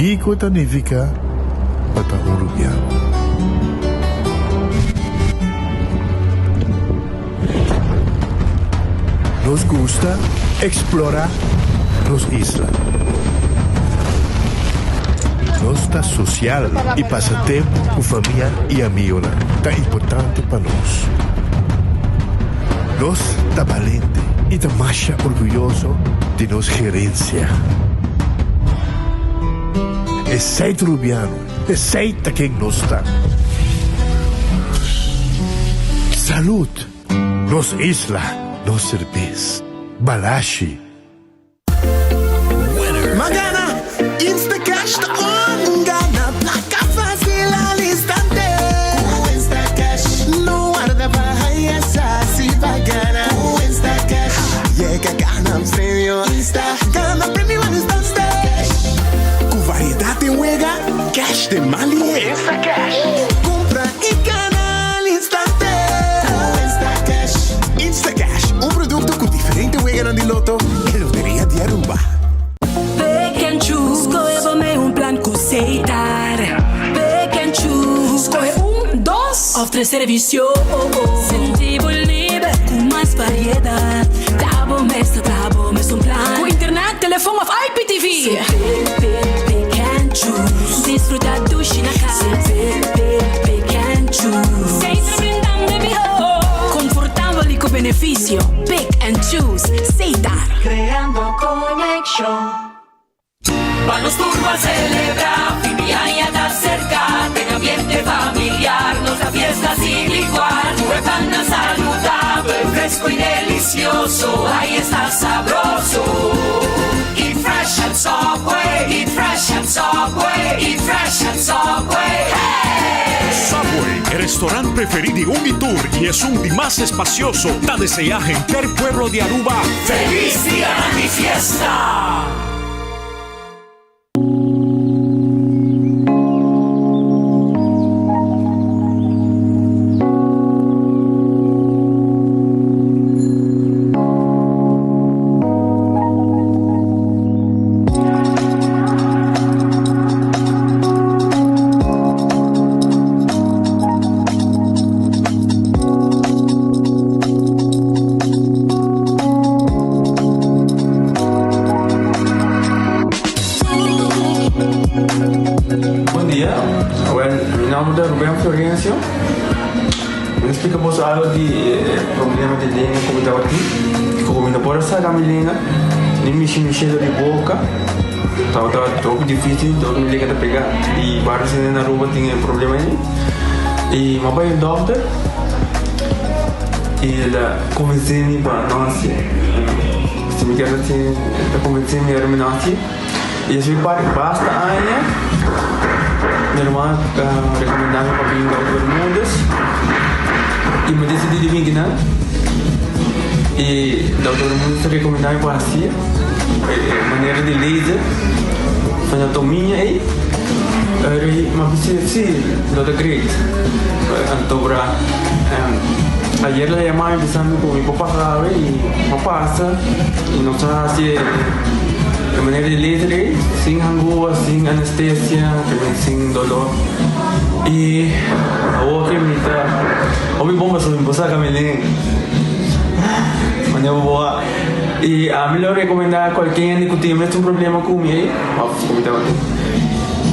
Kiko ta nifiká pa ta un rubiano? Nos gusta eksplorá nos isla. Nos ta sosial i pasa tempu ku famia i amigonan ta importante pa nos. Nos ta balente i ta masha orguyoso di nos gerensia. Esei ta Rubiano, esei ta ken nos ta. Salud! Nos isla, nos serbes. Balashi. Ma gana! Instacash ta on! Gana plaka fácil al instante! Ku Instacash no warda pa haya sa si pa gana. Ku Instacash yega gana premio. Insta gana premio al instante! Ku variedat den wega, cash den man lihe. Instacash kumpra i gana al instante. Ku Instacash. Instacash, un produkto ku diferente weganan di loto e Loteria di Aruba. Pick and choose, skohe bo mei un plan ku Setar. Pick and choose, skohe un, dos of tres servisio. Sinti bo liber ku mas variedat. Ta bo mes ta traha bo mes un plan. Ku internet, telefon of IPTV. Pick, pick, pick and choose. Disfruta dushi na kas. Pick, pick, pick and choose. Setar brindando e mihó. Konfortabel i ku benefisio. Pick and choose. Setar. Creando conexion. Pa nos tur ban celebra, fin di aña ta cerca, den ambiente familiar nos ta fiesta sin igual. Cu e pannan saludabel, fresco y delicioso, ay esta sabroso. Eat fresh at Subway, eat fresh at Subway, eat fresh at Subway, hey! Subway, e restaurant preferi di un y tur y esun di mas espacioso, ta desea henter pueblo di Aruba Feliz Dia di Fiesta! Bon dia, well mi nomber ta Ruben Florencio. Mi ta splika boso algo di e problema di lenga ku mi tabatin. Ku mi no por a saka mi lenga, ni mishi mi shelo di boka. Tabata hopi dificil, dor mi lenga ta pega. Y varios hende na Aruba tin e problema ei. Y mi a bai un dokter y el a convence mi pa no haci. Si mi kier haci, el a convence mi ora mi no haci. Y esei par basta aña mi hermano a recomenda mi pa bin Dokter Bermudez y mi a decidi di bin kinan. Y Dokter Bermudez a recomenda mi pa haci. E manera di laser anatomia ei mi a bisa si lo ta great antobra ayer la yama mi bisa mi ku mi por pasa awe i mi a pasa i nos a hasi e manera di laser ei sin hangua sin anestesia sin dolor i awor ke mi ta hopi bon pasobra mi por saka mi lenga manera bo a. I ami lo rekomendá kualke hende ku tin e mesun problema ku mi ei, òf ku mi tabatin,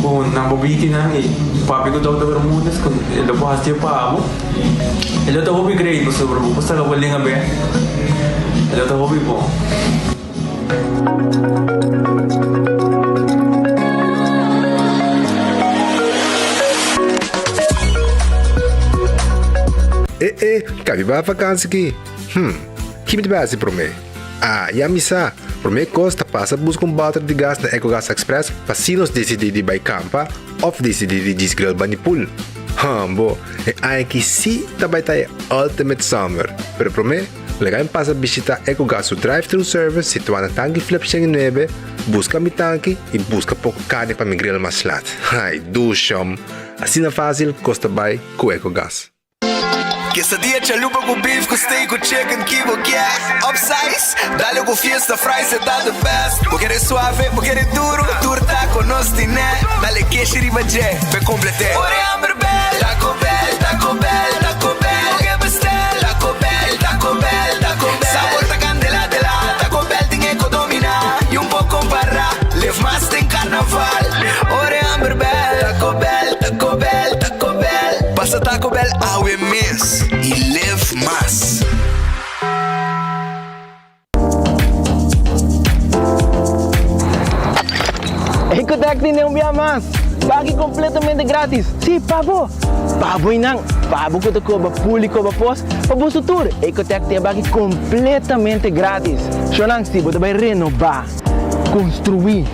ku nan por biki nan i papia ku Dòkter Bermudez ku e lo por hasié pa bo. E lo ta hopi great pasobra bo por saka bo lenga bèk. E lo ta hopi bon. E e, kabi bai vakansi ki? Hm, ki mi ta bai hasi promé? Ah, ya mi sa! Promé kos ta pasa buska un bòter di gas na Ecogas Express pa si nos disidí di bai kampa òf disidí di djis grill bani pool. Hòmbo, e aña aki sí ta bai ta e ultimate summer! Pero promé, laga mi pasa bishitá Ecogas su drive-thru service situá na Tanki Flip 109, buska mi tanki i buska poko karni pa mi grill mas lat. Ai, dushòm! Asina fásil kos ta bai ku Ecogas. Quesadilla chalupa cu beef cu steak cu chicken ki bo kier Upsize, dale cu fiesta fries e ta the best Bo kere suave, bo kere duro, tur taco no. nos tine, dale keshi riba dje, p'e komplet'é. Ora e hamber bel, Taco Bell, Taco Bell, Taco Bell. Bo ke bestel, Taco Bell, Taco Bell, Taco Bell. Sabor ta kandela dela, Taco Bell tin e ko dominá. I un por kompará, live mas den karnaval. Ora e hamber bel, Taco Bell, Taco Bell, Taco Bell. Pasa Taco Bell awe mes i live mas. Ecotec tin un bia mas! Baki completamente gratis! Si, pa bo! Pa bo y nan! Pa bo cu ta coba pul y coba pos, pa boso tur! Ecotec tin e baki completamente gratis! Shownan, si bo ta bay renoba, construi,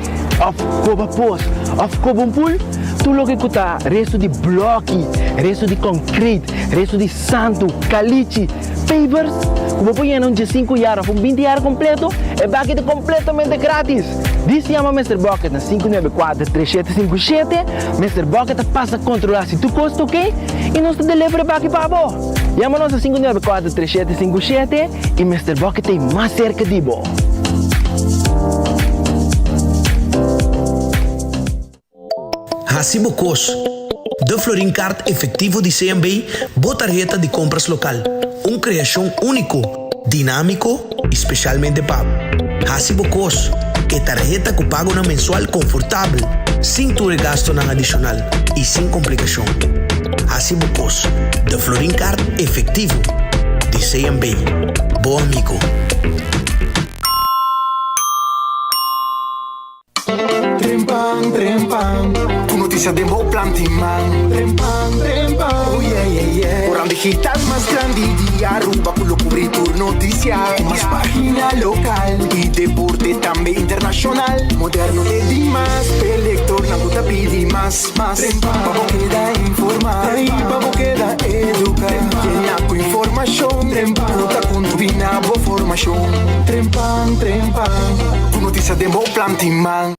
of coba pos, of coba un pul, tur loke cu ta resto di bloki, resto di concrete, resto di santu, calichi, Pavers ku bo por yena un diesinku yar òf un binti yar kompleto, e baki ta kompletamente gratis! Dis yama Mister Bucket na 594 3757, Mister Bucket ta pasa kontrolá si tur kos ta oke i nos ta deliver e baki pa bo! Yama nos na 594 3757 i Mister Bucket ta ei mas serka di bo! Hasi bo kos. De Florin Card Efectivo di CMB, bo tarheta di kompras lokal. Un kreashon úniko, dinámiko i spesialmente pa bo. Hasi bo kos. E tarheta ku pagonan mensual konfortabel, sin tur e gastunan adishonal i sin komplikashon. Hasi bo kos. De Florin Card Efectivo di CMB. Bo amigo. Trempan, trempan, ku notisia den bo plan tin man. Trempan, trempan, oh yeah, yeah, yeah. Koran digital mas grandi di Aruba ku lo kubri tur notisia. Ku mas pagina lokal i deporte tambe internashonal. Moderno te dimas, p'e lektornan ku ta pidi mas, mas. Pa bo keda informa i pa bo keda eduka. Yena ku informashon ku ta kontribuí na bo formashon. Trempan, trempan. Ku notisia den bo plan tin man.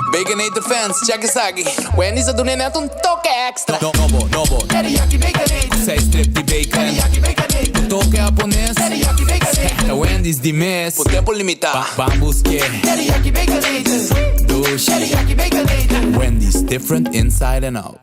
Baconator fans, check esaki. Wendy's a duna e net un toke extra. Nobo, nobo. Teriyaki Baconator. Ku seis strip di bacon. Teriyaki Baconator. Un toke hapones. Teriyaki Baconator. Ta Wendy's di mes. Por tempo limita. Ban buske. Teriyaki Baconator. Dushi. Teriyaki Baconator. Wendy's, different inside and out.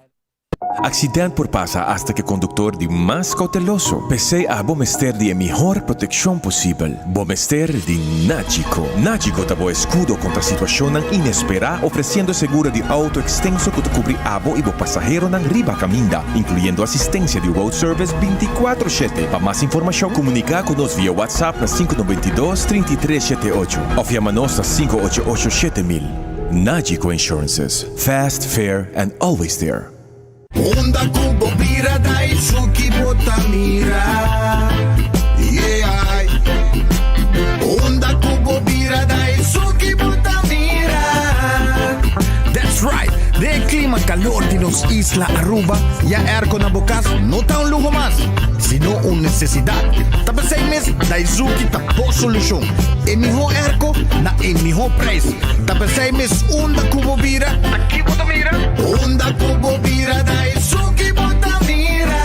Accident por pasa hasta cu e conductor di mas cauteloso. P'esey abo mester di e mihor proteccion posibel. Bo mester di Nagico. Nagico ta bo escudo contra situacionnan inespera ofreciendo seguro di auto extenso cu ta cubri abo y bo pasaheronan riba caminda, incluyendo asistencia di road service binticuatro shete. Pa mas informacion comunica cu nos via WhatsApp na sinku 92 33 shete ocho of yama nos na sinku ocho ocho 7000. Nagico Insurances. Fast, fair and always there. Unda ku bo bira da e suki bo ta mira Yeah Unda ku bo bira da e suki bo ta mira That's right! Den e klima kalor di nos isla Aruba, ya airco na bo kas no ta un luho mas, sino un nesesidat. Ta p'esei mes Daizuki ta bo solushon. E mihó airco na e mihó prijs. Ta p'esei mes unda ku bo bira, ta ki bo ta mira? Unda ku bo bira ta esun ki bo ta mira.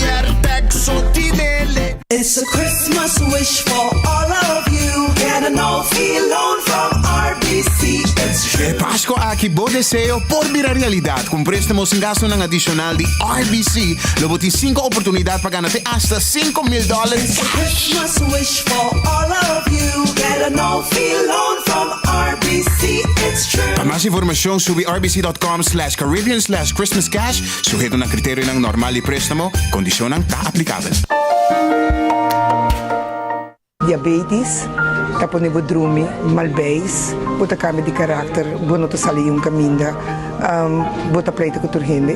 Airtec so tinele. It's a Christmas wish for all of you Get a no fee loan from RBC It's true. E Pasco aki bo deseo por bira realidad. Cu un prestamo sin gastonan adicional di RBC, lo bo tin cinco oportunidad pa gana te hasta 5000 dollar. It's a Christmas wish for all of you Get a no fee loan from RBC It's true. Pa mas informacion subi rbc.com slash Caribbean slash Christmas cash, suheto na criterionan normal di prestamo, condicionnan ta aplicabel. Diabetes ta pone bo drumi mal beis, bo ta cambia di karakter, bo no ta sali un caminda, bo ta pleita cu tur hende.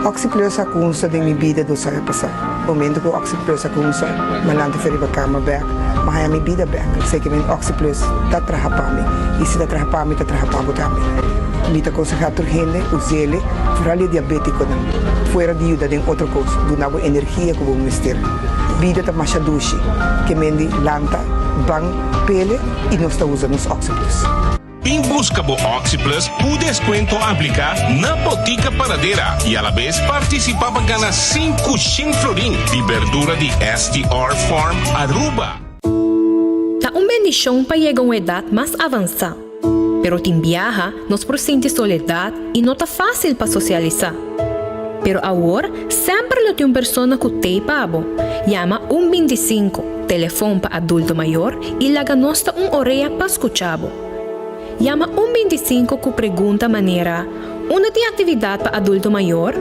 Oxi Plus a cunsa den mi bida dos aña pasa. Momento cu Oxi Plus a cunsa, mi a lanta for riba cama bek, mi a haya mi bida bek. Esey ke men Oxi Plus ta traha pa mi, y si ta traha pa mi, ta traha pa bo tambe. Mi ta conseha tur hende usele, vooral e diabeticonan, fuera di yuda den otro cos, duna bo energia cu bo mester. Bida ta masha dushi, ke men di lanta, ban, pele i nos ta usa nos Oxyplus. Bin buska bo Oxyplus ku deskuento apliká na Botica Paradera i alabes partisipá pa gana 500 florin di berdura di STR Farm Aruba. Ta un bendishon pa yega un edat mas avansá. Pero tin biaha nos por sinti soledad y no ta facil pa socialisa. Pero awor semper lo tin un persona cu t'ey pa bo. Yama un 25, telefon pa adulto mayor y laga nos ta un orea pa scucha bo. Yama un 25 cu pregunta manera, Unda tin actividad pa adulto mayor?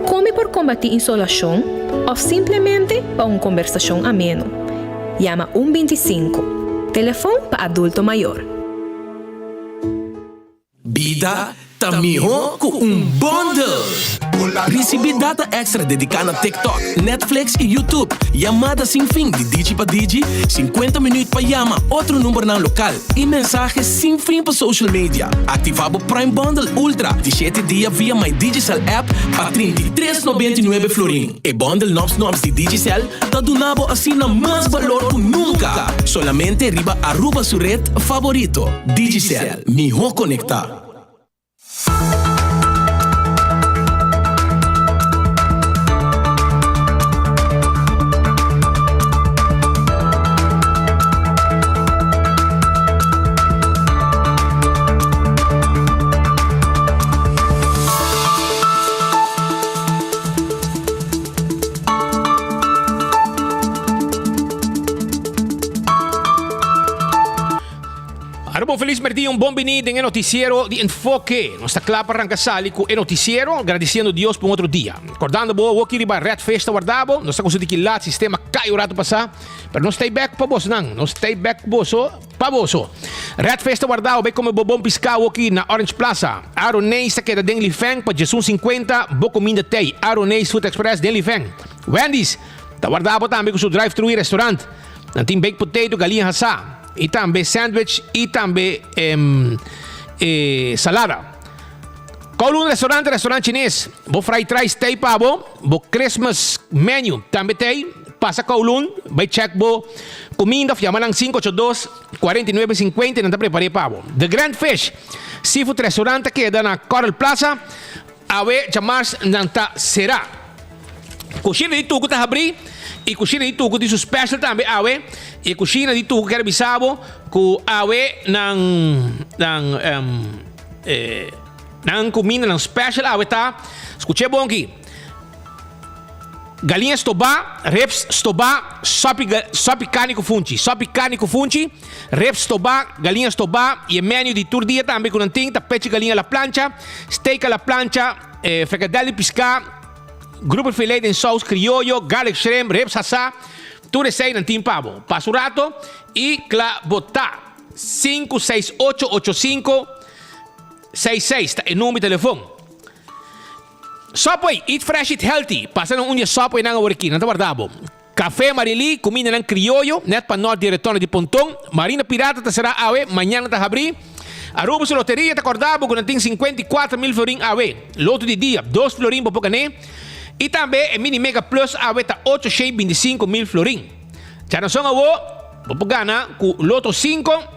Con mi por combati insolacion? Of simplemente pa un combersacion ameno. Yama un 25, telefon pa adulto mayor. Bida ta mihó ku un bundle! Risibí data èkstra dediká na TikTok, Netflix i YouTube, yamada sin fin di Digi pa Digi, 50 minüt pa yama otro numbernan lokal i mensahe sin fin pa social media. Aktivá bo Prime Bundle Ultra di shete dia via My Digicel app pa 33,99 florin. E bundle nòps nòps di Digicel ta duna bo asina mas balor ku nunka! Solamente riba Aruba su red faborito, Digicel. Mihó konektá. Aruba un felis merdia, un bon bini den e noticiero di Enfoke. Nos ta kla pa ranka sali ku e noticiero, gradisiendo Dios pa un otro dia. Kordando bo awoki riba Red Fish ta warda bo. Nos ta ku su tiki lat, sistema kai un rato pasá, pero nos stay back pa bosonan. Nos stay back boso pa boso. Red Fish ta warda bo, bai kome bo bon piská awoki na Orange Plaza. Aroneis ta keda den Lifeng pa 11.50, bo kuminda tei. Aroneis Food Express den Lifeng. Wendy's ta warda bo tambe ku su drive-thru i restaurant. Nan tin baked potato, galiña hasá, i tambe sandwich i tambe e salada. Kowloon Restaurant, restaurant chines. Bo fried rice t'ei pa bo, bo Christmas menu tambe t'ei. Pasa Kowloon, bai check bo kuminda of yama nan 582 49 50 i nan ta prepar'é pa bo. The Grand Fish Seafood Restaurant ta keda na Coral Plaza. Awe djamars nan ta será. Kushina di Tuku ta habrí i kushina di Tuku tin su special tambe awe. I e kushina di Tuku kier bisa bo ku awe nan nan nan kuminda nan special awe ta, skuch'é bon aki, Galiña stobá, ribs stobá, sòpi sòpi karni ku funchi, sòpi karni ku funchi, ribs stobá, galiña stobá i e menu di tur dia tambe ku nan tin ta pechi galiña a la plancha, steak a la plancha, frikadèl di piská, grouper filet den sous krioyo, garlic shrimp, ribs hasá, tur esei nan tin pa bo. Pasa un rato i kla bo ta. Sinku seis ocho ocho sinku seis seis ta e number di telefon. Subway, eat fresh, eat healthy. Pasa na un di e Subwaynan awor aki, nan ta warda bo. Café Marily, cumindanan crioyo, net pa nort di e retorno di Ponton. Marina Pirata ta cera awe, mañana ta habri. Aruba su loteria ta corda bo cu nan tin 54 mil florin awe. Loto di dia, dos florin bo por gané. Y tambe e Mini Mega Plus awe ta 825 mil florin. Djanason awo, bo por gana cu Loto 5.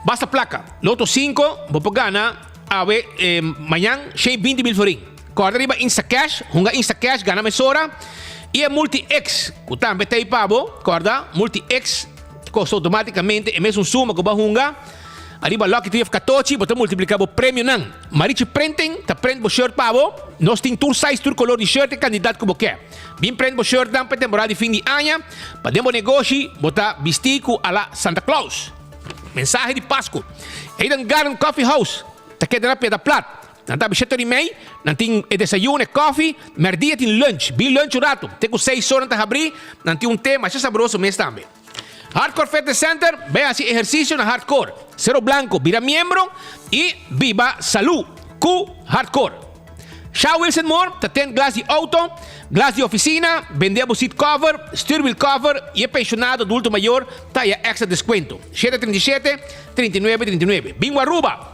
Basta placa. Loto 5, bo por gana awe mañan 120 mil florin. Corda riba Instacash, hunga Instacash, gana mesora. Y e Multi X, cu tambe ta ey pa bo, corda, Multi X costa automaticamente e mesun suma cu bo a hunga. Ariba Lucky Tree of Catochi, bo ta multiplica bo premionan. Marichi Printing ta print bo shirt pa bo. Nos tin tur size, tur color di shirt e cantidad cu bo ke. Bin print bo shirtnan pa e temporada di fin di aña, pa den bo negoshi bo ta bisti cu a la Santa Claus. Mensahe di Pascu. Eden Garden Coffee House ta keda na Piedra Plat. Nan ta abi shete ora i mei, nan tin e desayuno, e kofi, merdia tin lunch. Bin lunch un ratu. Te ku seis ora nan ta habrí, nan tin un te masha sabroso mes tambe. Hardcore Fitness Center, bai hasi ehersisio na Hardcore. Cero Blanco, bira miembro i biba salú ku Hardcore. Sha Wilson Moore ta tent glas di auto, glas di oficina, bende bo seat cover, stuurwiel cover y e pensionado adulto mayor ta haya extra descuento. 737, 39, 39. Bingo Aruba!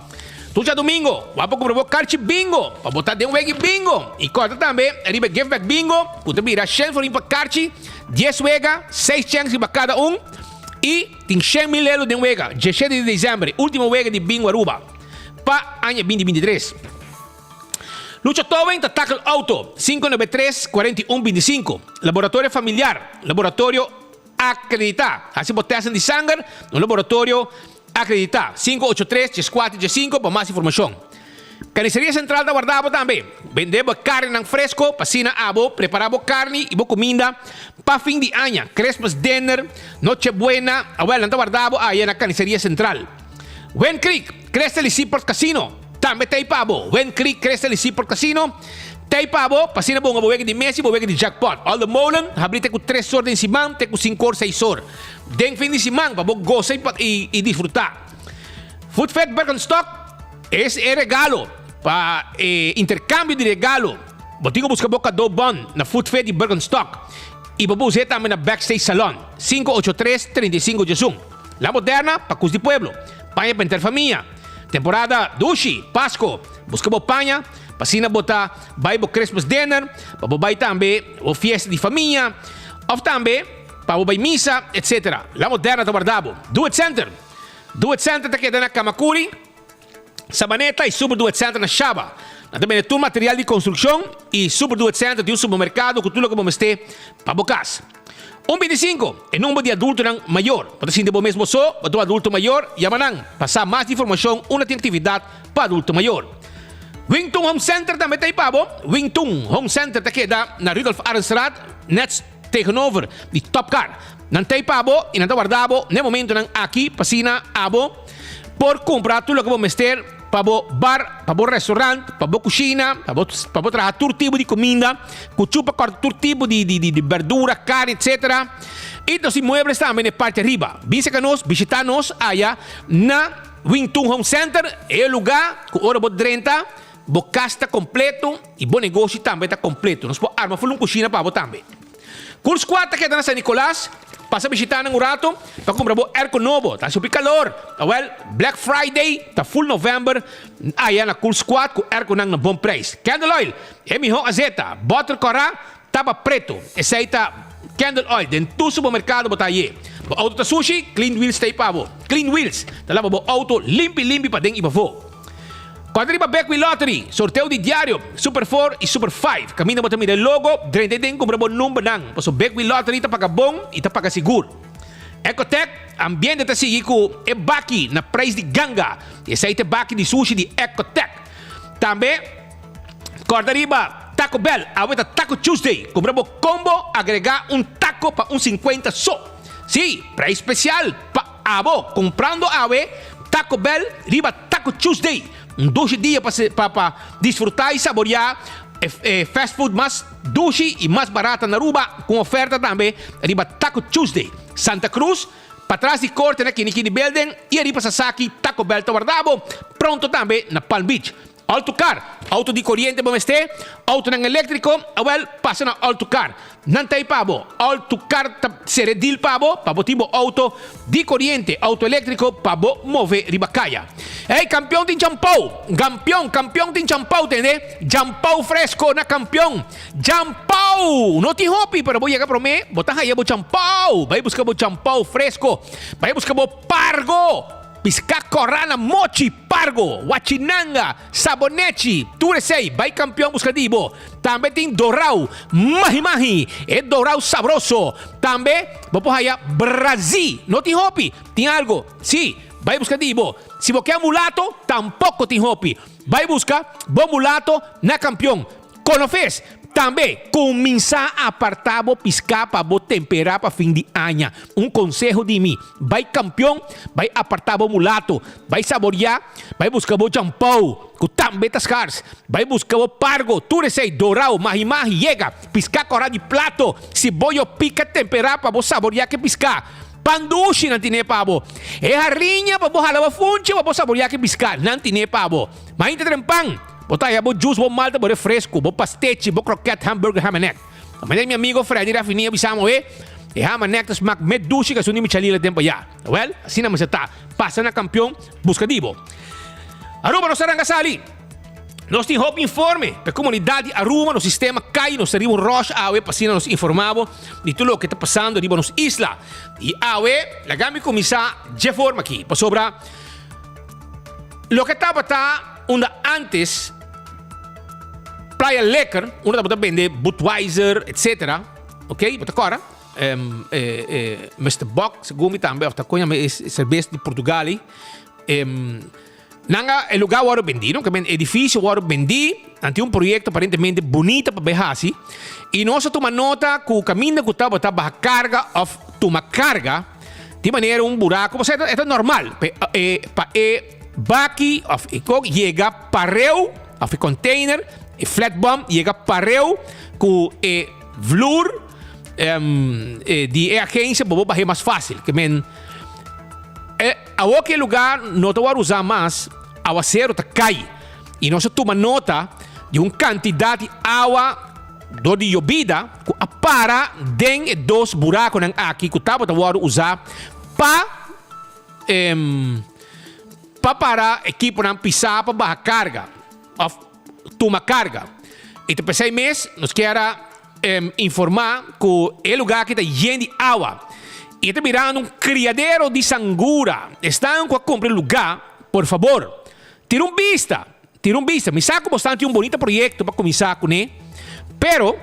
Tur djadomingo, wak pa cumpra bo karchi bingo pa bo ta den wegi bingo. Y corda tambe riba e gift bag bingo cu ta bira shen florin pa karchi, dies wega, seis chens riba cada un y tin shen mil euro den wega. Diesshete di december, e ultimo wega di Bingo Aruba pa aña binti 23. Lucha Towing ta tackle auto, 593 41 25. Laboratorio familiar, laboratorio acredita. Haci bo testen di sanger na un laboratorio. Akreditá, 583 14 15 pa mas informashon. Carniceria Central ta warda bo tambe. Bende bo carninan fresco pa asina abo prepara bo carni y bo cuminda pa fin di aña, Christmas dinner, Noche Buena, awel nan ta warda bo aya na Carniceria Central. Wind Creek, Crystal y Seaport Casino tambe ta ey pa bo. Wind Creek, Crystal y Seaport Casino ta ey pa bo pa asina bo hunga bo wega di mesa y bo wega di jackpot. All the Molen habri te cu tres or den siman te cu cinco or seis or den fin di siman pa bo goza y y disfruta. Food Fed Birkenstock es e regalo pa e intercambio di regalo. Bo tin cu busca bo cadeau bon na Food Fed di Birkenstock y bo por us'e tambe na Backstage Salon, 583 35 11. La Moderna pa cus di pueblo. Paña pa enter famia. Temporada dushi, Pasco. Busca bo paña pa asina bo ta bay bo Christmas dinner, pa bo bay tambe bo fiesta di famia of tambe pa bo bay misa, etc. La Moderna ta warda bo. Do It Center. Do It Center ta keda na Kamakuri, Sabaneta y Super Do It Center na Shaba. Nan ta bende tur material di construccion y Super Do It Center tin un supermercado cu tur loke bo mester pa bo cas. Un binticinco, e number di adultonan mayor. Bo ta sinti bo mes bo so, bo ta un adulto mayor? Yama nan pa sa mas informacion unda tin actividad pa adulto mayor. Wing Tun Home Center tambe ta ei pa bo. Wing Tun Home Center ta keda na Rudolf Arendstraat, net tegenover di Top Car. Nan ta ei pa bo y nan ta warda bo n'e momentonan aki pa asina abo por cumpra tur loke bo mester pa bo bar, pa bo restaurant, pa bo cushina, pa bo pa bo traha tur tipo di cuminda, cu chupa corta tur tipo di di di berdura, carne etc. Y nos tin muebles tambe n'e parti ariba. Bin cerca nos, bishita nos aya na Wing Tun Home Center, e lugar cu ora bo drenta bo cas ta completo y bo negoshi tambe ta completo. Nos por arma full un cushina pa bo tambe. Cool Squad ta keda na San Nicolas. Pasa bishita nan un rato pa cumpra bo airco nobo. Ta haci hopi calor. Awel, Black Friday ta full November aya na Cool Squad cu airconan na bon prijs. Candle Oil, e miho azeta. Boter cora, tapa preto. Esey ta Candle Oil. Den tur supermercado bo ta haye. Bo auto ta sushi? Clean Wheels ta ey pa bo. Clean Wheels ta laba bo auto limpi limpi paden y pafo. Kòrda riba Bekwee Lottery, sorteo di diario, Super Four i Super Five. Kaminda bo ta mira e logo, drenta e den kumpra bo numbernan. Pasobra Bekwee Lottery ta paga bon i ta paga sigur. Ecotec, ambiente ta sigui ku e baki na prijs di ganga. Esei ta e baki di sushi di Ecotec. Tambe kòrda riba Taco Bell, awe ta Taco Tuesday. Kumpra bo combo, agregá un taco pa un sinkuenta so. Sí, prijs spesial pa. Abo kumprando awe Taco Bell riba Taco Tuesday, un dushi dia pa pa pa disfruta y saboria e e fast food mas dushi y mas barata na Aruba cu un oferta tambe riba Taco Tuesday. Santa Cruz, patras di corte na Kini Kini Building y ariba Sasaki Taco Bell ta warda bo pronto tambe na Palm Beach. Auto car, auto di coriente bo mester, autonan electrico, awel pasa na Auto Car. Nan ta ei pa bo. Auto Car ta sere deal pa bo, pa bo tin bo auto di coriente, auto electrico pa bo move riba caya. Ey, campeon tin champou! Gampeon, campeon tin champou, tende? Jampou fresco na campeon! Jampou! No tin hopi, pero bo yega prome, bo ta haya bo champou! Bay busca bo champou fresco, bay busca bo pargo! Piská kòrá na mochi, pargo, wachinanga, sabonechi, tur esei bai kampion buska di bo. Tambe tin dorau, mahi mahi, e dorau sabroso. Tambe bo por haya brazí, no tin hopi, tin algo, sí, bai buska di bo. Si bo ke mulato, tampoko tin hopi, bai buska bo mulato na kampion. Konofes, tambe kuminsá apartá bo piská pa bo temperá pa fin di aña. Un konseho di mi, bai kampion, bai apartá bo mulato, bai saboriá, bai buska bo champou, ku tambe ta skars, bai buska bo pargo, tur esei, dorau, mahi-mahi, yega, piská kòrá di plato, siboyo pika temperá pa bo saboriá ke piská, pan dushi nan tine pa bo, e hariña pa bo hala bo funchi pa bo saboriá ke piská, nan tine pa bo. Mainta trempan! Bo ta haya bo juice, bo malta, bo refresco, bo pastechi, bo kroket, hamburger, ham en egg. Manera mi amigo Freddy Raffini a bisa moe, e ham en egg ta smak met dushi ku esun di mi chalila tempo ya. Wel, asina mester ta. Pasa na Kampion, buska di bo. Aruba nos a ranka sali. Nos tin hopi informe pa e komunidat di Aruba, nos sistema kai, nos ta riba un rush awe pa asina nos informa bo di tur loke ta pasando riba nos isla. I awe, laga mi kuminsá dje forma aki, pasobra loke tabata. Unda antes Playa Lekker, unda tabata bende Budweiser, etc. Ok, bo ta kòrda? Mister Bock, segun mi tambe, of ta kon yama e serbes di Portugal ei. Nan a, e lugar wòrdu bendí, no? Ke edifisio wòrdu bendí, nan tin un proyekto aparentemente bunita pa bai hasi, i nos a tuma nota ku kaminda ku tabata baha karga òf tuma karga, di manera un buraku, pasobra e ta normal pa e pa e baki òf e kok yega pareu, òf e container, e flatbom yega pareu ku e vloer di e agensia pa bo bah'é mas fásil. Ke men. E awor ku e lugá no ta wòrdu usá mas, awaseru ta kai i nos a tuma nota di un kantidat di awa dor di yobida ku a para den e dos burakunan aki ku tabata wòrdu usá pa pa para ekiponan pisá pa baha karga òf tuma karga. I ta p'esei mes nos kier a informá ku e lugá aki ta yen di awa i e ta birando un kriadero di sangura. Esnan ku a kumpra e lugá, por fabor, tira un bista, tira un bista. Mi sa ku bosnan tin un bonita proyekto pa kuminsá kuné, pero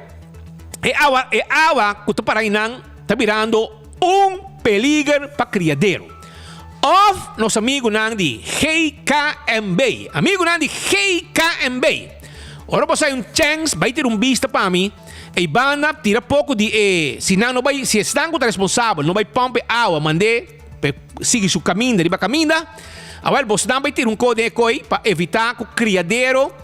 e awa, e awa ku ta para einan ta birando un peliger pa kriadero. Òf nos amigunan di GKMB, amigunan di GKMB, ora bo sai un chèns bai tira un bista pa mi, ei banda tira poko di e, si nan no bai, si esnan ku ta responsabel no bai pòmp e awa mand'é pa e sigui su kaminda riba kaminda, awèl bosnan bai tira un kos den e koi pa evitá ku kriadero,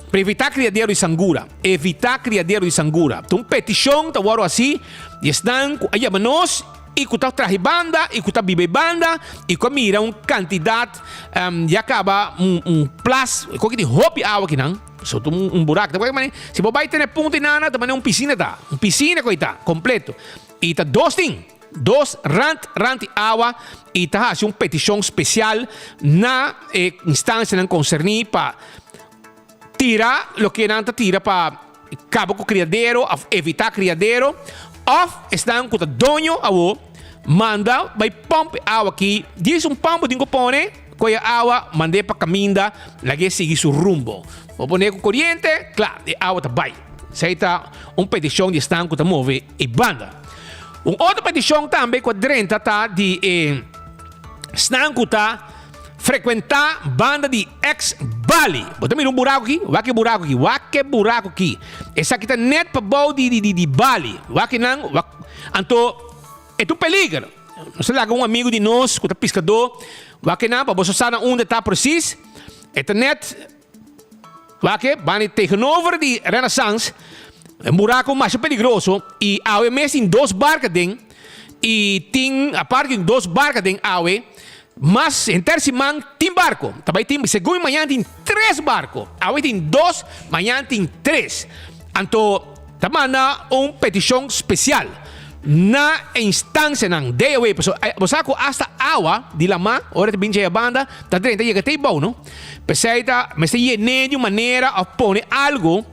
pa evitá kriadero di sangura, evitá kriadero di sangura. Ta un petishon ta wòrdu hasi di esnan ku a yama nos. I ku ta traha e banda, i ku ta biba e banda, i ku a mira un kantidat ya kaba un un plas, koki tin hopi awa kinan, so ta un burak. Ta manera si bo bai tene punta i nana ta manera un pisina ta, un pisina ku ei ta kompleto. I ta dos tin, dos rant rant di awa i ta hasi un petishon spesial na e instansianan konserní pa Tira loke nan ta tira pa kaba ku kriadero òf evitá kriadero, òf esnan ku ta doño awo manda bai pòmp e awa aki, djis un pòmp bo tin ku pone, kohe e awa mand'é pa kaminda lag'é sigui su rumbo. Bo pone ku koriente, kla, e awa ta bai. Esei ta un petishon di esnan ku ta move e banda. Un otro petishon tambe ku a drenta ta di e esnan ku ta. Frekuentá banda di ex Bali. Bo ta mira un buraku aki? Wak e buraku aki. Wak e buraku aki. Esaki ta net pabou di di di Bali. Wak e nan, wak. Anto, e ta un peliger. Nos ta laga un amigu di nos ku ta piskadó wak e nan pa boso sa na unda e ta presis. E ta net, wak e, banda di tegenover di Renaissance. Un buraku masha peligroso i awe mes tin dos barka den i tin, aparte tin dos barka den awe. Mas henter siman tin barco. Ta bay tin, segun mañan tin tres barco. Awe tin dos, mañan tin tres. Anto ta manda un peticion special na e instancianan DOW. Pasobra bo sa cu hasta awa di lama ora ta bin dje banda ta drenta yega te bou no. P'esey ta mester yene di un manera of pone algo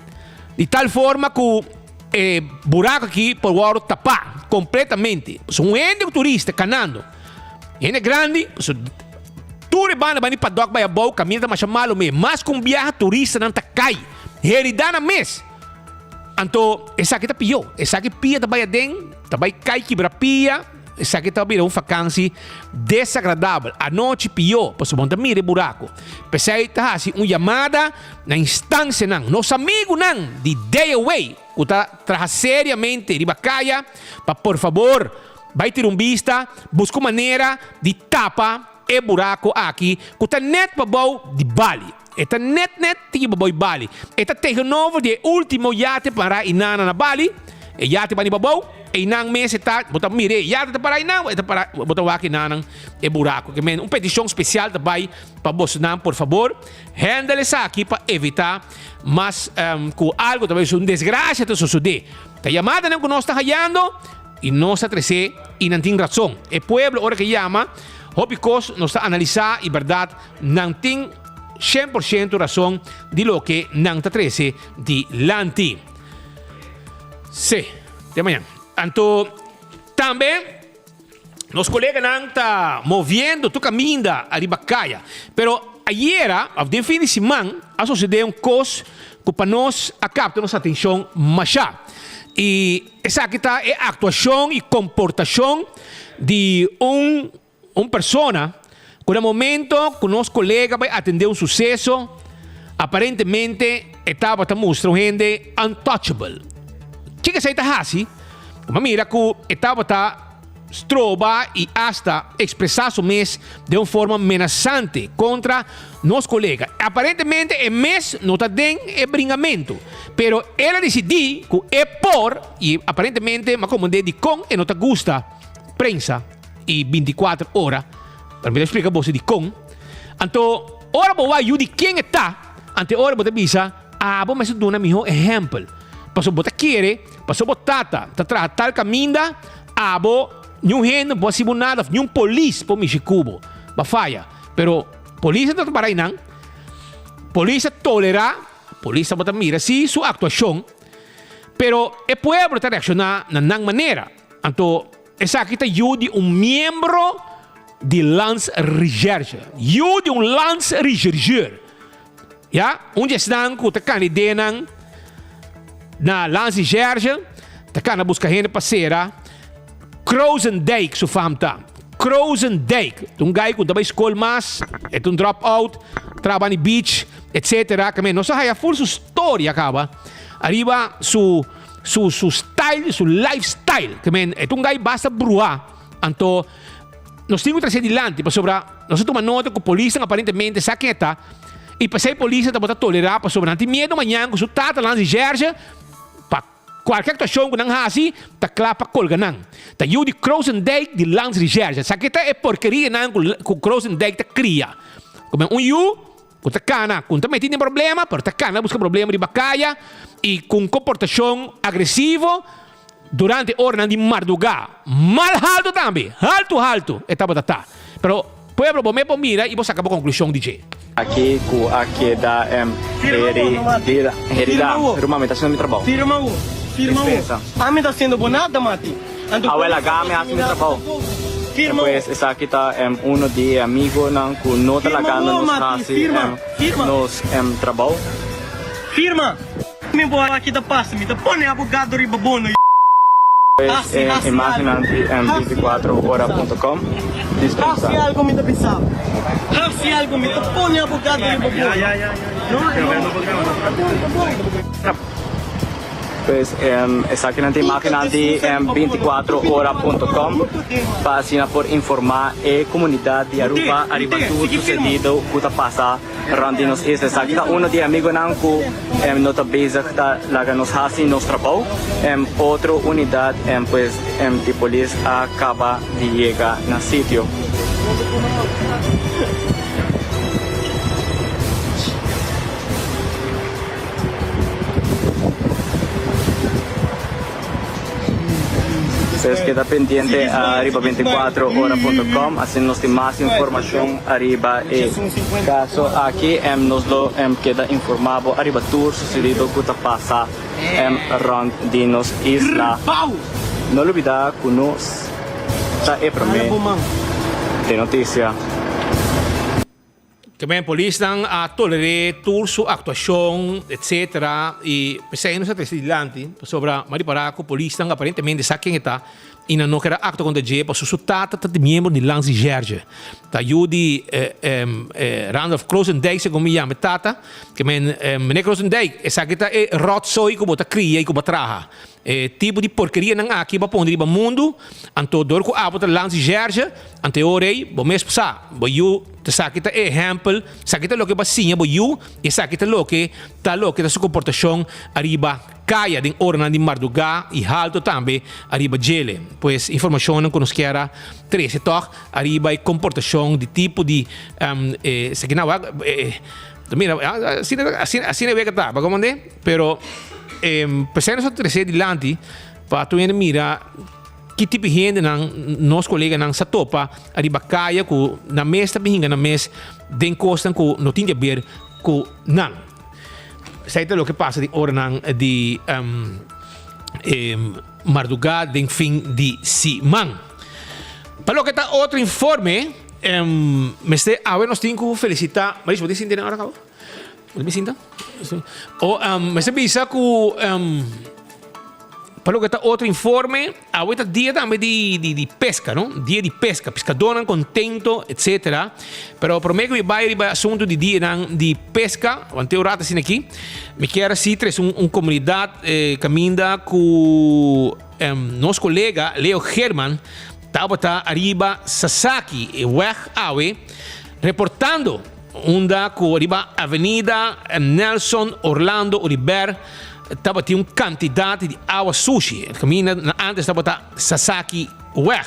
di tal forma cu e buraco aki por wordo tapa completamente. Pasobra un hende cu turista canando. Hende grandi, pasobra tur e banda banda di padok bai abou, kaminda ta masha malu mes. Mas ku un biaha turistanan ta kai, heridá nan mes. Anto esaki ta pió. Esaki pia ta bai aden, ta bai kai kibra pia, esaki ta bira un fakansi desagradabel. Anochi pió, pasobra bo no ta mira e buraku. P'esei ta hasi un yamada na instansianan, nos amigunan di DOW ku ta traha seriamente riba kaya, pa por fabor, Bai tira un bista, buska un manera di tapa e buraco aki cu ta net pabou di Bali. E ta net net tiki pabou di Bali. E ta tegenover di e ultimo yate para inana na Bali. E yate bani pabou, einan mes e ta, bo ta mira e yate ta para einan, e ta para, bo ta wak enanan e buraco. Ke men un peticion special ta bai pa bosonan, por fabor, handle esaki pa evita mas cu algo ta bai un desgracia ta sosode. Ta yamadanan cu nos ta hayando. I nos a tresé i nan tin rason. E pueblo ora ke yama, hopi kos nos ta analisá i bèrdat nan tin 100% rason di loke nan ta trese dilanti. Sí, te mañan. Anto tambe nos koleganan ta moviendo tur kaminda ariba kaya. Pero ayera òf den fin di siman a sosodé un kos ku pa nos a kapta nos atenshon mashá. I esaki ta e aktuashon i komportashon di un un persona ku na momento ku nos kolega bai atendé un suseso, aparentemente e tabata mustra un hende untouchable. Kiko esei ta hasi? Bo a mira ku e tabata stroba i asta ekspresá su mes den un forma menasante kontra nos kolega. Aparentemente e mes no ta den e bringamentu, pero el a disidí ku e por, i aparentemente m'a komprendé dikon e no ta gusta prensa i bintikuater ora, pero mi ta splika boso dikon. Anto ora bo wak yu di ken e ta, anto e ora bo ta bisa, Abo mester duna mihó ehèmpel, pasobra bo ta kere pasobra bo tata ta traha tal kaminda, abo niun hende no por hasi bo nada òf niun polis por mishi ku bo. Bo a faya. Pero polis no ta para einan. Polis ta tolerá, polis tabata mira si su aktuashon, pero e pueblo ta reakshoná na nan manera. Anto esaki ta yu di un miembro di Landsrecherche, yu di un landsrechercheur. Ya, un di esnan ku ta kandidenan na Landsrecherche ta kana buska hende pa sera Krozendijk su fam ta. Krozendijk, ta un guy ku no ta bai skol mas, e ta un drop out, traba na beach, etcetera. Kame nos a haya ful su storia kaba ariba su su su style, su lifestyle. Kame e ta un guy basta bruha, anto nos tin ku trese dilanti pasobra nos a tuma nota ku polisnan aparentemente sa ken e ta i p'esei polisnan tabata tolerá pasobra nan tin miedu mañan ku su tata Landsrecherche pa kualke aktuashon ku nan hasi ta kla pa kolga nan. Ta yu di Krozendijk di Landsrecherche. Sa ke ta e porkerianan ku ku Krozendijk ta kria. Komo un yu ku ta kana ku no ta meti den problema pero ta kana buska problema riba kaya i ku un komportashon agresivo Durante oranan di mardugá, mal haltu tambe, haltu haltu e tabata ta. Pero, pueblo, bo mes por mira i bo saka bo konklushon di dje. Aki ku a keda herida. Firma wo. Ruman, mi ta hasiendo mi trabou. Firma wo. Firma wo. Dispensa. Ami ta hasiendo bo nada, Mati. Anto Awel, laga mi hasi mi trabou. Firma wo. Pues esaki ta uno di e amigonan ku no ta Firma lagando wo, nos Mati. hasi Firma. Firma. nos trabou. Firma. Mi bo aki ta pasa, mi ta pone abogado riba bo no. Pues Hasi, e hasi imagennan algo. di Hasi 24 algo mi ta ora bisa. punto com. Dispensa. Hasi algo mi ta bisa. Hasi algo mi ta pone abogado riba bo no. No, no, ta bon, ta bon. Pues esakinan ta imagennan di 24 ora punto com pa asina por informa e comunidad di Aruba ariba tur sucedido cu ta pasa Rond di nos isla. Esaki ta uno di e amigonan cu no ta bezig ta laga nos haci nos trabou. Otro unidad pues di polis a caba di yega na sitio. Ustedes keda pendiente ariba 24 ora punto com asina nos tin mas informacion ariba e caso aki em nos lo keda informa bo ariba tur sucedido cu ta pasa rond di nos isla. No lubida cu nos ta e prome den noticia. Tambe polisnan a toler'é tur su aktuashon etcetera i p'esei nos a trese dilanti pasobra m'a ripará ku polisnan aparentemente sa ken e ta i nan no kere aktua kontra dje pasobra su tata ta di miembro di Landsrecherche. Ta yu di Randolph Krozendijk segun mi yama e tata ke men meneer Krozendijk esaki ta e ròtzooi ku bo ta kria i ku bo a traha. E tipo di porkerianan aki bo a pone riba mundu, anto dor ku abo ta Landsrecherche, anto e ora ei bo mes sa, bo yu ta esaki ta e ehèmpel, esaki ta loke bo a siña bo yu i esaki ta loke ta loke ta su komportashon ariba kaya den oranan di mardugá i haltu tambe ariba djele. Pues informashonnan ku nos kier a trese tòg ariba e komportashon di tipo di esaki nan wak mira asina asina e wega ta, bo a komprende? Pero p'esei nos a trese dilanti pa tur hende mira ki tipo di hendenan nos koleganan sa topa ariba kaya ku nan mes ta bin hinga nan mes den kosnan ku no tin di aber ku nan. Esei ta loke pasa den oranan di mardugá den fin di siman. Pa loke ta otro informe mester awe nos tin ku felisitá, Maris bo tin sinti den ora kaba? Bo tin sinta? O mester bisa ku. Pa loke ta otro informe, awe ta dia tambe di di di pesca, no? Dia di pesca, pescadornan contento, etcetera. Pero prome cu mi bay riba e asunto di dianan di pesca, want te un rato asina aki, mi kier a si tres un un comunidad caminda cu nos colega Leo Geerman tabata ariba Sasaki e weg awe reportando unda cu riba Avenida Nelson Orlando Oduber Tabatin un kantidat di awa sushi. E kaminda na antes tabata Sasaki Weg.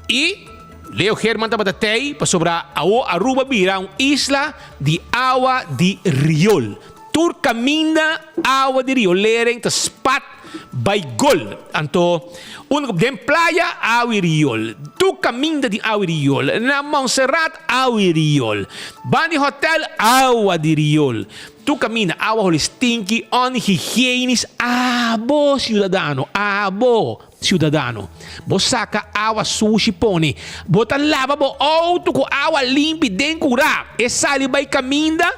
I Leo Geerman tabata tei pasobra awo Aruba bira un isla di awa di riol. Tur kaminda awa di riolering ta spat bai gol. Anto unda ku den playa awa i riol. Tur kaminda tin awa i riol. Na Montserrat awa i riol. Banda di hotel awa di riol. Tu camina awa holi stinky, onhygienisch, abo ciudadano, abo ciudadano. Bo saca awa sushi pone, bo ta laba bo auto cu awa limpi den cura, e sali bay caminda,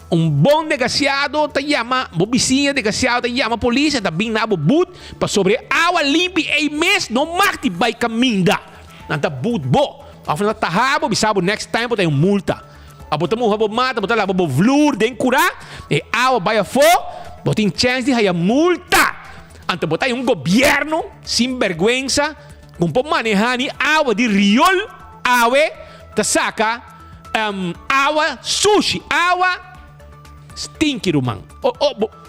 un bon desgraciado ta yama, bo bisiña desgraciado ta yama polis, e ta bin na bo boot, pasobra e awa limpi ey mes no mag di bay caminda. Nan ta boot bo, of nan ta taha bo, bisa bo next time bo ta hay un multa. Abo ta muha bo mata, bo ta laba bo vloer den kurá, e awa bai afó, bo tin chèns di haya multa. Anto bo ta hay un gobièrnu sin bèrgwensa ku por manehá ni awa di riol, awe ta saka awa sushi, awa stinki ruman.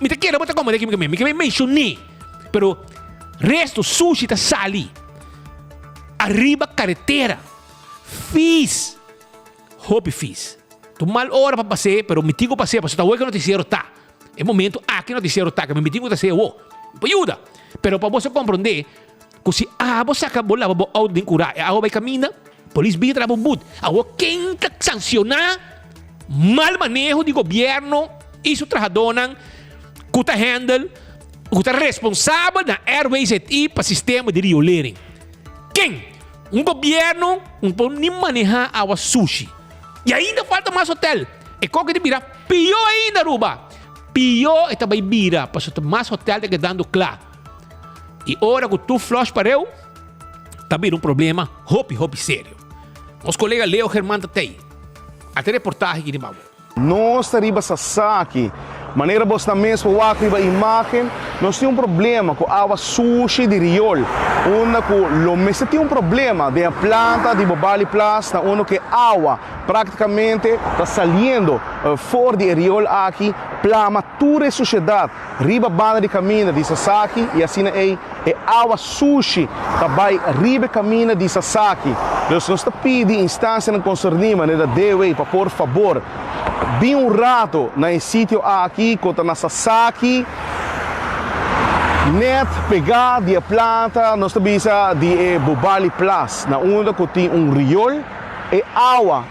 Mi ta kere bo ta komprendé kimi mi ke menshoné, pero resto sushi ta sali ariba karetera, fis. Hopi fis. Ta un mal ora pa pas'é, pero mi tin ku pas'é pasobra ta awor ku e notisiero ta. E momento aki e notisiero ta, ke mi tin ku ta hasié awor. Mi por yuda. Pero pa boso komprondé ku si abo saka bo laba bo outo den kurá, e awa bai kaminda, polis bin traha bo but. Awor ken ta sansioná mal maneho di gobièrnu i su trahadónan ku ta handle, ku ta responsabel na RWZI pa sistema di riolering? Ken? Un gobierno un por ni maneha awa sushi. Y ainda falta mas hotel. E koke ta bira pio ainda Aruba. Pio e ta bay bira pasobra ta mas hotel ta kedando kla. Y ora cu tur flush pareu ta bira un problema hopi hopi serio. Nos colega Leo German ta tey. A te reportahe aki riba bo. Nos ta riba Sasaki. Manera bosnan mes por wak riba imagen, nos tin un problema ku awa sushi di riol, unda ku lo mester tin un problema den e planta di Bobali Plas na unda ku e awa praktikamente ta saliendo for di e riol aki plama tur e sushedat riba banda di kaminda di Sasaki i asina ei e awa sushi ta bai riba e kaminda di Sasaki. Dus nos ta pidi instansianan konserní manera DW pa por fabor bin un rato na e sitio aki ku ta na Sasaki nèt pegá di e planta nos ta bisa di e Bubali Plas na unda ku tin un riol e awa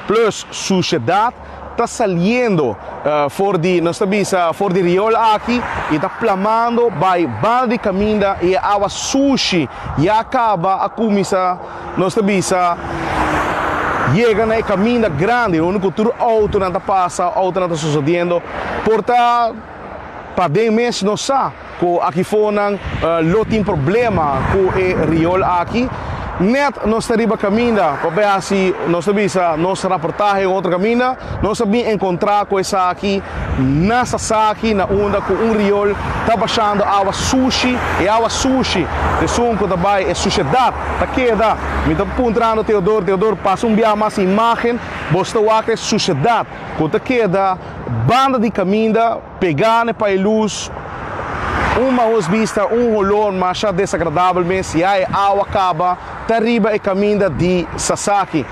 plus sushedat ta saliendo for di, nos ta bisa, for di riol aki y ta plamando bay banda di caminda y e awa sushi ya caba a cuminsa, nos ta bisa, yega na e caminda grandi unda cu tur autonan ta pasa, autonan ta sucediendo. Por ta paden mes nos sa. Ku akifonan lo tin problema ku e riol aki. Nèt nos ta riba kaminda pa bai hasi, nos ta bisa, nos raportahe un otro kaminda, nos a bin enkontrá ku esaki na Sasaki na unda ku un riol ta bashando awa sushi. E awa sushi esun ku ta bai e sushedat ta keda. Mi ta puntrando Teodor, Teodor pasa un bia mas imágen, boso ta wak e sushedat ku ta keda banda di kaminda. Pegá ne pa e lus, un mahos bista, un holor masha desagradabel mes, ya e awa kaba ta riba e kaminda di Sasaki.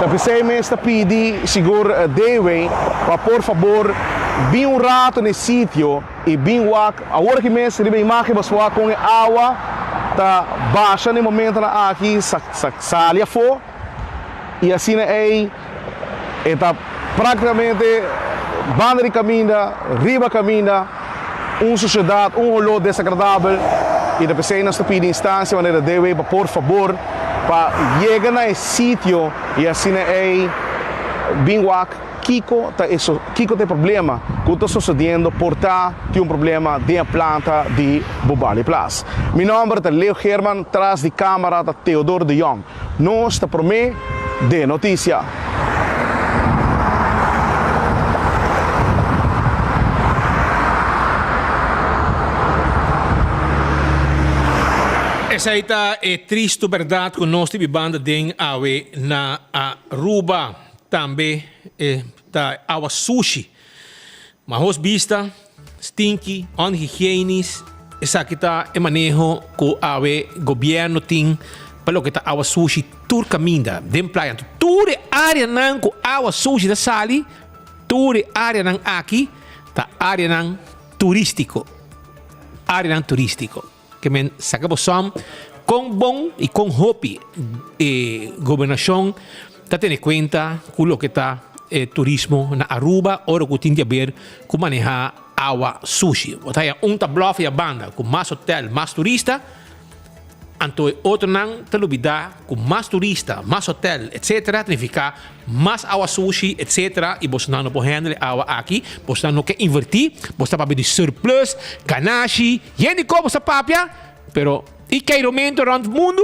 Ta p'esei mes ta pidi sigur Dewey pa por fabor bin un rato n'e sitio i bin wak awor aki mes riba e imagen bo wak kon e awa ta basha n'e momentonan aki sali afó. I asina ei e ta práktikamente banda di kaminda, riba kaminda, un sushedat, un holó desagradabel i ta p'esei nos ta pidi instansia manera DW pa por fabor pa yega na e sitio i asina ei bin wak. kiko ta e kiko ta e problema ku ta sosodiendo por ta tin un problema den e planta di Bubali Plas. Mi nòmber ta Leo Geerman, tras di kámara ta Theodor de Jong. Nos ta promé den notisia. Esei ta e tristu bèrdat ku nos ta bibando den awe na Aruba. Tambe e ta awa sushi. Mahos bista, stinky, onhygienisch, esaki ta e maneho ku awe gobièrnu tin pa loke ta awa sushi tur kaminda den playa. Anto tur e areanan ku awa sushi ta sali, tur e areanan aki ta areanan turístiko, areanan turístiko. Ke men saka bo som kon bon i kon hopi e gobernashon ta tene kuenta ku loke ta e turismo na Aruba ora ku tin di aber ku maneha awa sushi. Bo ta haya un ta blòf ya banda ku mas hotel, mas turista. Anto e otronan ta lubidá ku mas turista, mas hotel, etcetera ta nifiká mas awa sushi, etcetera i bosonan no por handle e awa aki, bosonan no ke invertí, boso ta papia di surplus, ganashi, hende kos boso ta papia, pero i keiromentu rònt mundu,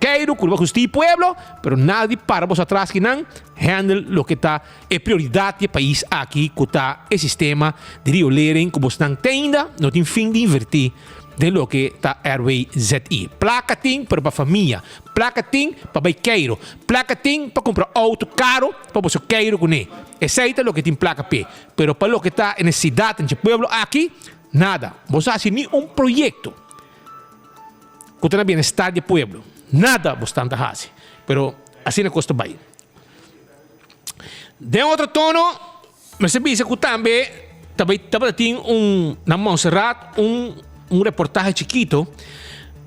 keiru ku riba hustí pueblo, pero nada di para boso atras kinan handle loke ta e prioridat di e pais aki ku ta e sistema di riolering ku bosonan te ainda no tin fin di invertí. Den loke ta RWZI. Plaka tin pero pa famia. Plaka tin pa bai keiro. Plaka tin pa kumpra outo karo pa boso keiro kuné. Esei ta loke tin plaka p'e. Pero pa loke ta e nesesidat den dje pueblo aki, nada. Boso hasi ni un proyekto ku ta na bienestar di e pueblo. Nada bo stan ta hasi. Pero asina kos ta bai. Den otro tono. Mester bisa ku tambe tabata tin un na Montserrat un un reportahe chikito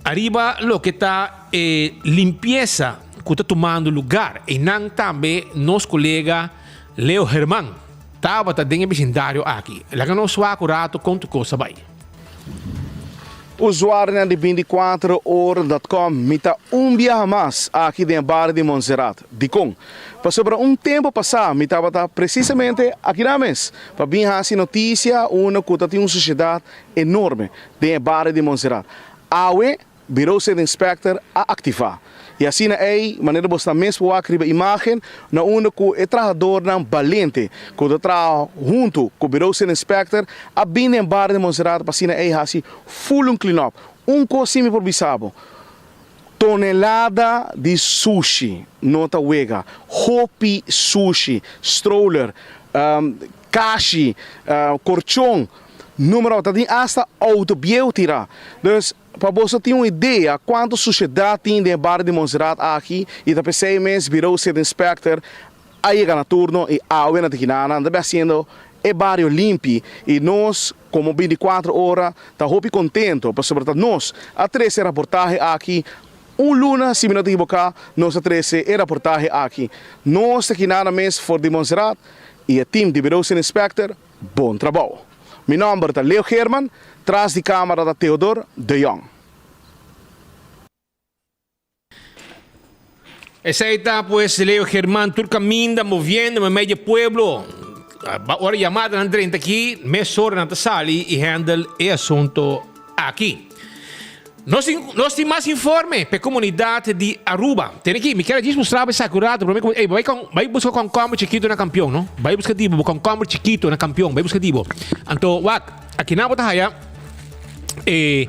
ariba loke ta e limpiesa ku ta tumando lugar. Einan tambe nos kolega Leo Herman tabata den e bisindario aki. Laga nos wak un rato kon tur kos a bai. Usuarionan di 24 ora dot com, mi ta un biaha mas aki den e bario di Montserrat. Dikon? Pasobra un tempu pasá mi tabata presisamente akinan mes pa bin hasi notisia unda ku ta tin un susiedat enorme den e bario di Montserrat. Awe Bureau State Inspector a aktivá i asina ei, manera bo sta mes por wak riba imágen, na unda ku e trahadornan balente ku ta traha huntu ku Bureau State Inspector a bin den bario di Montserrat pa asina ei hasi full un clean up. Un kos si mi por bisa bo. Tonelada di sushi no ta wega. Hopi sushi, stroller, kashi, korchon, numero, ta tin asta outo bieu tirá. Dus, pa boso tin un idea kuantu sushedat tin den e bario di Montserrat aki i ta p'esei mes Bureau State Inspector a yega na turno i awe na Tiquinana nan ta bai hasiendo e bario limpi i nos komo 24 ora ta hopi kontento pasobra ta nos a trese e raportahe aki un luna si mi no ta ekiboká nos a trese e raportahe aki nos Tiquinana mes for di Montserrat i e team di Bureau State Inspector bon trabou mi nòmber ta Leo Geerman tras di kamera ta Theodor de Jong. Esei ta pues Leo Germán tur caminda moviendo meimei di e pueblo. Ora yamadanan drenta aki, mesora nan ta sali y handle e asunto aki. Nos tin, nos tin mas informe p'e comunidad di Aruba. Tene aki, mi kier a djis mustra bo esaki un rato, prome cu, ey, bai con, bai busca concomber chikito na Campeon, no? Bai busca di bo, bo concomber chikito na Campeon, bai busca di bo. Anto, wak, akinan bo ta haya e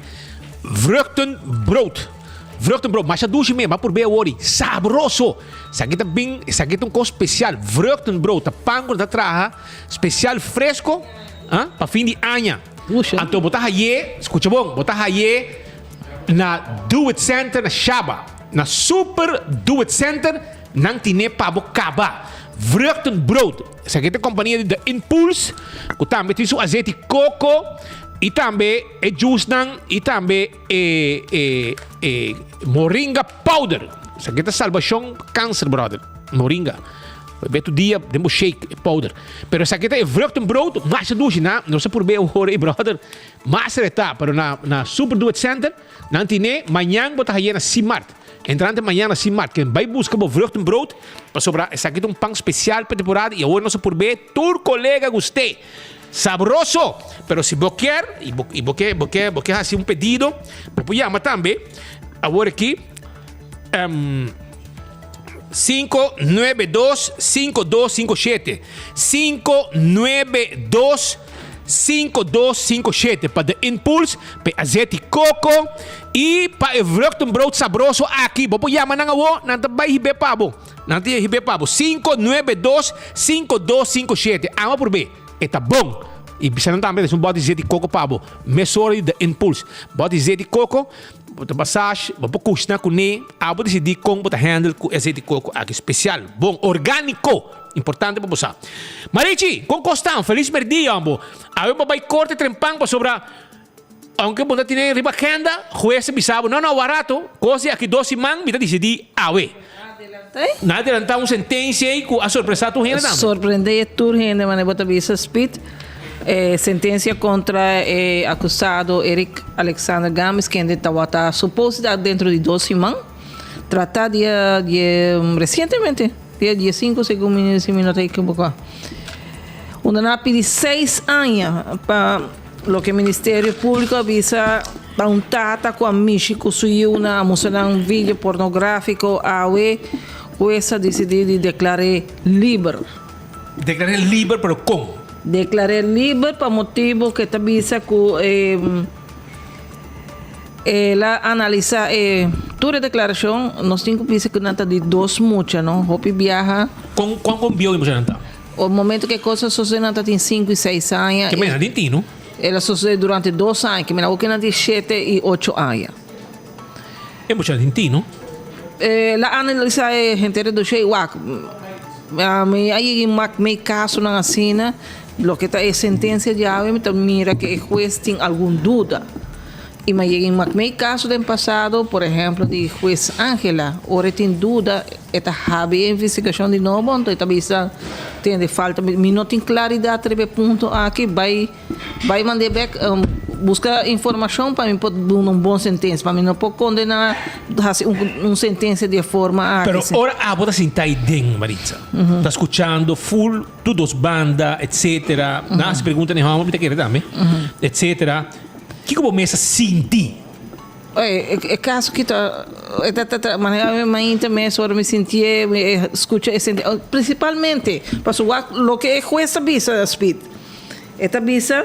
vruchtenbrood. Vruchtenbrood, masha dushi mes, bo a purbe awor i sabroso! Esaki ta bin, esaki ta un kos spesial. Vruchtenbrood ta pan ku nan ta traha spesial fresko, ah, pa fin di aña. Anto bo ta haye, skucha bon, bo ta haye na Do It Center na Shaba. Na Super Do It Center nan tine pa bo kaba. Vruchtenbrood, esaki ta kompania di The Impulse ku tambe tin su azeti koko i tambe e juicenan i tambe E e e moringa powder. Esaki ta salvacion pa cancer, brother. Moringa. Bebe tur dia den bo shake e powder. Pero esaki ta e vruchtenbrood masha dushi na nos a purbe awor ey brother. Mas reta pero na na Super Duet Center nan tine mañan bo ta haye na Simart. Entrante mañana sin mat ken bai buska bo vruchtenbrood pasobra esaki ta un pan spesial pa e temporada i awor nos a purb'é tur kolega gust'é. Sabroso! Pero si bo kier i bo i bo ke bo ke bo ke hasi un pedido bo por yama tambe awor aki 592 5257 592 5257 pa The Impulse, pa e azeti koko i pa e vruchtenbrood sabroso aki. Bo por yama nan awo, nan ta bai hib'é pa bo. Nan ta hib'é pa bo. 592 5257. Ama purb'é. E ta bon. I bisa nan tambe ta un bòt di zeti koko pa bo. Mesora di The Impulse. Bòt di zeti koko, bo ta massage, bo por kushna kuné. Abo disidí kon bo ta handle ku e zeti koko aki. Spesial, bon, orgániko. Importante pa bo sa. Marichi, kon kos tan? Felis merdia bo. Awe bo bai korte trempan pasobra aunke bo no tene riba agenda, hues ta bisa bo, no, no, warato, kos di aki dos siman mi ta disidí awe. Nan a adelantá un sentensia ei ku a sorpresá tur hende tambe. Sorprendé tur hende, manera bo ta bisa, Speed. E sentensia kontra e akusado Eric Alexander Gámez, kende tabata suposto ta dentro di dos siman, tratá dia resientemente. Dia diesinku segun mi si mi no ta ekiboká. Unda nan a pidi seis aña pa loke Ministerio Públiko a bisa pa un tata ku a mishi ku su yiunan a mustra nan video pornográfiko awe hues a disidí di deklar'é liber. Deklar'é liber pero kon? Deklar'é liber pa motibu ku e ta bisa ku e. El a analisá e tur e deklarashon, nos tin ku bisa ku nan ta di dos mucha, no? Hopi biaha. Kon kon kon bieu e muchanan ta? O momento ku e kos a sosodé nan ta tin sinku i seis aña. Ke mena tin tinu? El a sosodé durante dos aña, ke mena awor ke nan tin shete i ocho aña. E muchanan tin tinu? El a analisá e henter e doshé i wak, mi a yega i mak mei kasonan asina, loke ta e sentensia djawe mi ta mira ku e hues tin algun duda. I ma yega in makmei kaso den pasado, por ehemplo di hues Angela, ora e tin duda e ta habi e investigashon di nobo, anto e ta bisa tende falta mi no tin klaridat riba e punto aki, bai bai mand'é bek buska informashon pa mi por duna un bon sentensia, pa mi no por kondena hasi un sentensia di e forma aki. Pero ora abo ta sinta ei den, Maritza, ta skuchando ful tur dos banda, etcetera, nan hasi pregunta den hòmber mi ta kere tambe, etcetera. Kiko bo mes a sinti? Oye, e kaso ki ta, e ta ta manera mi mainta mes ora mi sintié, mi skucha e senti, prinsipalmente pasobra wak loke e hues ta bisa, Speed. E ta bisa.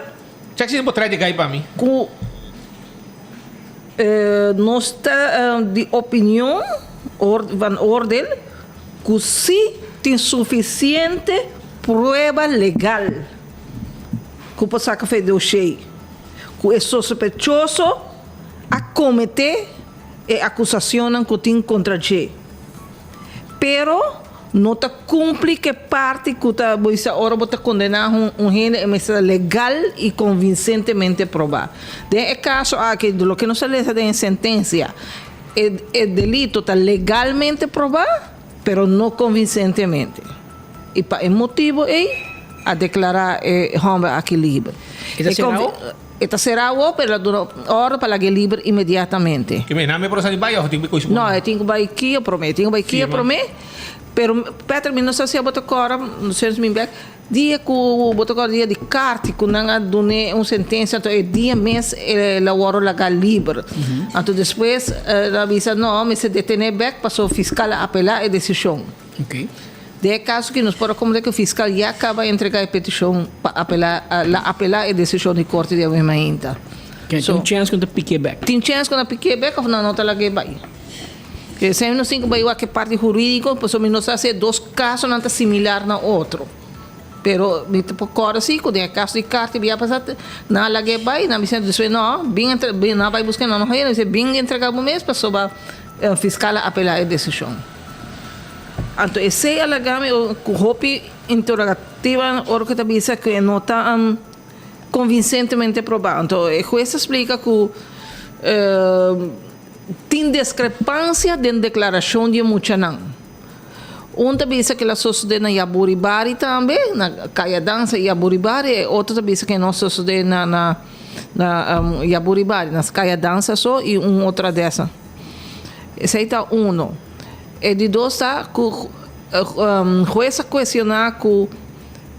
Chèk si bo trae di gai pa mi. Ku nos ta di opinion, van oordeel, ku si tin sufisiente prueba legal. Ku por saka fe doshé ku e sospechoso a kometé e akusashonnan ku tin kontra dje, pero no ta kumpli ku e parti ku ta bisa ora bo ta kondená un hende e mester ta legal i konvinsentemente probá. Den e kaso aki, loke nos a lesa den e sentensia, e delito ta legalmente probá, pero no konvinsentemente. I pa e motibu ei a deklará e hòmber aki liber. E ta será awor? E ta será awor, pero el a duna òrdu pa lag'é liber inmediatamente. Ke men name por a sali bai òf e tin ku bai kois ku No, e tin ku bai kia promé. E tin ku bai kia promé. Pero, Peter, mi no sa si abo ta kòrda, no sé si mi bek, dia ku bo ta kòrda dia di Karti ku nan a dun'é un sentensia, anto e dia mes el a wòrdu lagá liber. Anto despues el a bisa, no, mester detené bèk pasobra fiskal a apelá e desishon. Den e kaso ki nos por a komprendé ku fiskal ya kaba a entregá e petishon pa apelá la apelá e desishon di korte di awe mainta. Tin So, chèns ku nan ta pikié bèk. Tin chèns ku nan pikié bèk òf nan no ta lag'é bai. Esei nos tin ku bai wak e parti hurídiko pasobra mi no sa si e dos kasonan ta similar na otro. Pero mi ta por kòrda si ku den e kaso di Carti bia pasá nan a lag'é bai, nan a bisa despues no, bin entre bin nan a bai busk'é nan no hañ'é, nan a bisa bin entregá bo mes pasobra fiskal a apelá e desishon. Anto esei a laga mi ku hopi interrogativa ora ku ta bisa ku e no ta konvinsentemente probá. Anto e hues ta splika ku tin diskrepansia den deklarashon di e muchanan. Un ta bisa ku el a sosodé na Yaburibari tambe, na Kaya Dansa i Yaburibari, e otro ta bisa ku e no a sosodé na na Yaburibari, na Kaya Dansa so i un otro adresa. Esei ta uno. E di dos ta ku hues a kuestioná ku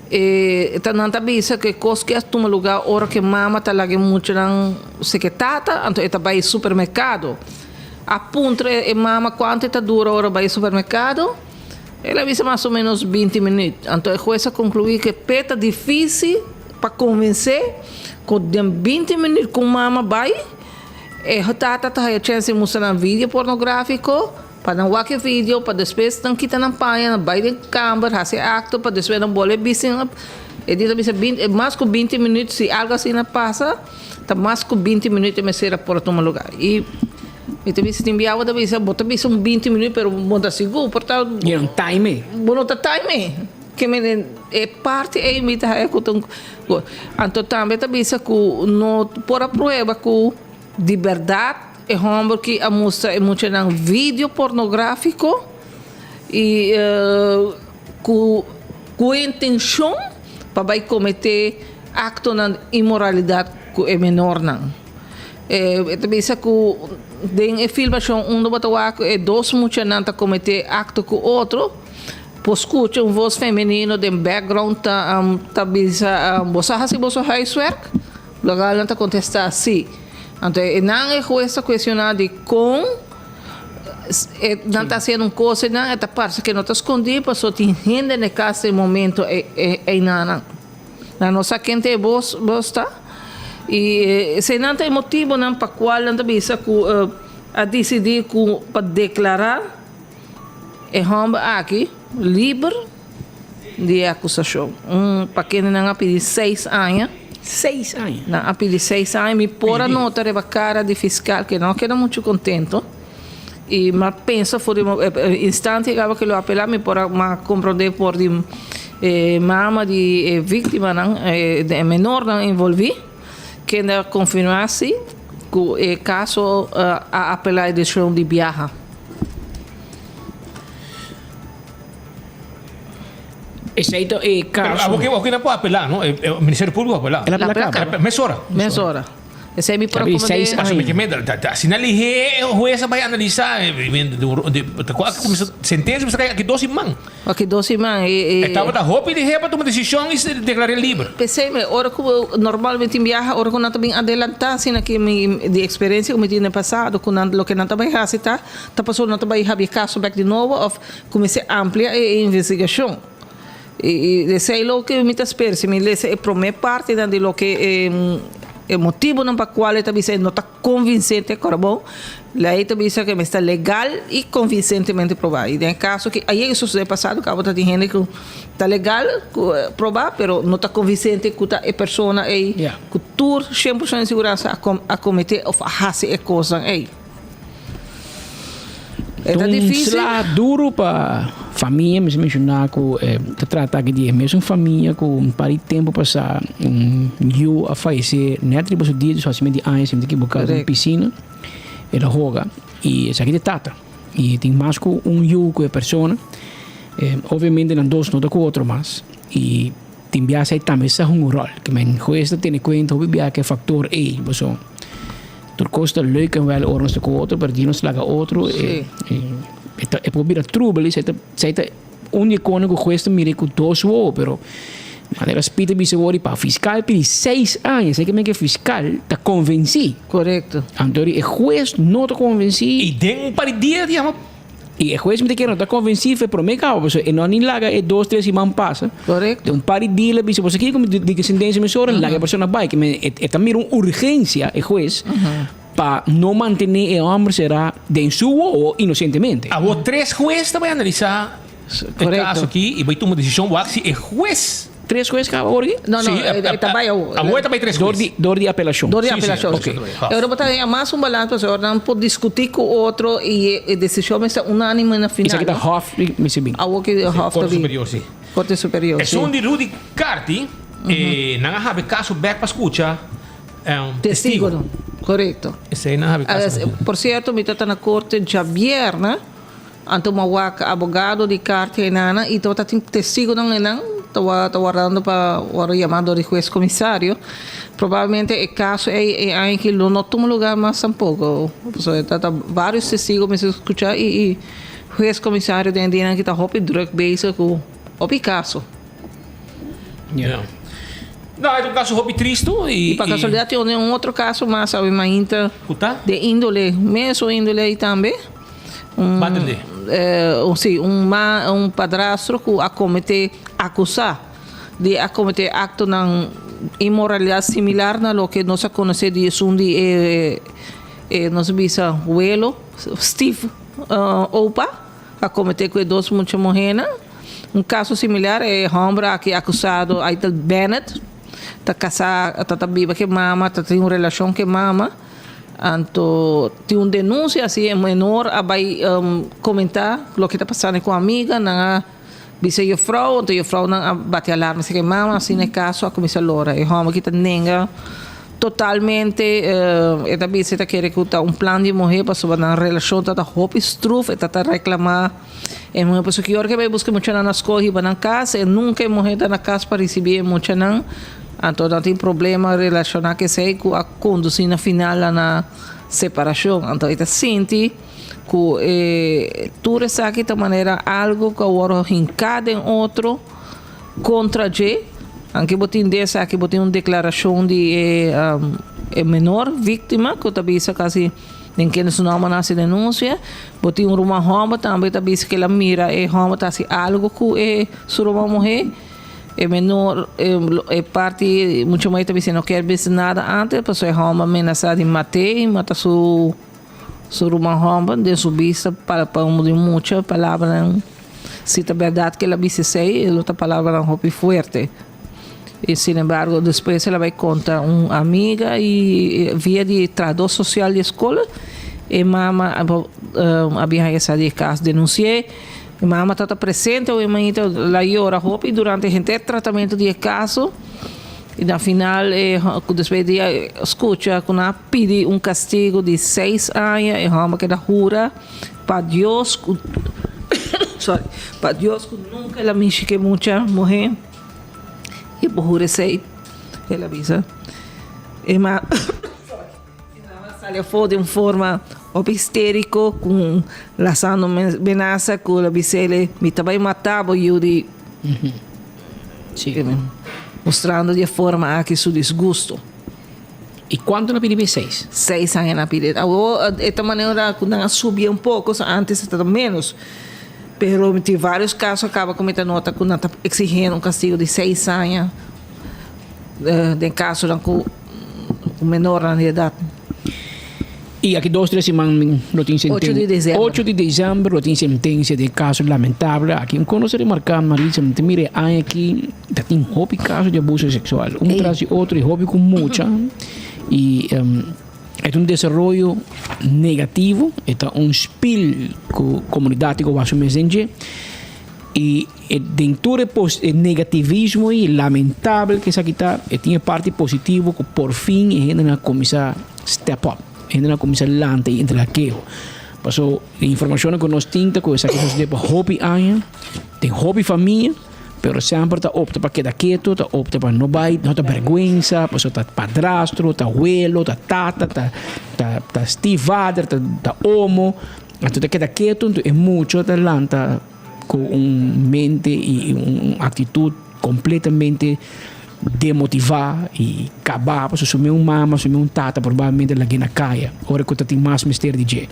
e ta nan ta bisa ku e kos ke a tuma lugá ora ku e mama ta laga e muchanan seke tata anto e ta bai supermerkado. A puntra e mama kuantu e ta dura ora bai supermerkado, el a bisa mas o ménos binti minüt. Anto e hues a konkluí ku p'e ta difísil pa konvensé ku den binti minüt ku un mama bai, E tata ta haya chèns di mustra nan video pornográfiko, pa nan wak e video, pa despues nan kita nan paña, nan bai den kamber, hasi e akto, pa despues nan bolbe bisti. E di ta bisa binti, mas ku binti minüt, si algu asina pasa, ta mas ku binti minüt e mester a por a tuma lugá. I mi ta bisa, tin biaha bo ta bisa, bo ta bisa un binti minüt, pero bo no ta sigur, por ta. Bo no time e. Bo no ta time e. Ke men e parti ei mi ta haya ku ta un Anto tambe ta bisa ku no por a prueba ku di bèrdat e hòmber ki a mustra e muchanan video pornográfiko i ku ku e intenshon pa bai kometé aktonan di inmoralidat ku e menornan. E ta bisa ku den e filmashon unda bo ta wak ku e dos muchanan ta kometé akto ku otro. Por scucha un voz femenino den background ta ta bisa, Bo sa haci boso huiswerk? Logal nan ta contesta, Si. Anto e nan e hues ta cuestiona di con e nan ta haciendo un cos e nan e ta parce que no ta scondi pasobra tin hende na e cas den momento eynanan. Nan no sa ken ta e voz voz ta y esey nan ta e motibonan pa cual nan ta bisa cu a dicidi cu pa declara. E hòmber aki liber di e akusashon. Un pa kende nan a pidi seis aña. Seis aña? Nan a pidi seis aña. Mi por a nota riba kara di fiskal ke no a keda muchu kontento. I mi a pensa for di e instante kaba ke lo apelá mi por a mi a komprondé por di e mama di e víktimanan, e menornan envolví, kende a konfirmá si ku e kaso a apelá e desishon di biaha. Esei ta e Pero kaso. abo ke nan por apelá, no? E Ministerio Públiko a apelá. El a apelá kaba. Mesora. Mesora. Esei mi por a Tabi komand'é. seis Pasobra aña. ke men ta asina lihé e hues a bai analisá ta kua ke kuminsá sentensia kuminsá kai aki dos siman. Aki dos siman e. E tabata hopi lihé pa tuma desishon i deklar'é liber. P'esei mi ora ku normalmente tin biaha ora ku nan ta bin adelantá asina ki mi di eksperensia ku mi tin den pasado ku nan loke nan ta bai hasi ta Ta pasobra no ta bai habia kaso bek di nobo of kuminsá amplia e investigashon. I esei loke mi ta spera. Si mi lesa e promé partinan di loke e motibunan pa kual e ta bisa e no ta konvinsente kòrda bon, lei ta bisa ku e mester ta legal i konvinsentemente probá. I den e kaso ki a yega sosodé pasado kaba ta tin hende ku ta legal ku probá pero no ta konvinsente ku ta e persona ei ku tur shen por shento di siguransa a kometé òf a hasi e kosnan ei. E ta Un difícil. sla duro pa famia, mi sa menciona cu ta trata aki di e mesun famia cu un par di tempo pasa un yu a fayece net riba su dia di su hacimento di aña, si mi ta equivoca, den Correcto. piscina. El a hoga y esaki ta e tata y tin mas cu un yu cu e persona. Obviamente nan dos no ta cu otro mas y tin biaha esey tambe sa hunga un rol. Ke men hues ta tene cuenta hopi biaha cu e factor ey, pasobra. Tur kos ta leuk en wel ora nos ta ku otro, pero dia nos laga otro, e, e, e, ta, e por bira trubel i ta, sei ta un di e konan ku hues ta mira ku dos wowo, pero manera Speed a bisa wor di pa fiskal pidi seis aña, sei ke men ke fiskal ta konvensí. Korekto. Anto di e hues no ta konvensí. I den un par di dia di ama. I e hues mi ta kere no ta konvensí fe promé kaba, pasobra e no a ni laga e dos, tres siman pasa. Korekto. Den un par di dia el a bisa, boso kiko mi di sentensia mesora, laga e persona bai. Ke men e ta mira un urgensia, e hues, pa no mantené e hòmber será den su wowo inosentemente. Awor tres hues ta bai analisá e kaso aki i bai tuma desishon wak si e hues. Tres hues kaba awor aki? No, no, e ta bai awor. Awor e ta bai tres Dor hues. di, dor di apelashon. Dor di apelashon. Ok. E ora bo ta haña mas un balans pasobra ora nan por diskutí ku otro i e desishon mester ta unánime na final. Esaki ta Hof di mester bin. Awor ki Hof ta Korte bin. Superior, si. Korte Superior, si. Esun di Rudy Carty, nan a habi kaso bèk pa skucha testigo. Testigonan, korekto. Esei nan a habi kaso bèk. Por sierto mi ta ta na korte djabièrnè. Anto m'a wak abogado di Carty einan i tabata tin testigonan einan. Ta ta wardando pa wòrdu yamá dor di hues komisario. Probablemente e kaso ei e aña aki lo no tuma lugá mas tampoko. Pasobra ta ta vários testigo mester skuchá i i hues komisario den e dianan aki ta hopi drùk bezig ku hopi kaso. Ja. No, e ta un kaso hopi tristu i. I pa kasualidat tin un otro kaso mas awe mainta. Ku ta? Den índole, mesun índole ei tambe. Un, Batende. Eh, un, sí, un ma, un padrastro ku a kometé, akusá di a kometé aktonan inmoralidat similar na loke nos a konosé di esun di e, e nos a bisa welo, stief opa, a kometé ku e dos mucha muhénan. Un kaso similar, e hòmber aki akusado, Aitel Bennett, ta kasá, ta ta biba ku e mama, ta tin un relashon ku e mama. Anto tin un denuncia asi e menor a bay comenta loke ta pasando cu amiga nan a bisa juffrouw anto juffrouw nan a bati alarma esaki mama asina e caso a cuminsa lora e homber aki ta nenga totalmente e ta bisa e ta kere cu ta un plan di muher pasobra nan relacion ta ta hopi struf e ta ta reclama e muher pasobra ki ora ke bay busca e muchanan na school hiba nan cas e nunca e muher ta na cas pa ricibi e muchanan anto nan tin problema relaciona cu esey cu a Kondusí na final la na separashon. Anto e ta sinti ku e tur esaki ta manera algu ku a wòrdu hinká den otro kontra dje. Anke bo tin di esaki bo tin un deklarashon di e e menor víktima ku ta bisa kasi den kende su nòmber nan hasi denunsia. Bo tin un ruman hòmber tambe ta bisa ku el a mira e hòmber ta hasi algu ku e su ruman muhé. E menor, e parti mucho mai ta bisa no kier bisa nada antes pasobra e homber a menasa di mat'é y mata su su ruman homber den su bista pa pa un di mucha palabranan si ta berdad ke el a bisa esey e lo ta palabranan hopi fuerte y sin embargo despues el a bay conta un amiga y via di trahador social di e school e mama a bin haya sa di e cas denunci'é. Mi mama tabata presente awe mainta, el a yora hopi durante henter tratamentu di e kaso i na final e despues di a skucha ku nan a pidi un kastigu di seis aña e hòmber keda hura pa Dios ku sorry pa Dios ku nunka el a mishi ku e mucha muhé i por hura esei el a bisa e ma. E mama sali afó den un forma hopi histérico cu lasando menasa cu la bisele mi ta bay mata bo yu di Mostrando di e forma aki su disgusto. Y cuanto nan pidi p'e seis? Seis aña nan pidi. Awor e ta manera cu nan a subi un poco, so antes e tabata menos. Pero mi tin varios caso a caba cu mi ta nota cu nan ta exigiendo un castigo di seis aña den casonan cu. Ku menornan di edat. I aki dos tres siman lo tin sentensia. Ocho di desèmber. Ocho di desèmber lo tin sentensia di e kaso lamentable aki. Un kono se remarká Maritza, mi ta mira e aña aki ta tin hopi kaso di abuso seksual. Un tras di otro i hopi ku mucha. I e ta un desaroyo negativo, e ta un spil ku komunidat tin ku wak su mes den dje. I e den tur e pos e negativismo i lamentabel ku esaki ta, e tin e parti positivo ku por fin e hendenan a kuminsá step up, e hendenan a kuminsá lanta i entrega keho. Paso e informashonnan ku nos tin ta ku esaki a sosodé pa hopi aña, den hopi famia, pero semper ta opta pa keda ketu, ta opta pa no bai, no ta bèrgwensa, paso ta padrastro, ta welo, ta tata, ta ta ta stiefvader, ta ta omo, anto ta keda ketu, anto e mucha ta lanta. Ku un mente i un aktitut kompletamente demotivá i kabá pasobra su mes mama, su mes tata probablemente lag'é na kaya ora ku ta tin mas mester di dje.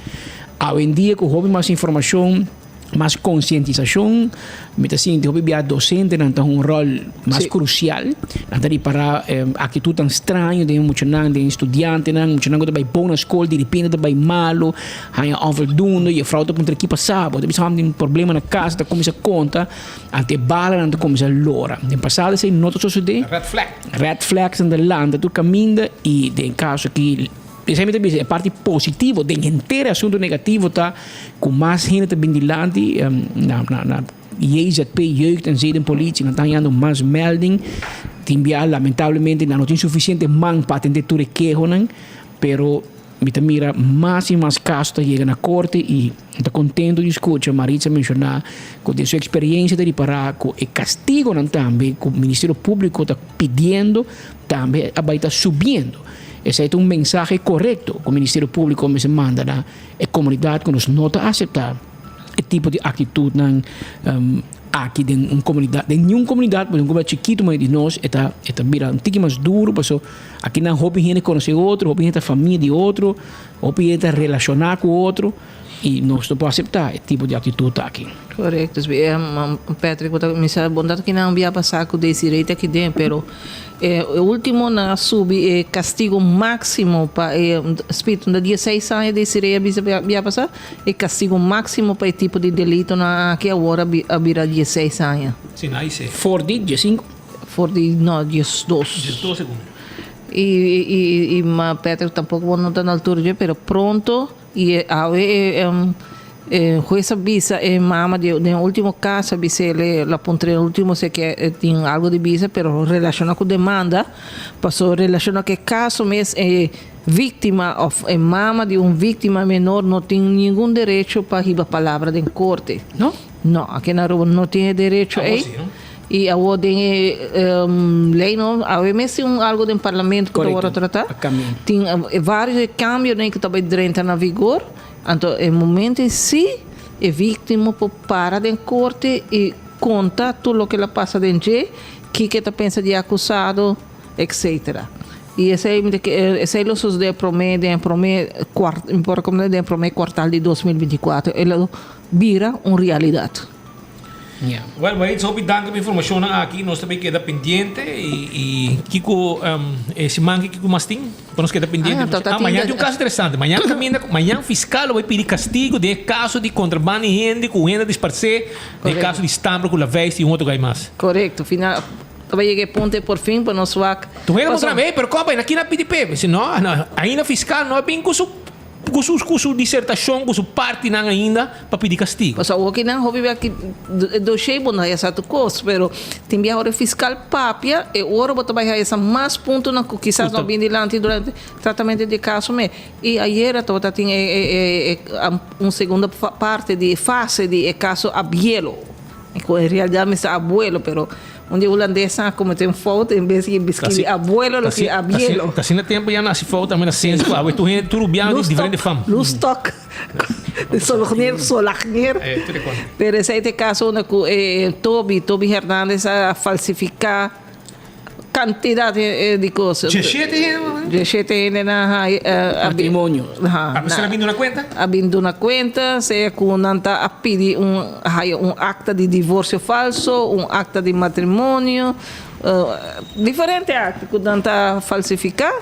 Awendia ku hopi mas informashon, mas konsientisashon, mi ta sinti hopi bia dosentenan ta un ròl mas krusial. Nan ta ripará aktitutnan straño den e muchanan, den e studiantenan, muchanan ku ta bai bon na skol direpente ta bai malu. Haña onvoldoende, juffrouw ta puntra ki pasa, bo ta bisa tin problema na cas, ta cuminsa conta, ante e balanan ta cuminsa lora. Den pasado esey no ta sosode. Red flag. Red flags nan ta lanta tur caminda y den caso aki, esey mi ta bisa e parti positivo den henter e asunto negativo ta cu mas hende ta bin dilanti na na JZP, Jeugd en Zedenpolitie, nan ta hañando mas melding, tin bia lamentablemente nan no tin suficiente man pa atende tur e kehonan, pero. Mi ta mira mas y mas caso ta yega na corte y mi ta contento di scucha Maritza menciona cu den su experiencia ta ripara cu e castigonan tambe cu Ministerio Publico ta pidiendo tambe a bay ta subiendo. Esey ta un mensahe corecto cu Ministerio Publico mester manda na e comunidad cu nos no ta acepta e tipo di actitudnan aki den un comunidad, den niun comunidad, pero den un comunidad chikito manera di nos e ta e ta bira un tiki mas duro paso aki nan hopi hende conoce otro, hopi hende ta famia di otro, hopi hende ta relaciona cu otro y nos no por acepta e tipo di actitud aki. Correcto, Patrick, bo ta misa bo no ta kinan bia pasa cu Desiree ta aki den, pero e ultimo nan a subi e castigo maximo pa e spit, unda dieseis aña Desiree a bisa bia pasa, E castigo maximo pa e tipo di delitonan aki awor a bira dieseis aña. Si, na isé. For di diesinco? For di, no, diesdos. Diesdos segun. Y, y, y ma Patrick tampoco bo no ta na altura dje, pero pronto, y awe e, e hues a bisa e mama di, den ultimo caso a bis'el, lo a puntr'el ultimo si e ke tin algo di bisa, pero relaciona cu demanda, paso relaciona cu e caso mes e. Víktima òf e mama di un víktima menor no tin ningun derecho pa hiba palabra den korte. No? No, aki na Aruba no tin e derecho ei. I awor den e lei no, awe mes tin un algo den parlamento ku ta wòrdu tratá. Tin vários e kambionan ku ta bai drenta na vigor. Anto e momento ei sí e víktima por para den korte i konta tur loke el a pasa den dje, kiko e ta pensa di e akusado. Etcetera. Y esey mi ta ke esey lo sucede prome den prome cuart mi por recomenda den prome cuartal di 2024 e lo bira un realidad. Yeah. Well, Maritza, hopi danki pa informacionnan aki. Nos ta bay keda pendiente y, y kiko um, e siman ki kiko mas tin? Pa nos keda pendiente. Ah, ta Ah, mañana tin tin un caso interesante. Mañana caminda, mañana fiscal lo bay pidi castigo den e caso di contrabanda di hende cu hende a disparce, den e Correcto. caso di Stambro cu Lavijs y un otro guy mas. Correcto. Final Ta bai yega e punto e por fin pa nos wak. Tu hende Paso. puntra mi, ey, pero koba na kina pidi p'e? Mi si, no, no, ainda fiscal no a bin ku su, ku su, ku su disertashon, ku su partinan ainda pa pidi kastigo. Pasobra awor kinan hopi bia ki e doshé bo no haya sa tur kos, pero tin bia ora e fiscal papia, e ora bo ta bai haya sa mas puntonan ku kisas no a bin dilanti durante tratamento di e kaso me. I ayera tabata tin e, e, e, e un segunda parte di e fase di e kaso Abielo. Cu en realidad mi sa abuelo, pero un di hulandesnan a comete un fout en bes di skirbi abuelo lo skirbi abielo. Ta asina tempo ya naci fout tambe na sense cu awe tur hende tur rubiano di diferente fam. Loestok, sologneer, solagneer. Pero esey ta e caso unda cu Toby, Toby Hernandez a falsifica. Cantidad di cos. Diecisiete hende? Diecisiete hende nan a. Matrimonio. A mester a bin duna cuenta? A bin duna cuenta, sea cu nan ta a pidi un haya un acta di divorcio falso, un acta di matrimonio, diferente acta cu nan ta falsifica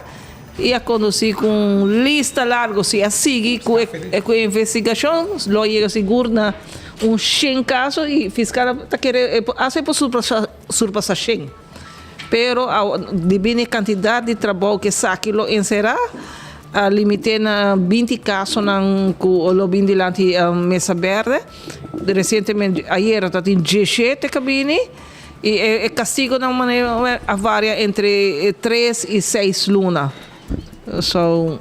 y a conduci cu un lista largo. Si a sigui cu e investigacion lo a yega sigur na un shen caso y fiscal ta kere haci por surpasa shen. Pero debí na e kantidat di trabou ku esaki lo enserá, a limit'é na 20 kasonan ku lo bin dilanti mesa bèrdè. Resientemente, ayera ta tin 17 ku a bini i e kastigunan manera a varia entre tres i seis luna. So.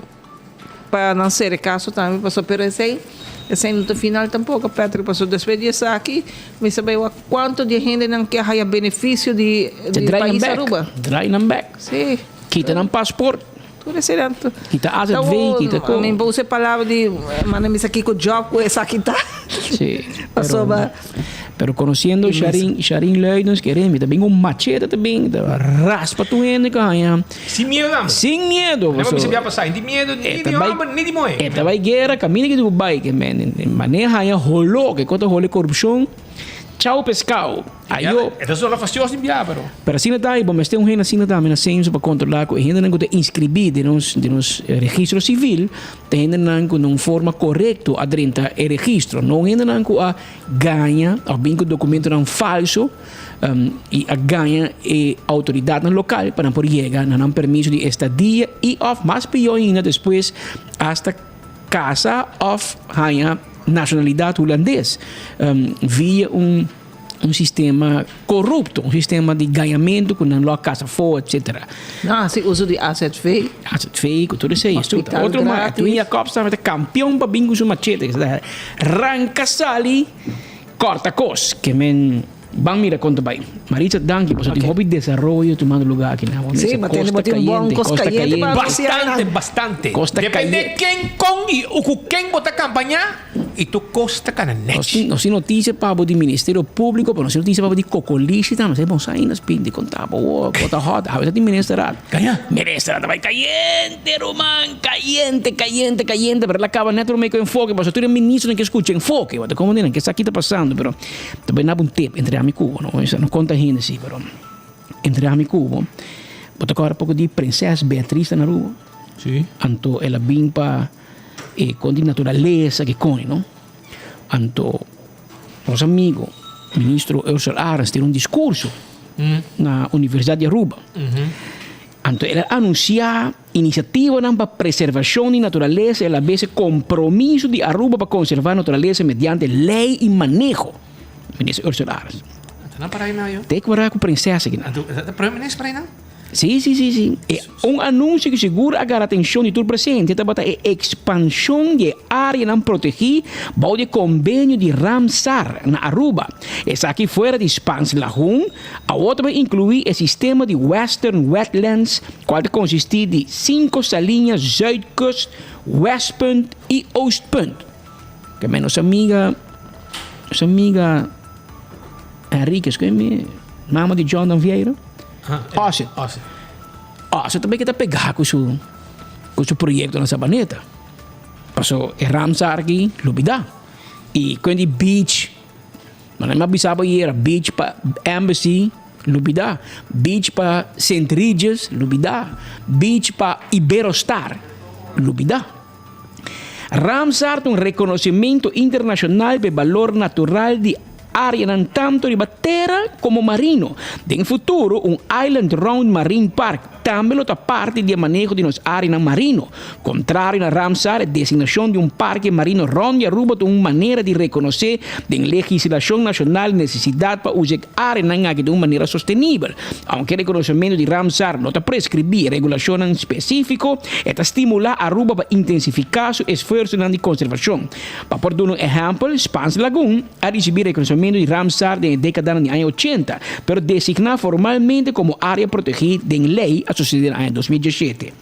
Pa nan sera e kaso tambe pasobra pero esei esei no ta final tampoco Patrick pasobra despues di esaki mi sa bai wak cuanto di e hendenan ke haya beneficio di di Draai nan pais bek Aruba. Draai nan bek. Si. Kita nan paspoort. Tur eseinan ta Kita AZV kita ko. Mi bo usa e palabra di manda mi sa kiko job ku esaki ta. Si. Pasobra. Pero conociendo Sharin Sharin Luidens kere mi ta bin un machete ta bin ta raspa tur hende ku haña. Sin miedo dame. Sin miedo. Lema bisa bia pasa. Inti miedo ni di homber ni di muher. E ta bai guera caminda ki tu bai ke men maneha haña holo ke kota holo corupcion. Chao pescao. Ayo. E ta zona fastioso di bia pero. Pero asina ta y bo mester un hende asina tambe na censo pa controla cu e hendenan cu ta inscribi den nos den nos registro civil ta hendenan cu na un forma corecto a drenta e registro. No hendenan cu a gaña of bin cu documentonan falso y a gaña e autoridadnan local pa nan por yega na nan permiso di estadia y of mas pior ainda despues hasta casa of haña nacionalidad hulandes via un. Un sistema korupto, un sistema di gañamentu ku nan lo a kasa afó, etsetera. Nan hasi uso di azv. Azv ku tur esei. Hospital Otro ma, gratis. Edwin Jacobs tambe ta kampion pa bin ku su machete. Ranka sali, kòrta kos. Ke men ban mira kon ta bai. Maritza danki pasobra tin hopi desaroyo tumando luga aki na. Sí, ma tin bo tin bon kos kayente pa anuncia nan. Bastante, bastante. Kos ta Depende kayente. ken, kon i ku ken bo ta kampañá. I tur kos ta kana nèchi. Nos tin notisia pa bo di Ministerio Públiko, pero nos tin notisia pa bo di Kokolishi tambe. Esei bon sa ainda spin di konta bo awor, bo ta hòt. Awe ta tin ministerat. Kaña. Ministerat ta bai kayente ruman, kayente, kayente, kayente, pero el a kaba nèt promé ku enfoke, pasobra tur e ministronan ke skucha enfoke, bo ta komprende nan ke sa ki ta pasando, pero ta bai naba un tep entre ami ku bo, no, no konta hende si, pero entre ami ku bo, bo ta kòrda poko di Prinses Beatriz ta na Aruba? Si. Anto el a bin pa. E kon di naturalesa ke koni no. Anto nos amigo ministro Ursel Arends tin un diskurso na Universidat di Aruba. Anto el a anunsiá inisiativanan pa preservashon di naturalesa i alabes e kompromiso di Aruba pa konservá naturalesa mediante lei i maneho. Minister Ursel Arends. Te ku ku prinsesa kinan. Sí, sí, sí, sí. E un anuncio cu sigur a gara atencion di tur presente tabata e expansion di e areanan protegi bou di e convenio di Ramsar na Aruba. Esaki fuera di Spaans Lagoon, awor ta bay inclui e sistema di Western Wetlands cual ta consisti di cinco saliña Zuidkust, Westpunt y Oostpunt. Keme nos amiga, nos amiga Henriquez, keme mama di Jonathan Vieira? Ose. Ose tambe ke ta pegá ku su ku su proyekto na Sabaneta. Paso e Ramsar aki lubidá. I kuen di beach, manera mi a bisa bo ayera, beach pa Embassy lubidá, beach pa Sint Regis lubidá, beach pa Iberostar lubidá. Ramsar ta un rekonosementu internashonal pa e balor natural di áreanan tantu riba tera komo marino. Den futuro, un Island Round Marine Park tambe lo ta parti di e maneho di nos áreanan marino. Kontrario na Ramsar, e designashon di un parke marino rònt di Aruba ta un manera di rekonosé den legislashon nashonal e nesesidat pa usa e áreanan aki den un manera sostenibel. Aunke rekonosementu di Ramsar no ta preskribí regulashonnan spesífiko, e ta stimulá Aruba pa intensifiká su esfuersonan di konservashon. Pa por duna un ehèmpel, Spaans Lagoon a risibí rekonosementu di Ramsar den e dékadanan di aña ochenta, pero designá formalmente komo área protegí den lei a susedé na aña 2017.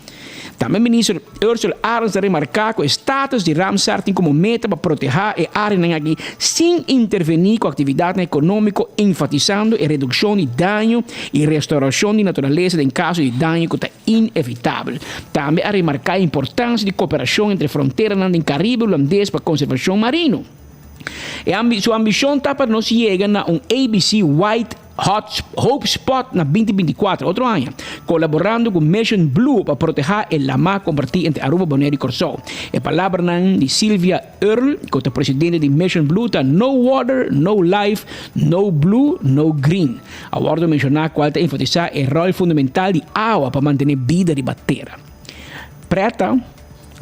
Tambe Minister Ursula Arends a remarká ku e status di Ramsar tin komo meta pa protehá e áreanan aki sin intervení ku aktividatnan ekonómiko, enfatisando e redukshon di daño i restaurashon di naturalesa den kaso di daño ku ta inevitabel. Tambe a remarká e importansia di koperashon entre fronteranan den Karibe Hulandes pa konservashon marino. E su ambishon ta pa nos yega na un ABC White Hot Hope Spot na binti binti kuater, otro aña, kolaborando ku Mission Blue pa protehá e lamá kompartí entre Aruba, Bonaire i Kòrsou. E palabranan di Sylvia Earle, ku ta presidente di Mission Blue ta No water, no life, no blue, no green. A wòrdu menshoná kual ta enfatisá e ròl fundamental di awa pa mantené bida riba tera. Preta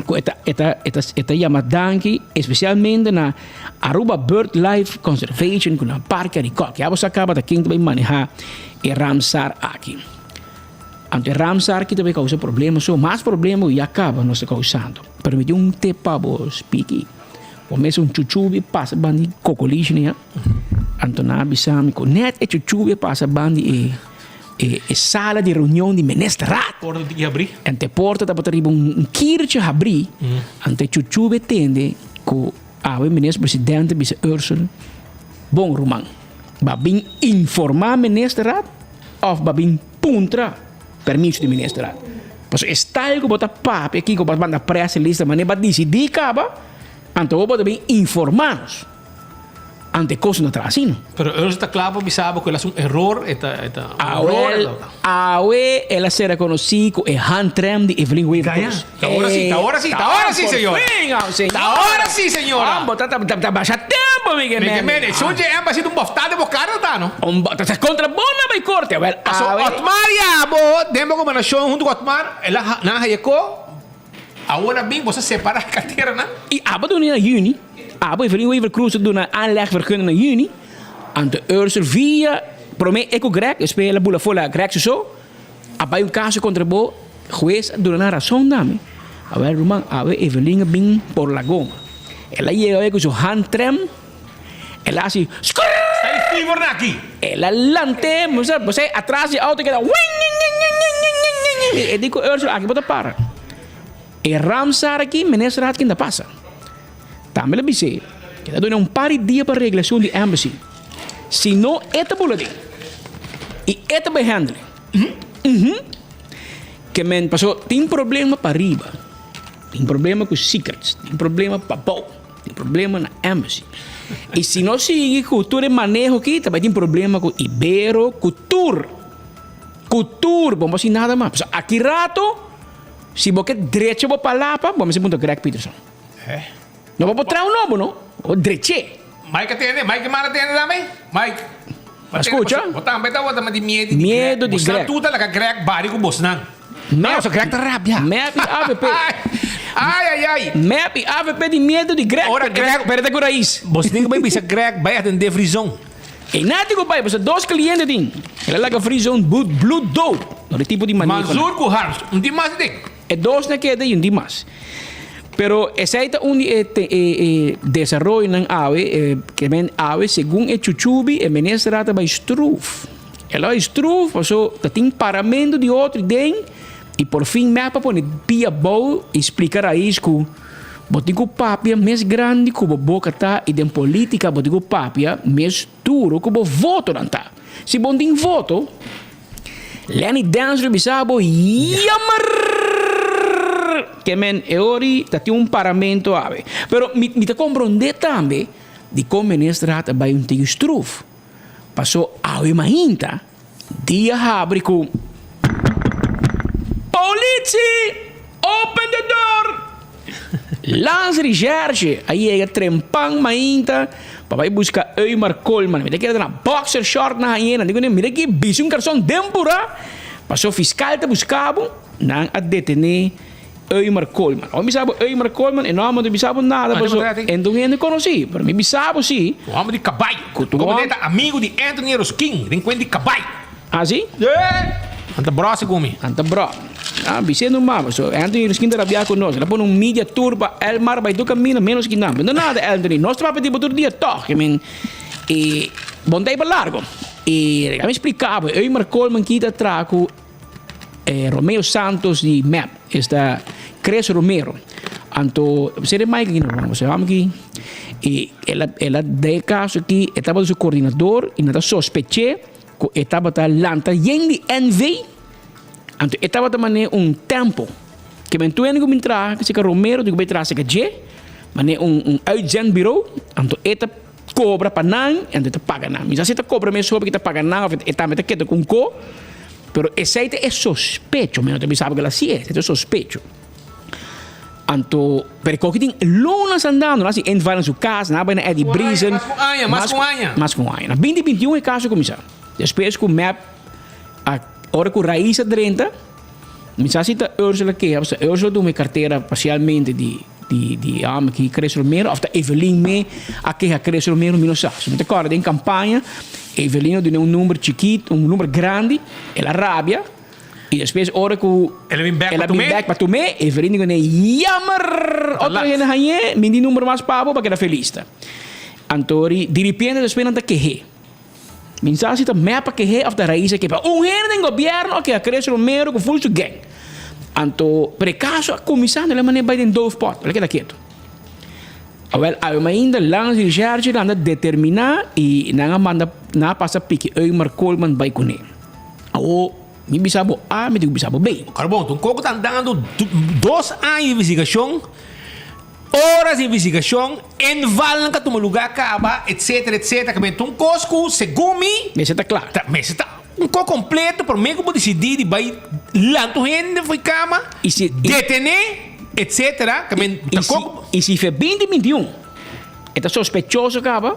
ku e ta e ta e ta e ta yama danki espesialmente na Aruba Bird Life Conservation ku na Parke Arikok. Ya bo sa kaba ta ken ta bai manehá e Ramsar aki. Anto e Ramsar aki ta bai kousa problema so mas problema ku ya kaba nos ta kousando. Pero mi tin un tip pa bo Speaky. Bo mes un chuchubi pasa bandi Kokolishi nia. Anto nan a bisa mi ku nèt e chuchubi a pasa bandi e E e sala di reunion di ministerraad. Porta di habrí. Ante e porta tabata riba un un kirtje habrí. Ante e chuchube tende ku awe minister presidente bisa Ursel, Bon ruman, ba bin informá ministerraad òf ba bin puntra permiso di ministerraad? Pasobra e style ku bo ta papia aki ku bo ta manda press release ta manera bo a disidí kaba, anto bo ta bin informá nos. Ante cos no ta asina. Pero Earls ta cla pa bisa bo cu el a haci un error, e ta, e ta un error, Awel, e ta. awe el a ser reconoci cu e handrem di Evelyn Wever Croes. Ta ora si, ta ora si, ta ora si, señora. Por fin, aw, señora. Ta ora si, señora. Ambo ta, ta, ta basha tempo, mi ke Mi ke mende. mende, sun dje embassy ta un bofta den bo cara ta, no? Un bo, ta, ta contra bo na bay corte. Awel, Paso awe. Otmar ya bo, den bo gobernacion hunto cu Otmar, el a, nan a haya co. Awor a bin boso separa carteranan. I abo duna na juni, abo Evelyn Wever Croes a duna aanlegvergunning na juni. Anto Ursel via prome e ku Greg, despues el a bula for la Greg su so, a bai un kaso kontra bo, hues a duna nan rason tambe. Awel ruman, awe Evelyn a bin por la goma. El a yega awe ku su handrem, el a hasi skrrrr! Sta e fever na aki. El a lant'é, bo sa, bo sa atras di auto keda winginginginginginginginging. E di ku Ursel, aki bo ta para. E ramsar aki, minister had kin ta pasa. Tambe el a bis'é, E ta duna un par di dia pa regla asun di embassy. Si no, e ta bula den. I e ta bai handle. Uhum. Ke men, paso tin problema pa riba, tin problema ku secrets, tin problema pa bou, tin problema na embassy. I si no sigui ku tur e maneho aki, ta bai tin problema ku Ibero, ku tur. Ku tur, bo no por hasi nada mas. Paso aki rato, si bo ke drecha bo palapa, bo mester puntra Greg Peterson. No bo por traha un nobo no, bo drech'é. Mike a tende, Mike manda tende tambe, Mike. A scucha? Bo tambe tabata di miedo di Greg. Miedo di Greg. Bosnan tur ta laga Greg bari cu bosnan. Mep. Pasobra Greg ta rabia. Mep y avp. Ay ay ay. Mep y avp di miedo di Greg. Ora Greg. Pero ta cu rais. Bos tin cu bay bisa Greg bay atende free zone. E nati cu bay pasobra dos cliente tin. El a laga free zone blue dope. No di tipo di maneho. Manzur cu Harms. Un tin mas den. E dos na keda y un di mas. Pero esey ta un di e e desaroyonan awe, e ke men awe segun e chuchubi e minister a ta bay struf. El a bay struf paso ta tin paramento di otro den y por fin mep a pone pia abou y splica Raiz cu bo tin cu papia mes grandi cu bo boca ta y den politica bo tin cu papia mes duro cu bo votonan ta. Si bo no tin voto. Lenny Dance lo bisa bo jammer! Ke men e ori ta tin un paramento awe. Pero mi mi ta comprende tambe dikon minister a ta bai un tiki struf. Paso awe mainta dia habri ku Politie! Open the door! Lans Recherche a yega trempan mainta pa bai buska Eumar Koolman. Mi ta kere ta na boxer short na hañ'e. Nan di kuné, mira aki bisi un karson den purá. Paso fiskal ta buska bo. Nan a detené Eumar Koolman. Ora mi bisa bo Eumar Koolman, e nòmber no ta bisa bo nada paso e no ta un hende konosí. Pero mi bisa bo si. Un hòmber di kabai. Komo ta amigu di Anthony Eroskin den kuent di kabai. Ah si? Nan ta brò segun mi. Nan ta brò. Ah, bis'é no mama. So, Anthony Ruskin ta rabiá ku nos. El a pone un media tour pa Elmar bai tur kaminda ménos ki nan. No nada, Anthony. Nos ta papia di bo tur dia tòg. I mean, e bon ta ei pa largo. E a mi spliká bo, Eumar Koolman ki ta traha ku Romeo Santos di mep. Esta Chris Romero. Anto, sede Mike aki no, bo sa ki. E el a, el a da e kaso aki, e tabata su koordinador i nan ta sospeché. Ku e tabata lanta yen di NV, anto e tabata manera un tempo. Ke men tuende ku bin traha seka Romero di ku bai traha seka dje, manera un un uitzendbureau, anto e ta kobra pa nan, anto e ta paga nan. Mi sa si e ta kobra mes hopi ku e ta paga nan òf e tambe ta keda ku un ko, pero esei ta e sospecho, mi no ta bisa bo ku el a hasié, esei ta e sospecho. Anto, pero e koki tin lunas andando, nan a hasi inval na su kas, nan a bai na Eddie Briesen. Mas ku un aña, mas ku un aña. Mas ku un aña. Na binti binti un e kaso a kuminsá. Despues ku mep a, ora ku Raiz a drenta, mi sa si ta Ursula keha, pasobra Ursula tuma e kartera parsialmente di di di hòmber ki Chris Romero, òf ta Evelyn me a keha Chris Romero, mi no sa. So mi ta kòrda den kampaña, Evelyn a duna un number chikit, un number grandi, el a rabia. I despues ora ku El a bin bek el pa a bin tum'é. bek pa tum'é, Evelyn di kuné, Jammer! Ta Otro lat. hende hañ'é, mi di number mas pa bo pa keda felis ta. Anto ri, diripiente despues nan ta keh'é. Mi sa si ta mep a keh'é òf ta Raiz a keh'é, pero un hende den gobièrnu a keha Chris Romero ku ful su gang. Anto, pero e kaso a kuminsá, nan a manera bai den doofpot, el a keda ketu. Awel, awe mainda Lans di Recherche nan ta determiná i nan a manda, nan a pasa piki Eumar Koolman bai kuné. Awo, mi bisa bo A, mi tin ku bisa bo B. Ora bon, un koko ta andando dos aña di investigashon, oras di investigashon, invalnan ka tuma lugá kaba, etsetera, etsetera. Kaminda ta un kos ku segun mi. Mester ta kla. Ta, mester ta un kos kompleto promé ku bo disidí di bai lanta un hende for kama, I si, i. detené, etsetera. Kaminda ta I si, koko. i si fe binti 21 e ta sospechoso kaba,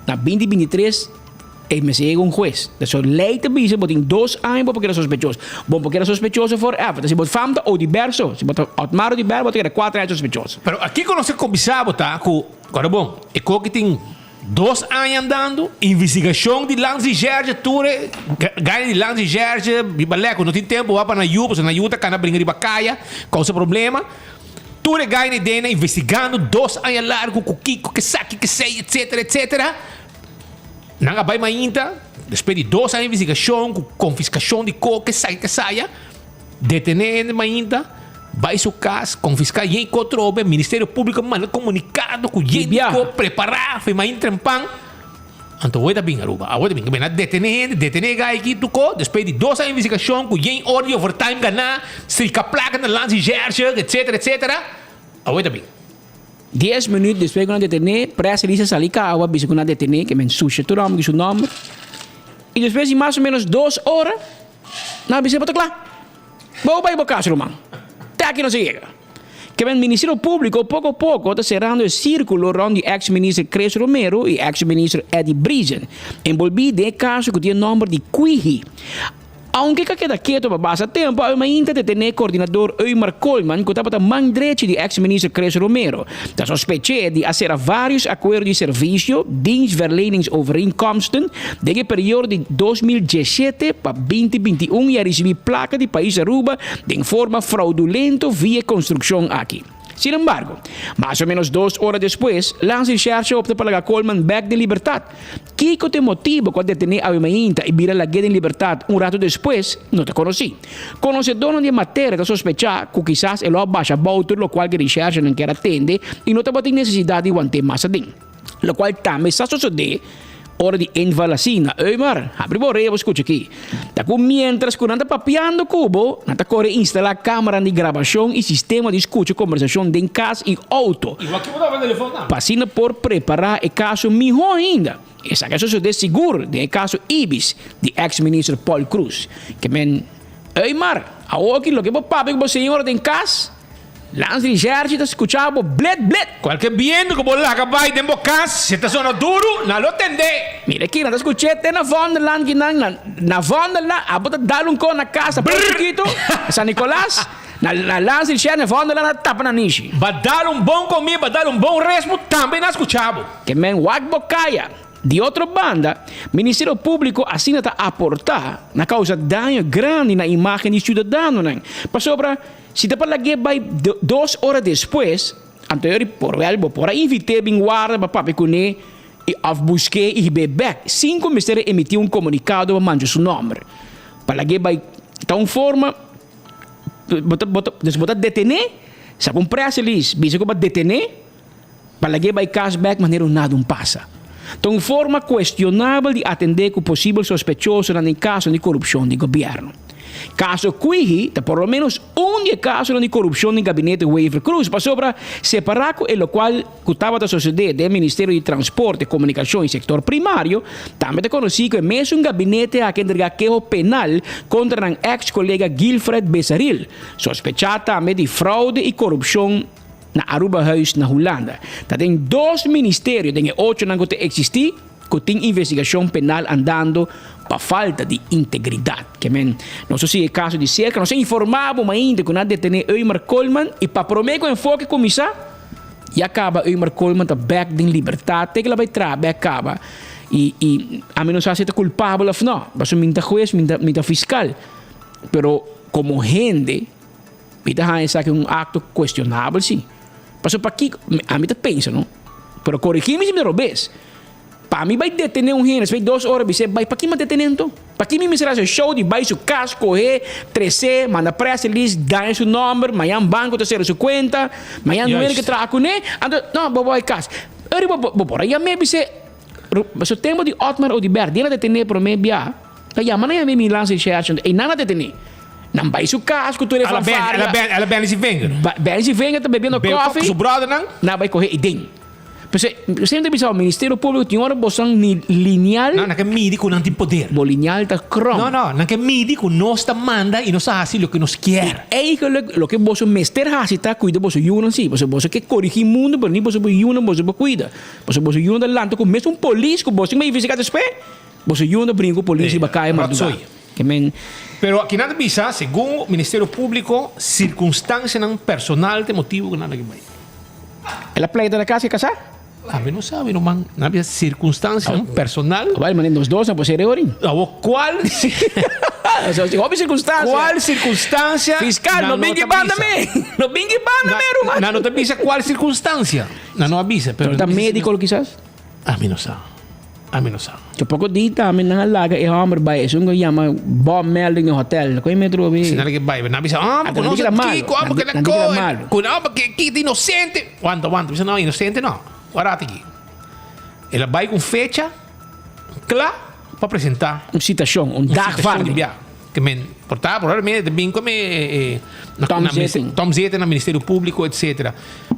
na binti 23. E mester yega un hues. Pasobra lei ta bisa bo tin dos aña bo por keda sospechoso. Bo por keda sospechoso forever. Ta si bo fam ta Odiberso, si bo ta Otmar Odiber bo ta keda kuater aña sospechoso. Pero aki ku nos a kuminsá bo ta ku, kòrda bon, e koki tin Dos aña andando, investigashon di Landsrecherche, tur e gana di Landsrecherche, riba lèk, no tin tempu wak pa nan yu, pasobra nan yu ta kana bringa riba kaya, kousa problema. Tur e gana den nan investigando dos aña largu ku kiko, kesaki, kesei, etsetera, etsetera. Nan a bai mainta, despues di dos aña investigashon ku konfiskashon di ko, kesaki, kesaya. Detené hende mainta, bai su kas, konfiská yen ko trobe, Ministerio Públiko manda komunikado ku yen di ko prepará fe mainta trempan. Anto awor ta bin Aruba, awor ta bin. Nan a detené hende, detené e gai aki tur ko, despues di dos aña investigashon ku yen ora di overtime ganá, strika plaka na Landsrecherche, etcetera, etcetera, awor ta bin. Dies minuut despues ku nan detené, press release a sali kaba bisa ku nan a detené, ke men susha tur hòmber ku su nòmber. I despues di mas o ménos dos ora, Nan a bisa, Bo ta kla? Bo bai bo kas, ruman. Te aki nos a yega. Kemen Ministerio Públiko poko poko ta serando e sírkulo rònt di eks minister Chris Romero i eks minister Eddie Briesen, enbolbí den e kaso ku tin e nòmber di Kwihi. Ounke ka keda ketu pa basta tempu, awe mainta detené kordinador Eumar Koolman ku tabata man drechi di eks minister Chris Romero. Ta sospeché di a sera vários akuerdo di servisio, dienstverleningsovereenkomsten, Den e periodo di 2017 pa 2021 i a risibí plaka di pais Aruba den forma fraudulento via e konstrukshon aki. Sin embargo, mas o ménos dos ora despues, Landsrecherche a opta pa laga Koolman bèk den libertat. Kiko ta e motibu ku a detené awe mainta i bira lag'é den libertat un ratu despues, no ta konosí. Konosedónan di e materia ta sospechá ku kisas e lo a basha bou tur lokual ku e reshèrshenan kier a tende i no tabatin nesesidat di want'é mas aden. Lokual tambe sa sosodé ora di inval asina. Eumar, habri bo orea bo skucha aki. Ta ku miéntras ku nan ta papiando ku bo, nan ta kore instalá kámaranan di grabashon i sistema di skucha kombersashon den kas i outo. I wak ki bo ta tabata telefòn tambe. Pa asina por prepará e kaso mihó ainda. Esaki a sosodé sigur den e kaso Ibis di eks minister Paul Croes. Ke men, Eumar, awoki loke bo papia ku bo señora den kas, Lans Recherche ta skucha bo blet blet. Kualke bientu ku bo laga bai den bo kas, si ta sona duru, nan lo tendé. Mira aki, nan ta skuch'é te na Vondelland kinan, na na Vondelland, abo ta dal un kos na kas apó chikitu, na San Nicolas, na na Lans Recherche na Vondelland a tapa nan nishi. Ba dal un bon komí, ba dal un bon respu, tambe nan skucha bo. Ke men wak bo kaya. Di otro banda, Ministerio Públiko asina ta aportá na kousa daño grandi na imágen di siudadanonan, pasobra, Si ta pa lag'é bai dos ora despues, anto yori por wèl bo por a invit'é bin warda pa papia kuné i òf busk'é i hib'é bèk sin ku mester a emití un komunikado pa mancha su nòmber. Pa lag'é bai ta un forma bo ta bo ta dus bo ta detené, saka un press release bisa ku bo a detené pa lag'é bai kas bèk manera un nada un pasa. Ta un forma kuestionabel di atendé ku posibel sospechosonan den kaso di korupshon di gobièrnu. Kaso Kwihi ta por lo ménos un di e kasonan di korupshon den gabinete Wever-Croes pasobra separá ku e lokual ku tabata sosodé den Ministerio di Transporte, Komunikashon i Sektor Primario, tambe ta konosí ku e mesun gabinete a entregá keho penal kontra nan eks kolega Guilfred Besaril, sospechá tambe di fraude i korupshon. Na Arubahuis na Hulanda. Ta den dos ministerio den e ochonan ku ta eksistí ku tin investigashon penal andando pa falta di integridat. Ke men, nos a sigui e kaso di serka, nos a informá bo mainta ku nan a detené Eumar Koolman i pa promé ku enfoke kuminsá, ya kaba Eumar Koolman ta bèk den libertat te ku el a bai traha bèk kaba i i ami no sa si e ta kulpabel òf nò, pasobra mi no ta hues, mi ta fiskal, pero komo hende. Mi ta haña esaki un akto kuestionabel si. Pasobra pakiko, ami ta pensa no, pero korigí mi si mi ta robes. Pa mi bai detené un hende despues di dos ora bis'é bai, paki mi a detené anto? Paki mi mester hasi e show di bai su kas, kohé, tres'é, manda press release, daña su nòmber, mañan banko ta sera su kuenta, mañan no hende ke traha kuné, anto no, bo bai kas. Ora bo bo por a yam'é bis'é, pasobra tempu di Otmar Oduber, di el a detené promé bia, ta yama nan yam'é mi lansa recherche, einan a detené. Nan bai su cas cu tur e fanfaria. Ela ben, ela Benny si Vinger. Benny si Vinger ta bebiendo Bebe koffie. Cu su brothernan. Nan bai coge e den. P'esei, semper ta bisa, Ministerio Publico tin ora bosan ni lineal. No, nan ke midi cu nan tin poder. Bo lineal ta krom. No, no, nan ke midi cu nos ta manda y nos ta haci loke nos kier. Y eigenlijk loke boso mester haci ta cuida boso yunan si. Pasobra boso ke corigi mundo, pero ni boso bo yunan boso por cuida. Pasobra boso yunan ta lanta cu mesun polis cu boso tin bai investiga despues. Boso yunan ta bringa cu polis riba caya madruga. Ke men. Pero aki nan ta bisa, segun Ministerio Públiko, sirkunstansianan personal ta e motibu ku nan a bai. El a pleita na kas ke kasá? Ami no sabi no man. Nan bisa circunstancianan personal. Bai mane nos dos no por ser orin. Awo cual Hopi circunstancia. Cual circunstancia? Fiscal, no bin ki banda me. No bin ki banda me ruman. Nan no ta bisa cual circunstancia. Nan no a bisa. Pero ta medico quizás? Ami no sa. Ami no sa. Yo poco di tambe nan a laga e homber bai esun ku yama bommelding den hotel. Koe me trobe. Si nan ke bai, nan bisa, ah, Nan di keda malo. Kiko, ah, Nan di keda malo. Ku nan ke kita inocente. Wanta, wanta, bisa no, inocente no. Wara aki. El a bai ku fecha kla pa presenta. Un citacion, un dagvaarding. Ke men por ta probablemente ta bin come eh, na, Tom na, Zitten. Tom Zitten na Ministerio Público, etc.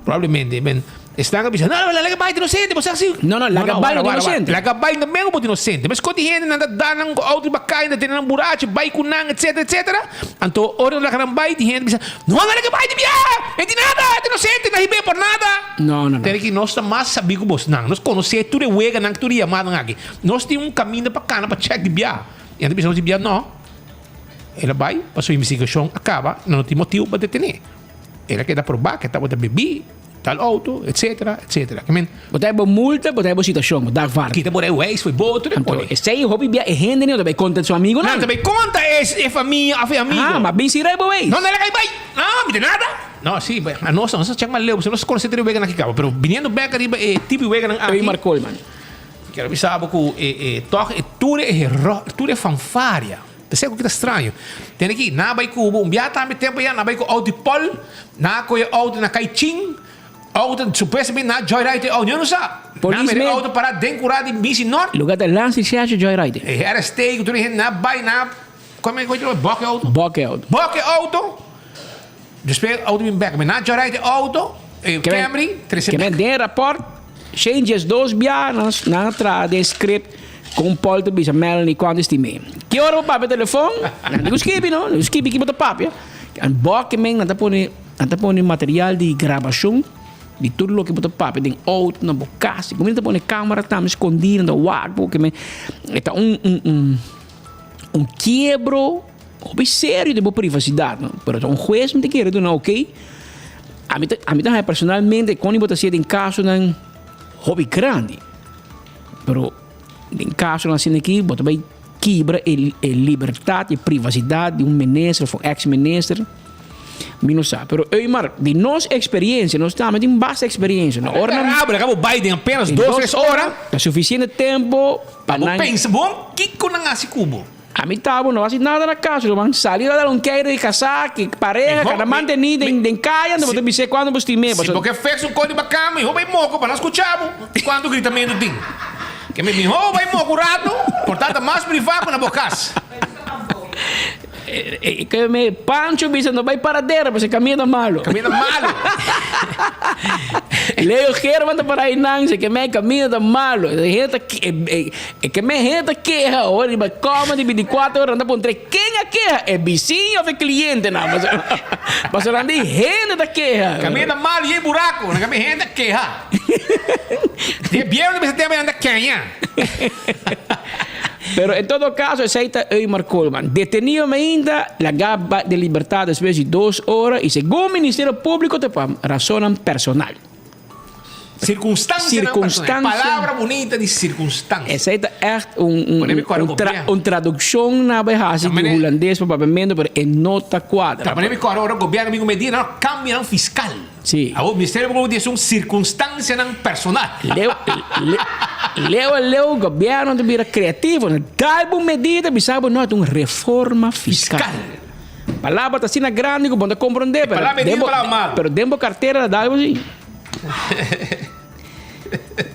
Probablemente. Men esnan a bisa, no, no, laga bai inocente, bo sa si. No, no, laga bai no inocente. Laga bai no men bo inocente. Mes koti hende nan ta dan nan auto riba kaya, nan tene nan burachi, bai ku nan, etc, etc. Anto ora nan laga nan bai, di hende bisa, no, no laga bai di bia, e di nada, e inocente, nan hib'é por nada. No, no, no. Tene ki nos ta mas sabi ku bosnan. Nos konosé tur e weganan, tur e yamadanan aki. Nos tin un kaminda pa kana pa check di bia. I nan ta bisa nos di bia no. El a bai pa su investigashon a kaba, nan no tin motibu pa detené. El a keda probá ku e tabata bebí, tal outo, etsetera, etsetera. Ke men. Bo ta bo multa, bo ta bo situashon, bo dagvaarding. Kita bo rijbewijs for e boto den Anto, pone. esei hopi bia e hende no ta bai konta su amigonan. Nan ta bai konta e famia òf e amigo. Ah, ma bin sin rijbewijs. No, no, el a kai bai. No, mi ta nada. No, si, anos, nos a chèk mas leu, pasobra nos konosé tur e weganan aki kaba. Pero biniendo bèk ariba e tipo di weganan aki. Eumar Koolman. Kier a bisa bo ku e e tòg e tur e hero tur e fanfaria. P'esei ku kita straño. Tene ki nan a bai ku bo un bia tambe tempu ya nan a bai ku outo di pòl, nan a kohe outo na kai chin, outo supuestamente nan a joyride e outo, yo no sa. Nan a Polis mira e men. outo pará den kurá di Misi Nort. Lugar ta lansa di Sergio joyride. E RST ku tur e hende nan a bai nan a kome e koe bòk e outo? Bòk e outo. Bòk e outo. Despues auto bin bek. Mi na joyride e auto, e Camry, trese bek. Den e raport, Shane 12 bia nan a traha den script kon Paul ta bisa Melanie kuantu estim'é. Ki ora bo papia telefon, nan di ku skibi no, nan di ku skibi ki bo ta papia. An bòke men nan ta pone nan ta pone material di grabashon di tur loke bo ta papia den auto, na bo kas. Komo nan ta pone kamera tambe skondí nan ta wak bo ke men e ta un un un un kiebro. Hopi serio den bo privacidad no, pero ta un hues mi ta kere duna ok. Ami ta ami ta haña personalmente kon bo ta hacié den casonan hopi grandi, pero den casonan asina aki bo ta bay kibra e e libertad y privacidad di un minister of un ex minister, mi no sa. Pero Eumar, di nos experiencia, nos tambe tin basta experiencia no, ora nan. Abra bo bay den apenas dos tres ora. Ta suficiente tempo pa Pa bo nan. pensa bon kiko nan haci ku bo. Ami tabo no hasi nada na cas, ruman. Sali a dar un keiro di casá, ki pareha, cada mantení den den caya, anto bo ta bis'é cuando bo stim'é. Si bo ke fix un cos riba cama, mihó bai moco pa nan scucha bo cuanto gritamento tin. Ke mi mihó bai moco un rato, por ta ta mas privá cu na bo cas. Ke mi Pancho bisa no bai paradera pasobra camina ta malo. Camina malo. Leo German ta para einan si ke mi camina ta malo. E hende ta e ke mi hende ta keha ora riba kòmè di bintikuater ora nan ta puntra ken a keha e bisiño òf e klientenan pasobra nan di hende ta keha. Camina ta malo yei buraco nan ke mi hende ta keha. Di e bieu nan bisa tempo nan ta keña. Pero en todo caso esey ta Eumar Koolman. Detenido ainda, laga den libertad despues di dos ora y segun Ministerio Publico ta pa razonnan personal. Circunstancianan personal. Palabra bunita di circunstancia. Esey ta echt un un traduccion na bay haci di Hulandes pa Papiamento pero e no ta cuadra. Ta pone mi corda ora gobierno bin cu medida nan cambia nan fiscal. Sí. Awor Ministerio Público di esun circunstancianan personal. Leu, le, leu a leu gobierno ta bira creativo. Na dal bo medida bisa bo no ta un reforma fiscal. Fiscal. Palabra ta asina grandi cu bo no ta comprende, E pero palabra den di bo, palabra malo. pero den bo cartera ta dal bo si.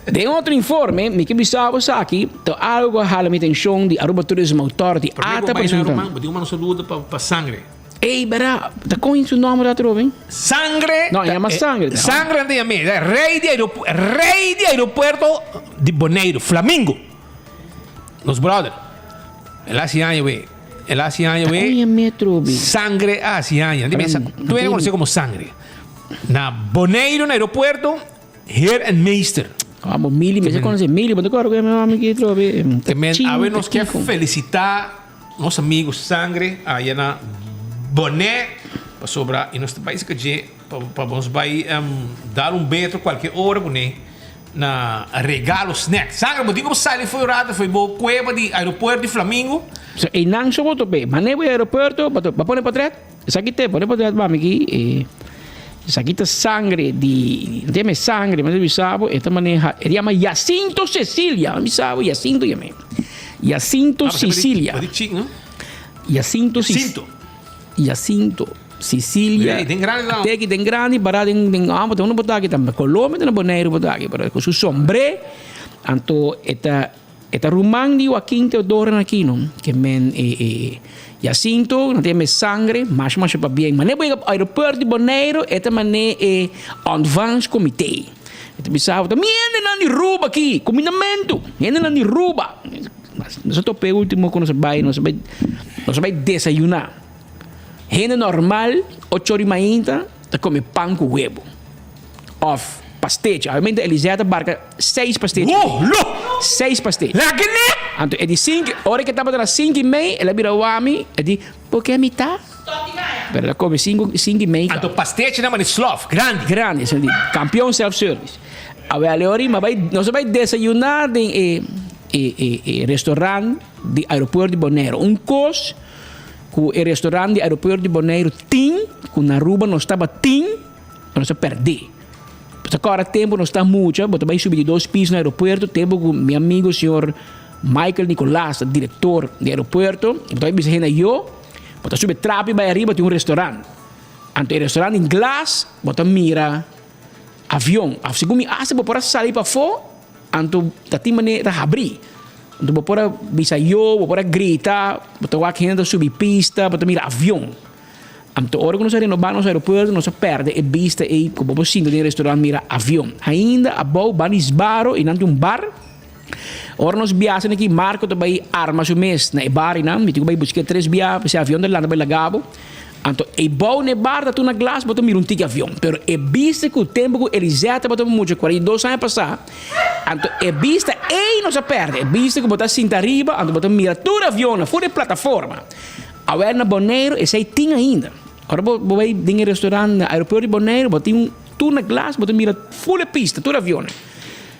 Den otro informe, mi ke bisa bo esaki, ta algo cu a hala mi atencion di Aruba Tourism Authority, Prome ata cu bo bai na presenta. Ruman, bo tin un manda un saludo pa, pa Sangre. Ey bera, ta con su nomber ta atrobe? Sangre. No, e yama Sangre. Sangre nan ta yam'é. Rey di aeropu-, rey di aeropuerto di Boneiru, Flamingo. Nos brother. El a hasi aña we. El a hasi aña Ta we. con yam'é atrobe? Sangre a hasi aña. Di mesa, tur hende conoce como Sangre. Na Boneiru na aeropuerto, Heer en Meester. Amo Mili, mester conoce Mili, bo ta acorda cu yam'é mami aki atrobe? Te men, Chin, awe nos ta kier kiko. felicita Nos amigo Sangre aya na Bonaire pasobra y nos ta bay esca dje pa nos bay dar un beto cualkier ora cune. Na regalo snack. Sangre bo tin como sali fo'i rato fo'i bo cueva di aeropuerto di Flamingo. So einan so bo tope. Mane bo aeropuerto bo ta pone potret. Esaki te pone potret pa mi aki. Esaki ta sangre di no ta yama e sangre mi ta bisa bo e ta maneha e ta yama Jacinto Cecilia mi bisa bo Jacinto yama e. Jacinto Cecilia. Jacinto Jacinto Sicilia. Ey, den grandi dan. Teki den grandi bara den den amo te uno botaki tambe Colombia te na Boneiru botaki pero ku su sombré anto e ta e ta ruman di Joaquin Teodoro na Aquino ke men e e Jacinto nan ta yama e sangre masha masha pabien mane bo yega aeropuerto di Boneiru e ta mane e ontvangstcomité e ta bisa bo ta mi hendenan di Ruba aki kumindamentu hendenan di Ruba. Nos a topa e ultimo ku nos a bai, nos a bai, nos a bai desayuná. Hende normal, ocho ora di mainta, ta kome pan ku webo. Òf pastechi. Obviamente Elisea ta barka seis pastechi. Wo lo! Seis pastechi. Laga ne! Anto e di sinku, ora ke tabata na sinku i mei, el a bira wami, e di, Bo ke mitá? Pero el a kome sinku, sinku i mei. Anto pastechinan mane slof, grandi. Grandi, esei di kampion self service. Awel e ora mi a bai, nos a bai desayuná den e. E e e restaurant di aeropuerto di Boneiru. Un kos ku e restaurant di aeropuerto di Boneiru tin, ku na Aruba nos tabatin, pero nos a pèrdè. Bo ta kòrda tempu nos ta mucha, bo ta bai subi di dos piso na aeropuerto, tempu ku mi amigo señor Michael Nicolaas ta direktor di aeropuerto, bo ta bai bisa hende ayo, bo ta subi trapi bai ariba tin un restaurant. Anto e restaurant tin glas, bo ta mira avion. Segun mi hasta bo por a sali pafó. Anto ta tin manera ta habrí. Anto bo por a bisa yo, bo por a grita, bo ta wak hende ta subi pista, bo ta mira avion. Anto ora ku nos a renobá nos aeropuerto nos a pèrdè e bista ei ku bo por sinta den e restaurant mira avion. Ainda abou ban di Sbarro i nan tin un bar. Ora nos biaha asina aki Marco ta bai arma su mes na e bar einan. Mi tin ku bai busk'é tres bia p'esei avion ta lanta bai laga bo. Anto e bou n'e bar ta tuna glas bo ta mira un tiki avion. Pero e bista ku tempu ku Elisette tabata mucha 42 aña pasá, anto e bista ei nos a pèrdè. E bista ku bo ta sinta ariba, anto bo ta mira tur avionnan for di e plataforma. Awèl na Boneiru esei tin ainda. Ora bo bo bai den e restaurant na aeropuerto di Boneiru bo tin un tuna glas bo ta mira ful e pista, tur avionnan.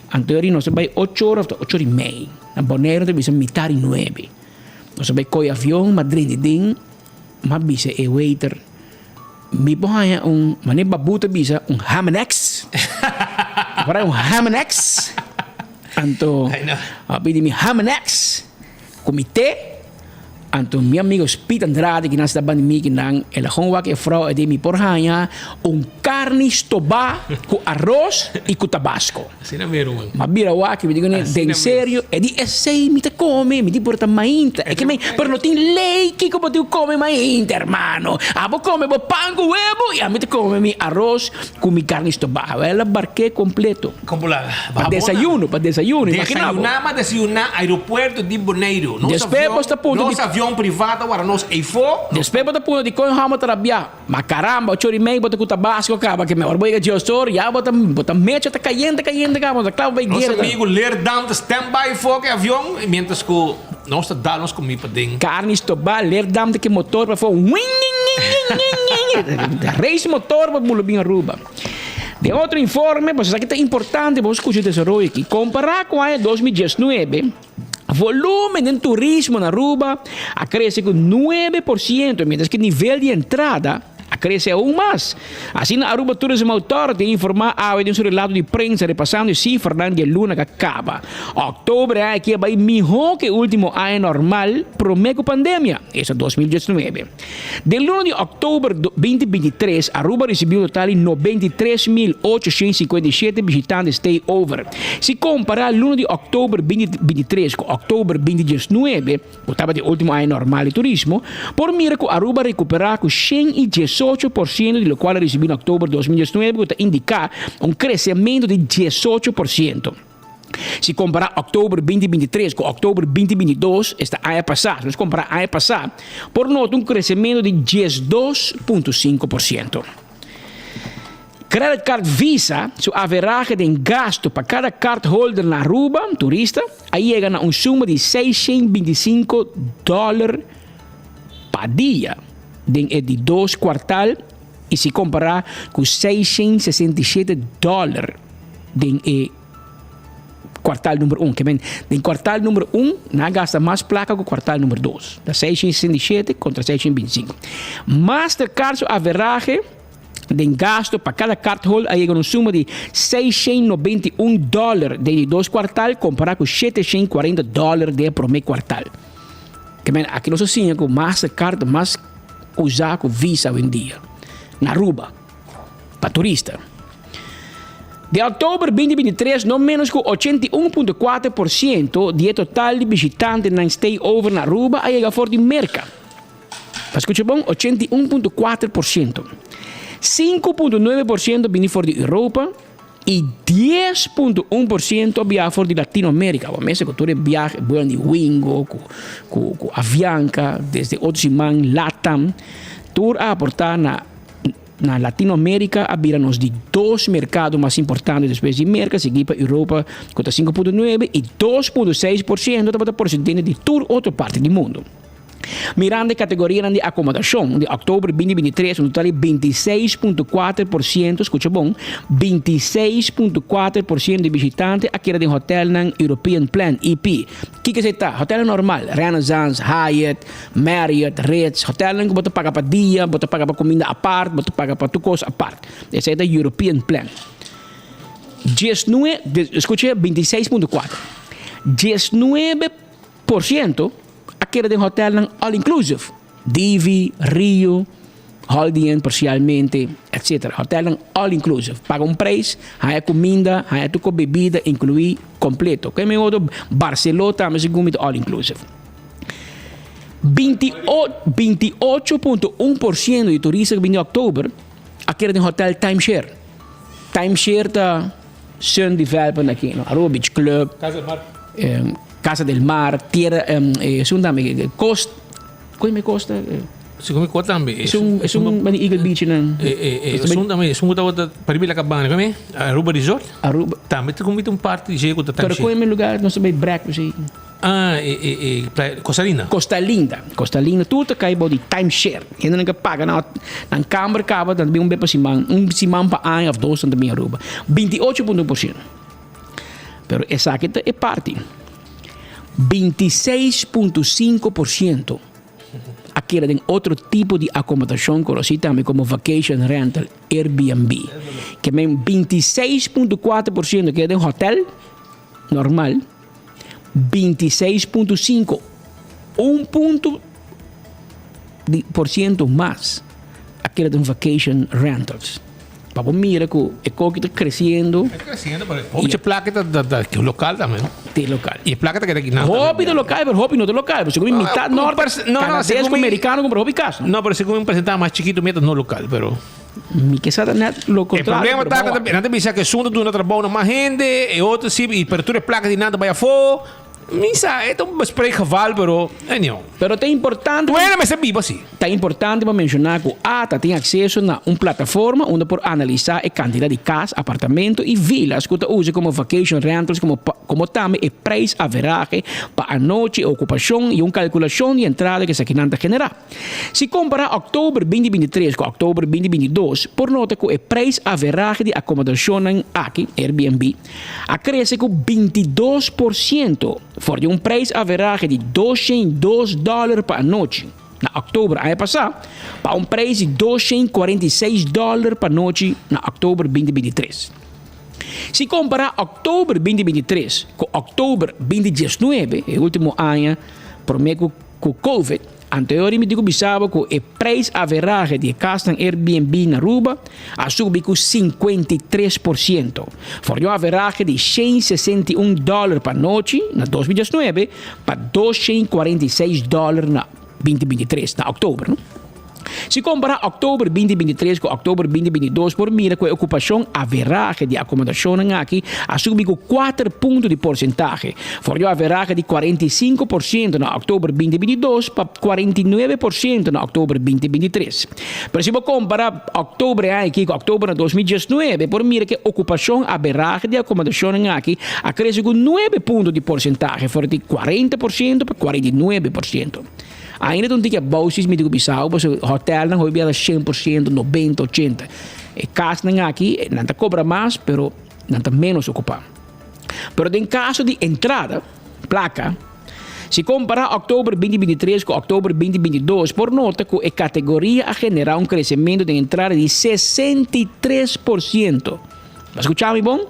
Anto eri nos a bai ocho ora òf ocho ora i mei. Na Boneiru ta bisa mitar i nuebe. Nos a bai kohe avion, ma drenta den. M'a bisa e waiter, Mi por haña un, manera Babu ta bisa, un ham and eggs? Mi por haña un ham and eggs? Anto, a pidi mi ham and eggs ku mi te. Anto mi amigo Speed Andrade, kinan sta banda mi kinan, el a gewoon wak e frou e di mi por haña un karni stobá ku aros i ku tabasko. Asina mero man. M'a bira wak mi di kuné, den serio? E di, esei mi ta kome, mi di por ta mainta. E ke men, pero no tin lei kiko bo tin ku kome mainta, hermano. Abo kome bo pan ku webo i ami ta kome mi aros ku mi karni stobá. Awel a bark'é kompleto. Kon bo laga? Pa desayuno, pa desayuno, imagina bo. Desayuná, m'a desayuná aeropuerto di Boneiru. Nos avion, nos avion privá ta wara nos eifó. Despues bo ta puntra dikon e hòmber ta rabiá. Ma caramba, ocho ora y mei bo ta cu Tabasco caba, ke mehor bo yega Diosdor, ya bo ta, bo ta mecha ta cayente, cayente caba, bo ta cla bo bay Nos guera. amigo Leerdam ta stand by for ke avion, mientras cu nos ta dal nos comida paden. Carni stobá, Leerdam ta ke motor pa for, winginginginginginging, race motor pa bula bin Aruba. Den otro informe, pasobra esaki ta importante pa bo scucha e desaroyo aki, compara cu aña 2019, Volumen den turismo na Aruba a crece cu 9%, mientras cu nivel di entrada a crece aun mas. Asina Aruba Tourism Authority a informa awe den su relato di prensa repasando e cifranan di e luna cu a caba. October e aña aki a bay miho cu e ultimo aña normal prome cu pandemia, esta 2019. Den luna di òktober 2023, Aruba risibi un total di 93.857 bishitante stay-over. Si kompará luna di òktober 2023 ku òktober 2019, ku tabata e último aña normal di turismo, por mira ku Aruba a rekuperá ku 118 por siento di lokual a risibi na òktober 2019, ku ta indiká un kresementu di 18 por siento. Si kompará òktober 2023 ku òktober 2022, esta aña pasá, si nos kompará aña pasá, por nota un kresementu di 12.5 por siento. Credit card Visa su averahe den gastu pa kada cardholder na Aruba, turista, a yega na un suma di 625 dòler pa dia den e di dos kuartal i si kompará ku 667 dòler den e. kwartal number un. Ke men, den kwartal number un nan a gasta mas plaka ku kwartal number dos. Ta 667 kontra 625. Mastercard su averahe den gasto pa kada cardholder a yega na un suma di 691 dòler den di dos kwartal kompará ku 740 dòler den e promé kwartal. Ke men, aki nos a siña ku Mastercard ta mas usá ku Visa awendia na Aruba pa turista. Den òktober 2023 no ménos ku 81.4% di e total di bishitantenan stay-over na Aruba a yega for di Merka. Pa skucha bon, 81.4%. 5.9% bini for di Europa i 10.1% a biaha for di Latinoamérika. Awor mester ku tur e biahe buenan di Wingo, ku ku ku Avianca, desde otro siman Latam, tur a aportá na na Latinoamérika a bira nos di dos merkado mas importante despues di Merka, sigui pa Europa ku ta 5.9 i 2.6% tabata prosedente di tur otro parti di mundu. Mirando e kategorianan di akomodashon, di òktober 2023 un total di 26.4%, skucha bon, 26.4% di bishitante a keda den hotèlnan European Plan, EP. Kiko esei ta? Hotèlnan normal, Renaissance, Hyatt, Marriott, Ritz, hotèlnan ku bo ta paga pa dia, bo ta paga pa kuminda apart, bo ta paga pa tur kos apart. Esei ta European Plan. Diesnue, skucha, 26.4, 19%. A keda den hotelnan all inclusive, Divi, Rio, Holiday Inn parcialmente, etc. Hotelnan all inclusive. Paga un prijs, haya cuminda, haya tur cu bebida inclui completo. Ke men otro Barceló tambe segun mi ta all inclusive. 28.1% di turista ku bini oktober a keda den hotel timeshare. Timeshare ta Sun Development aki, no? Aruba Beach Club. Casa del Mar. Casa del Mar, Tierra, esun tambe, Costa, koe me Costa? Segun mi kor tambe. Esun, esun bani Eagle Beach nan. Esun tambe, esun ku tabata pariba la cabana, koe me? Aruba Resort. Aruba. Tambe ta komo un parti di dje ku ta Pero koe me lugar nos ta bai breakfast ei? Ah, e, e, e, playa, Costa Linda. Costa Linda, Costa Linda tur ta kai bou di timeshare. Hendenan ke paga nan, nan kamber kaba, nan ta bin un be pa siman, un siman pa aña of dos nan ta bin Aruba. 28.1%. Pero esaki ta e parti. 26.5% a keda den otro tipo di akomodashon konosí tambe komo vacation rental, Airbnb. Ke men 26.4% a keda den hotel normal, 26.5, un punto di por siento mas a keda den vacation rentals. Pa bo mira ku e koki ta kresiendo. E ta kresiendo, pero hopi plaka ta ta ta lokal tambe, no? Te lokal. I e plaka ta keda aki nan. Hopi ta lokal, pero hopi no ta lokal. Segun mi mitad norte, no, no, kanades ku merikano kumpra hopi kas, no? No, pero segun mi un porcentahe mas chikitu mi ta no lokal, pero. Mi ke sa ta net lo E kontrario, problema pero ta bo ku nan ta bisa ku esun ta duna trabou na mas hende, e otro si, i pero tur e plaka di nan ta bai afó. Mi sa, e ta un bespreekgeval, pero anyhow. Pero ta importante. Tuena mester biba si. Ta importante pa menshoná ku ata tin akseso na un plataforma unda por analisá e kantidat di kas, apartamento i vilas ku ta usa komo vacation rentals komo komo tambe e preis averahe pa anochi, e okupashon i un kalkulashon di entrada ku esakinan ta generá. Si kompará òktober 2023 ku òktober 2022, por nota ku e preis averahe di akomodashonnan aki, Airbnb, a krese ku 22% for di un preis averahe di 202 dòler pa anochi na òktober aña pasá pa un preis di 246 dòler pa anochi na òktober 2023. Si kompará òktober 2023 ku òktober 2019, e último aña promé ku Ku Covid, anterior mi tin ku bisa bo ku e prijs averahe di e kasnan Airbnb na Aruba a subi ku 53%, for di un averahe di 161 dòler pa nochi na 2019 pa 246 dòler na 2023, na òktober. Si kompará òktober 2023 ku òktober 2022 por mira ku e okupashon averahe di akomodashonnan aki a subi ku kuater punto di porsentahe, for di un averahe di 45% na òktober 2022 pa 49% na òktober 2023. Pero si bo kompará òktober e aña aki ku òktober na 2019 por mira ku e okupashon averahe di akomodashonnan aki a krese ku nuebe punto di porsentahe, for di 40% pa 49%. Ainda ta un tiki abou si mi di ku bisao pasobra hotelnan hopi bia ta 100%, 90, 80. E kasnan aki nan ta kobra mas pero nan ta menos okupá. Pero den kaso di entrada, plaka, si kompará òktober 2023 ku òktober 2022 por nota ku e kategoria a generá un kresementu den entrada di 63%. Bo a skucha mi bon?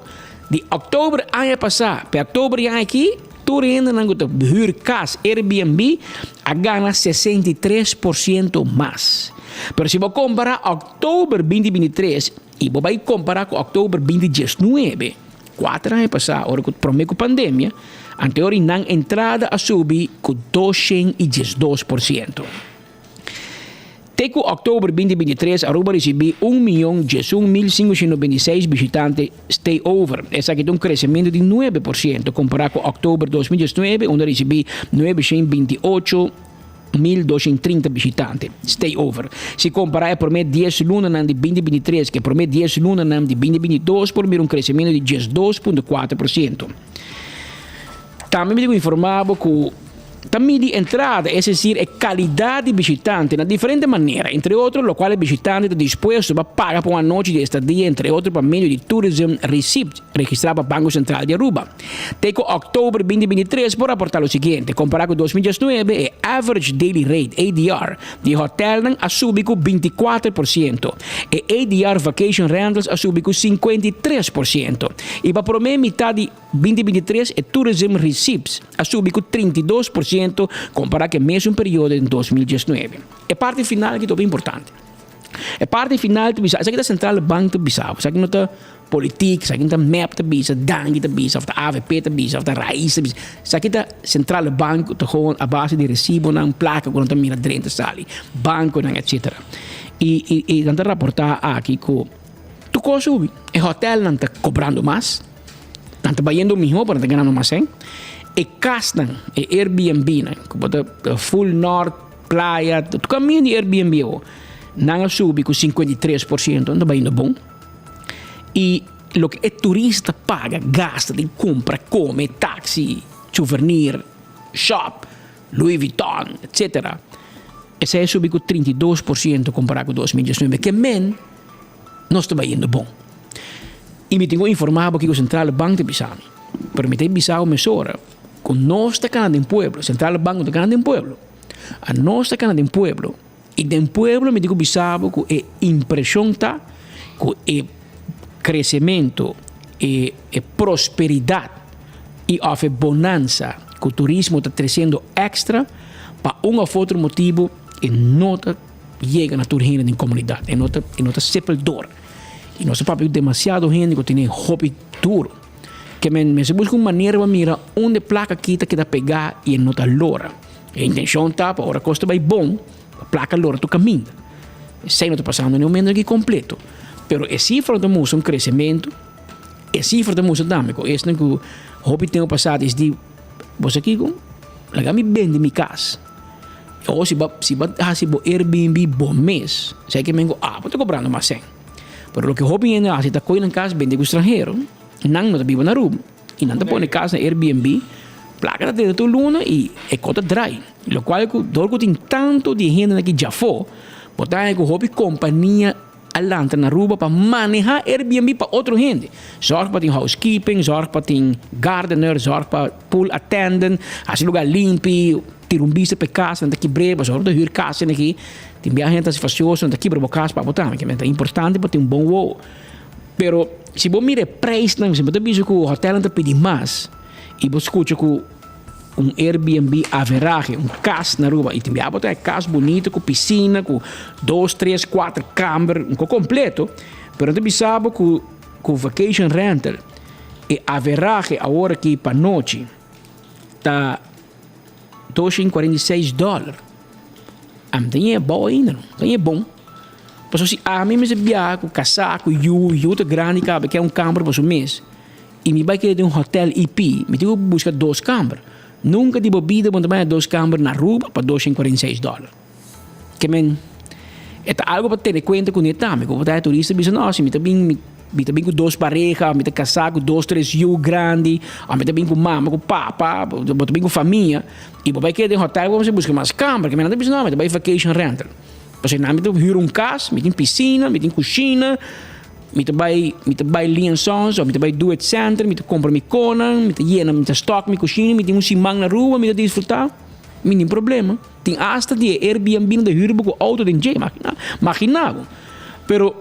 Di òktober aña pasá pa e òktober di aña aki, tur hendenan ku ta hür kas Airbnb a gana 63% mas. Pero si bo kompará òktober 2023 i bo bai kompará ku òktober 2019, kuater aña pasá ora ku promé ku pandemia, anteor i nan entrada a subi ku 212%. Te ku òktober 2023 Aruba risibí un mion 11.596 bishitante stay-over. Esaki ta un kresementu di 9% kompará ku òktober 2019 unda risibí 928.230 bishitante stay-over. Si kompará e promé dies lunanan di 2023 ku e promé dies lunanan di 2022 por mira un kresementu di 12.4%. Tambe mi tin ku informá bo ku ta midi entrada, es desir e kalidat di bishitante na diferente manera, entre otro lokual e bishitante ta dispuesto pa paga pa un anochi di estadia, entre otro pa medio di Tourism Receipt registrá pa Banko Sentral di Aruba. Te ku òktober 2023 por raportá lo siguiente, kompará ku 2019 e average daily rate, ADR, di hotèlnan a subi ku 24%, e ADR vacation rentals a subi ku 53% i pa promé mitad di 2023 e tourism receipts a subi ku 32% kompará ku e mesun periodo den 2019. E parti final aki ta hopi importante. E parti final ta bisa, esaki ta Centrale Bank ta bisa bo, esaki no ta politik, esaki no ta mep ta bisa, Dangui ta bisa, of ta avp ta bisa, of ta Raiz ta bisa. Esaki ta Centrale Bank ku ta gewoon a base di resibonan, plaka ku nan ta mira drenta sali, bankonan etcetera. I i nan ta raportá aki ku tur kos subi. E hotelnan ta kobrando mas. Nan ta bayendo mihó pero nan ta ganando mas sèn. E kasnan, e Airbnb-nan, ku bo ta full nort, playa, tur kaminda di Airbnb awor, nan a subi ku 53%, nan ta bayendo bon. I loke e turista paga, gasta di kumpra, kome, taksi, souvenir, shop, Louis Vuitton, etsetera, esei a subi ku 32% kompará ku 2019. Ke men nos ta bayendo bon. I mi tin ku informá bo kiko Centrale Bank ta bisa mi. Pero mi ta bisa bo mesora ku nos ta kana den pueblo, Centrale Bank no ta kana den pueblo. Anos ta kana den pueblo i den pueblo mi tin ku bisa bo ku e impreshon ta ku e kresementu, e e prosperidat i òf e bonansa ku turismo ta tresiendo èkstra pa un òf otro motibu e no ta yega na tur hende den komunidat, e no ta e no ta sepel dor. I nos a papia ku demasiado hende ku tene hopi duro. Ke men mester buska un manera pa mira unda e plaka aki ta keda pegá i e no ta lora. E intenshon ta pa ora kos ta bai bon, pa plaka lora tur kaminda. Esei no ta pasando na e momento aki kompleto. Pero e sifra ta mustra un kresementu, e sifra ta mustra tambe ku esnan ku hopi tempu pasá a disidí, Bo sa kiko? Laga mi bende mi kas. O si bo si bo hasi bo Airbnb bo mes, esei ke men ku abo ta kobrando mas sèn. Pero loke hopi hende hasi ta kohe nan kas bende ku stranhero, nan no ta biba na Aruba i nan ta pone kas na Airbnb, plaka ta drenta tur luna i e kos ta drai. Lokual ku dor ku tin tantu di e hendenan aki djafó, bo ta haña ku hopi kompania a lanta na Aruba pa maneha Airbnb pa otro hende. Zorg pa tin housekeeping, zorg pa tin gardener, zorg pa pool attendant, hasi lugar limpi, tira un bista pa e kas, nan ta kibr'é, pasobra bo ta hür kas esaki, tin bia hende ta hasi fastioso, nan ta kibra bo kas pa bo tambe, ta importante pa tin un bon wowo. Pero si bo mira e prijsnan, si bo ta bisa ku hotelnan ta pidi mas i bo skucha ku Un Airbnb averahe, un kas na Aruba. I tin bia bo ta e kas bunito ku pisina, ku dos, tres, kuater kamber, un ko kompleto. Pero nan ta bisa bo ku ku vacation rental e averahe awor aki pa nochi ta 246 dòler. Ami ta ñe abou ainda no, ta ñe bon. Pasobra si ami mester biaha ku kasá, ku yu, yu ta grandi kaba, ke un kamber pa su mes. I mi bai keda den un hotel IP, mi tin ku buska dos kamber. Nunka di bo bida bo no ta bai na dos kamber na Aruba pa 246 dòler. Ke men, e ta algu pa tene kuenta kuné tambe, ku bo ta e turista bisa, no, si mi ta bin, mi ta bin ku dos pareha, mi ta kasá ku dos, tres yu grandi, òf mi ta bin ku mama ku papa, bo ta bin ku famia, i bo bai keda den hotel, bo mester buska mas kamber. Ke men nan ta bisa, no, mi ta bai vacation rental. Pasobra nan mi ta hür un kas, mi tin pisina, mi tin kushina. Mi ta bai, mi ta bai Lee and Sons of mi ta bai Do It Center, mi ta compra mi konan, mi ta yena, mi ta stock mi cushina, mi tin un siman na Aruba, mi ta disfruta. Mi tin problema. Tin hasta di e Airbnb nan ta huur bo cu auto den dje, imagina, imagina bo. Pero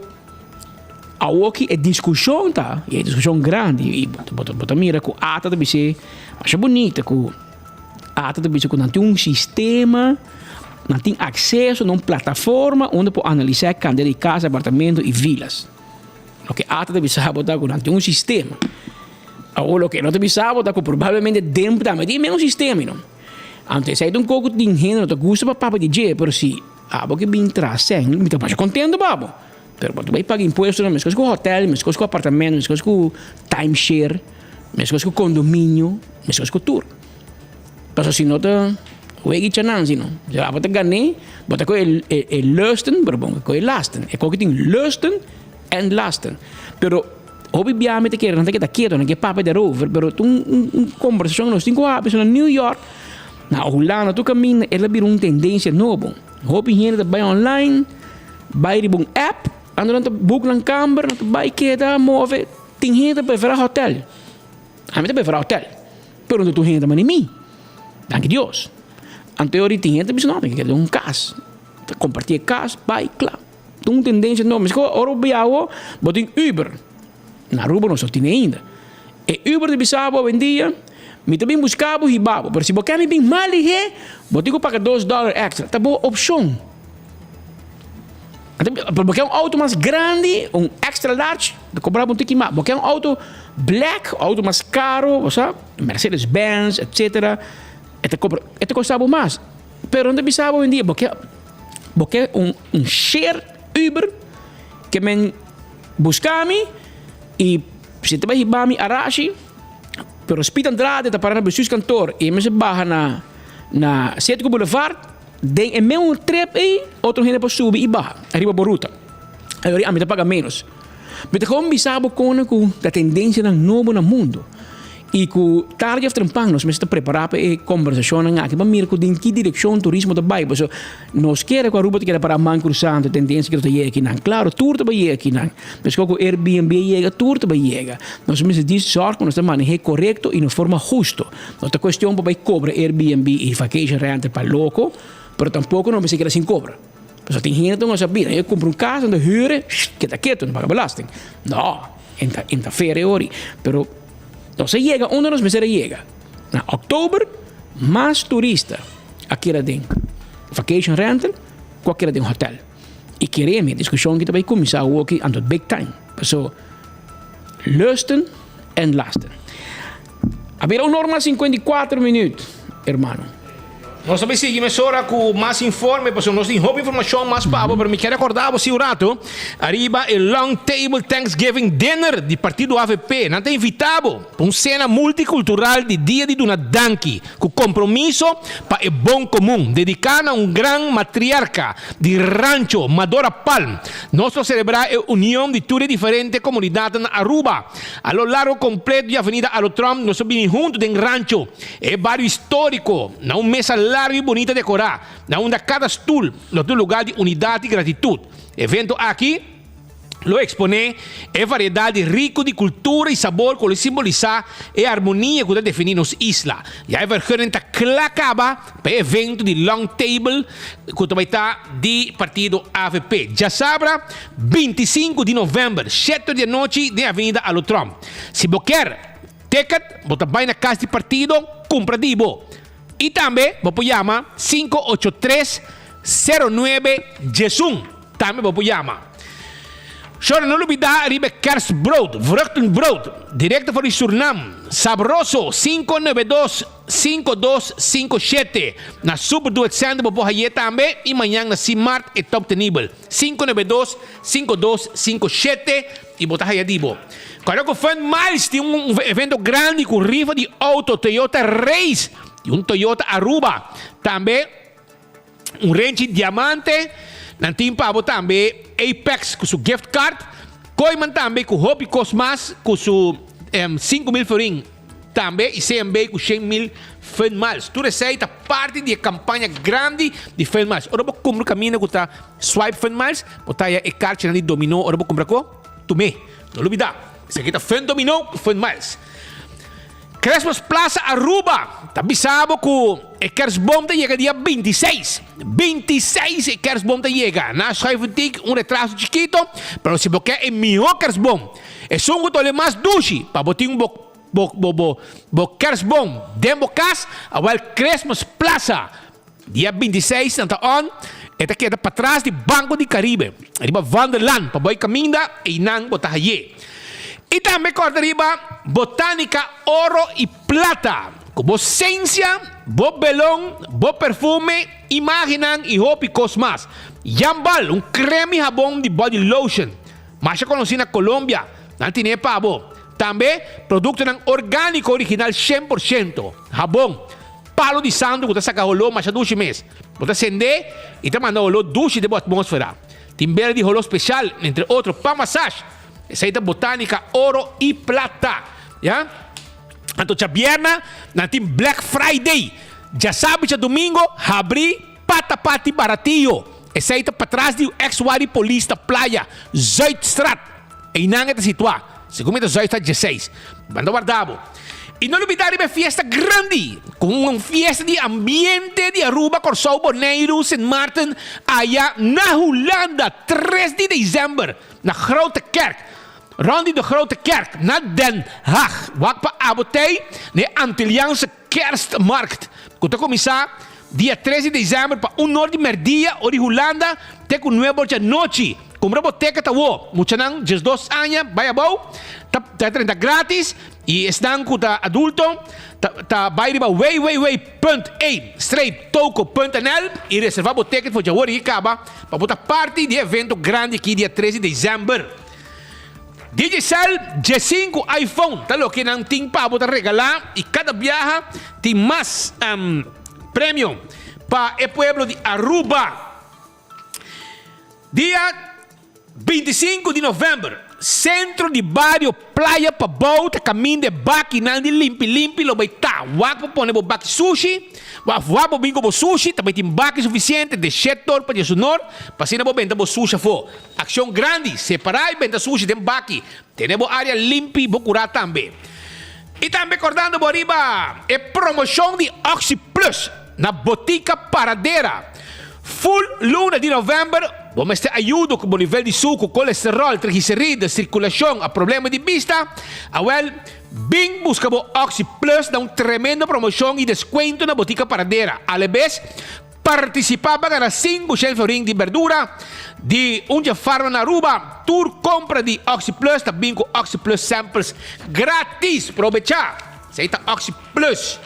awoki e discusion ta, y e discusion grandi, y bo ta, bo ta mira cu ata ta bis'é masha bunita cu ata ta bisa cu nan tin un sistema, nan tin acceso na un plataforma unda por analisa e cantidad di casa, apartamento y vilas. Loke ata ta bisa bo ta cu nan tin un sistema. Awor loke no ta bisa bo ta cu probablemente den tambe tin e mesun sistema, you know. Anto esei ta un kos ku tin hende no ta gusta pa papia di dje, pero si abo ke bin tras sèn, mi ta masha kontento pa bo. Pero bo ta bai paga impuestonan meskos ku hotèl, meskos ku apartamento, meskos ku time share, meskos ku kondominio, meskos ku tur. Pasobra si no ta wega i chanan si no. Si abo ta gan'é, bo ta kohe e lusten, pero bo no kohe e lasten. E kos ku tin lusten en lasten. Pero. Hopi bia mi ta kere nan ta keda keto, nan ke papia derover, pero ta un un kombersashon nos tin ku habri so na New York, na Hulanda tur kaminda el a bira un tendensia nobo. Hopi hende ta bai online, bai riba un app, anto nan ta book nan kamber, nan ta bai keda move. Tin hende ta prefera hotel, ami ta prefera hotel, pero no ta tur hende ta manda mi, danki Dios. Anto e ora tin hende ta bisa no, mi ke keda den un kas, ta komparti e kas, bai, kla. Ta un tendencia nobo. Mesco ora bo biaha awo, bo tin Uber. Na Aruba nos no tin ainda. E Uber ta bisa bo awendia, mi ta bin busca bo hiba bo, pero si bo ke mi bin mas lihe, bo tin cu paga dos dollar extra. Ta bo opcion. Pero bo ke un auto mas grandi, un extra large, ta cobra bo un tiki mas. Bo ke un auto black, auto mas caro, bo sa, Mercedes Benz, etcetera, e ta cobra, e ta costa bo mas. Pero nan ta bisa bo awendia, bo ke. Bo ke un un share Uber ke men buska mi i si ta bai hiba mi Arashi pero Speed Andrade ta para na bestuurskantoor i e mester baha na na Cetco Boulevard den e meun trip ei otro hende por subi i baha ariba bo ruta. Ayori ami ta paga menos. Mi ta kon bisa bo kono ku ta tendensianan nobo na mundu i ku tardi òf trempan nos mester ta prepará pa e kombersashonnan aki pa mira ku den ki direkshon turismo ta bai. Pasobra nos kere ku Aruba ta keda pará man krusá anto tendensia ku ta yega akinan. Klaro, tur ta bai yega akinan. Meskos ku Airbnb a yega, tur ta bai yega. Nos mester di sòrg ku nos ta maneh'é korekto i na forma husto. No ta kuestion pa bai kobra Airbnb i vacation rental pa loko, pero tampoko nos mester keda sin kobra. Pasobra tin hende ta gosa bira, e kumpra un kas, nan ta hür e, keda ketu, no paga belasting. No, e ta e ta fer e ori. Pero nos a yega unda nos mester a yega. Na òktober mas turista a keda den vacation rental ku a keda den hotel. I kere mi e diskushon aki ta bai kuminsá awoki anto big time. Paso lusten en lasten. A bira un or mas 54 minuut, hermano. Nos ta bay sigui mesora cu mas informe pasobra nos tin hopi informacion mas pa bo, pero mi kier recorda bo si un rato ariba e Long Table Thanksgiving Dinner di partido avp. Nan ta invita bo pa un cena multicultural di dia di duna danki cu compromiso pa e bon comun, dedica na un gran matriarca di rancho, Madora Palm. Nos lo celebra e union di tur e diferente comunidadnan na Aruba. A lo largo completo di Avenida Alo Trump nos a bini hunto den Rancho, e bario historico, na un mesa largo y bunita decora, na unda cada stoel lo ta un lugar di unidad y gratitud. E evento aki lo expone e variedad di rico di cultura y sabor cu lo simbolisa e armonia cu ta defini nos isla. Ya e vergunning ta cla caba pa e evento di Long Table cu ta bay ta di partido avp djasabra 25 di november shete di anochi den Avenida Alo Tromp. Si bo kier ticket bo ta bay na cas di partido cumpra di bo y tambe bo por yama 583 09 diesun tambe bo por yama. Shor no lubida riba e kerstbrood, vruchtenbrood, directo for di Surnam, sabroso, 592 5257 Na Super Duet Center bo por haye tambe y mañan na Simart e ta obtenibel. 592 5257 y bo ta haya di bo. Kòrda ku Fun Miles tin un evento grandi ku rifa di auto Toyota Race y un Toyota Aruba. Tambe un renchi diamante. Nan tin pa bo tambe Apex ku su gift card. Kooiman tambe ku hopi kos mas ku su 5000 florin. Tambe y CMB cu 100,000 Fun Miles. Tur esey ta parti di e campaña grandi di Fun Miles. Ora bo cumpra un caminda cu ta swipe Fun Miles, bo ta haya e carchinan di domino ora bo cumpra cu. tum'é. No lubidá, esaki ta Fun Domino ku Fun Miles. Christmas Plaza Aruba ta bisa bo ku e kerstboom ta yega dia 26. 26 e kerstboom ta yega. Na schuiven tik un retraso chikito, pero si bo ke e mihó kerstboom, esun ku ta ole mas dushi pa bo tin bo bo bo bo bo kerstboom den bo kas, awel Christmas Plaza dia 26 nan ta on, e ta keda patras di Banco di Caribe, riba Vanderlaan, pa bo e kaminda einan bo ta haye. I tambe kòrda riba Botanica Oro i Plata, ku bo sensia, bo belon, bo perfume, imágennan i hopi kos mas. Jambal, un krem i habon di body lotion, masha konosí na Colombia, nan tine pa bo. Tambe produktonan orgániko original 100%, habon, Palo di santo ku ta saka holó masha dushi mes. Bo ta sendé i ta manda holó dushi den bo atmósfera. Tin bela di holó spesial, entre otro pa masash. Esei ta botánika oro i plata. Ya. Anto djabierna nan tin Black Friday. Djasabi djadumingo habrí pata pati baratio. Esei ta patras di ex wari polis ta playa Zuidstraat. Einan e ta situá. Segun mi ta Zuidstraat 16. Banda warda bo. I no lubidá riba e fiesta grandi, ku un fiesta di ambiente di Aruba, Kòrsou, Boneiru, Sint Maarten, aya na Hulanda, tres di desèmber, na Grote Kerk, rònt di de Grote Kerk, na Den Haag. Wak pa abo tei na e Antilliaanse Kerstmarkt, ku ta kuminsá dia tres di desèmber pa un or di mèrdia, or di Hulanda, te ku nuebe or djanochi. Kumpra bo teket awo. Muchanan 12 aña bai abou ta ta drenta gratis y esnan ku ta adulto ta ta bai riba www.e-toko.nl y reserva bo teket for djawor y kaba pa bo ta parti di e evento grandi aki dia 3 di december. Digicel 15 iPhone ta loke nan tin pa bo ta regala y kada biaha tin mas premio pa e pueblo di Aruba. Dia 25 di november, Centro di Bario Playa Pabou ta caminda e bakinan di limpi limpi lo bay ta. Wak bo pone bo baki sushi, of wak bo bin cu bo sushi, ta bay tin baki suficiente de shetor pa djesunor, pa asina bo benta bo sushi afo. Accion grandi, separa y benta sushi den baki. Tene bo area limpi, bo cura tambe. Y tambe cordando bo riba e promocion di Oxi Plus. Na Botica Paradera. Full luna di november bo mester ayudo cu bo nivel di sucu, colesterol, trigliceride, circulacion a problema di bista? Awel, bin busca bo Oxi Plus na un tremendo promocion y descuento na Botica Paradera. Alebes, participa pa gana cinco shen florin di berdura di un dje farma na Aruba. Tur compra di Oxi Plus ta bin cu Oxi Plus samples gratis. Probecha! Esey ta Oxi Plus.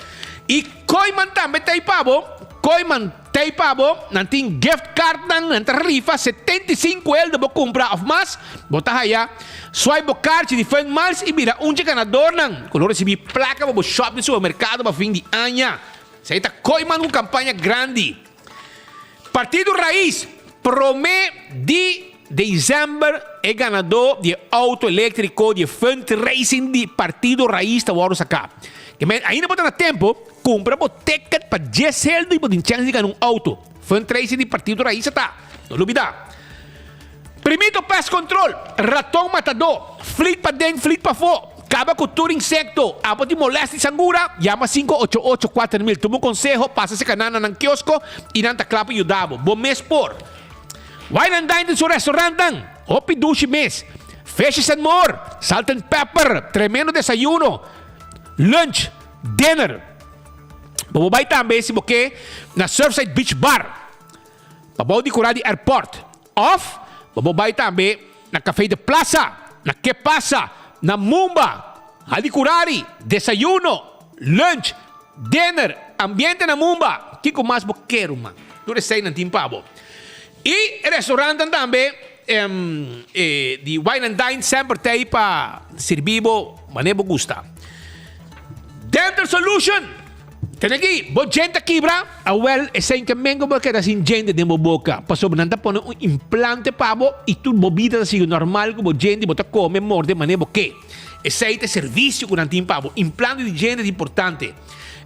Y Kooiman tambe ta ei pa bo. Kooiman ta ei pa bo. Nan tin gift cardnan. Nan ta rifa 75 eldo bo cumpra of mas. Bo ta haya swipe bo kaartje di Fun Miles y bira un dje ganadornan cu lo ricibi placa pa bo shop den supermercado pa fin di aña. Esei ta Kooiman cu campaña grandi. Partido Raiz prome di december e ganadó di e auto eléctrico di e fundraising di Partido Raiz ta wòrdu saká. Ke men ainda bo ta na tempo, kumpra bo ticket pa dies heldu i bo tin chèns di gana un auto. Fundraising di Partido Raiz a ta. No lubidá. Primito pest control, raton matadó, flit paden, flit pafó, kaba ku tur insekto, abo tin molèst di sangura, yama 588 4000. Tuma un konseho, pasa serka nan na nan kiosko i nan ta kla pa yuda bo. Bo mes por. Wine and Dine den su restaurantnan, hopi dushi mes. Fishes and more, salt and pepper, tremendo desayuno, lunch, dinner. Bo por bai tambe si bo ke na Surfside Beach Bar. Pa bou di kura di airport. Of bo por bai tambe na Café de Plaza, na Ke Pasa, na Mumba, Hal di Curari, desayuno, lunch, dinner, ambiente na Mumba. Kiko mas bo ke ruman? Tur esei nan tin pa bo. I e restaurantnan tambe di Wine and Dine semper ta ei pa sirbi bo manera bo gusta. Dental Solution! Tene aki, bo djente a kibra? Awel, esei ke men ku bo a keda sin djente den bo boka, pasobra nan ta pone un implante pa bo i tur bo bida ta sigui normal ku bo djente i bo ta kome, morde manera bo ke. Esei ta e servisio ku nan tin pa bo. Implante di djente ta importante.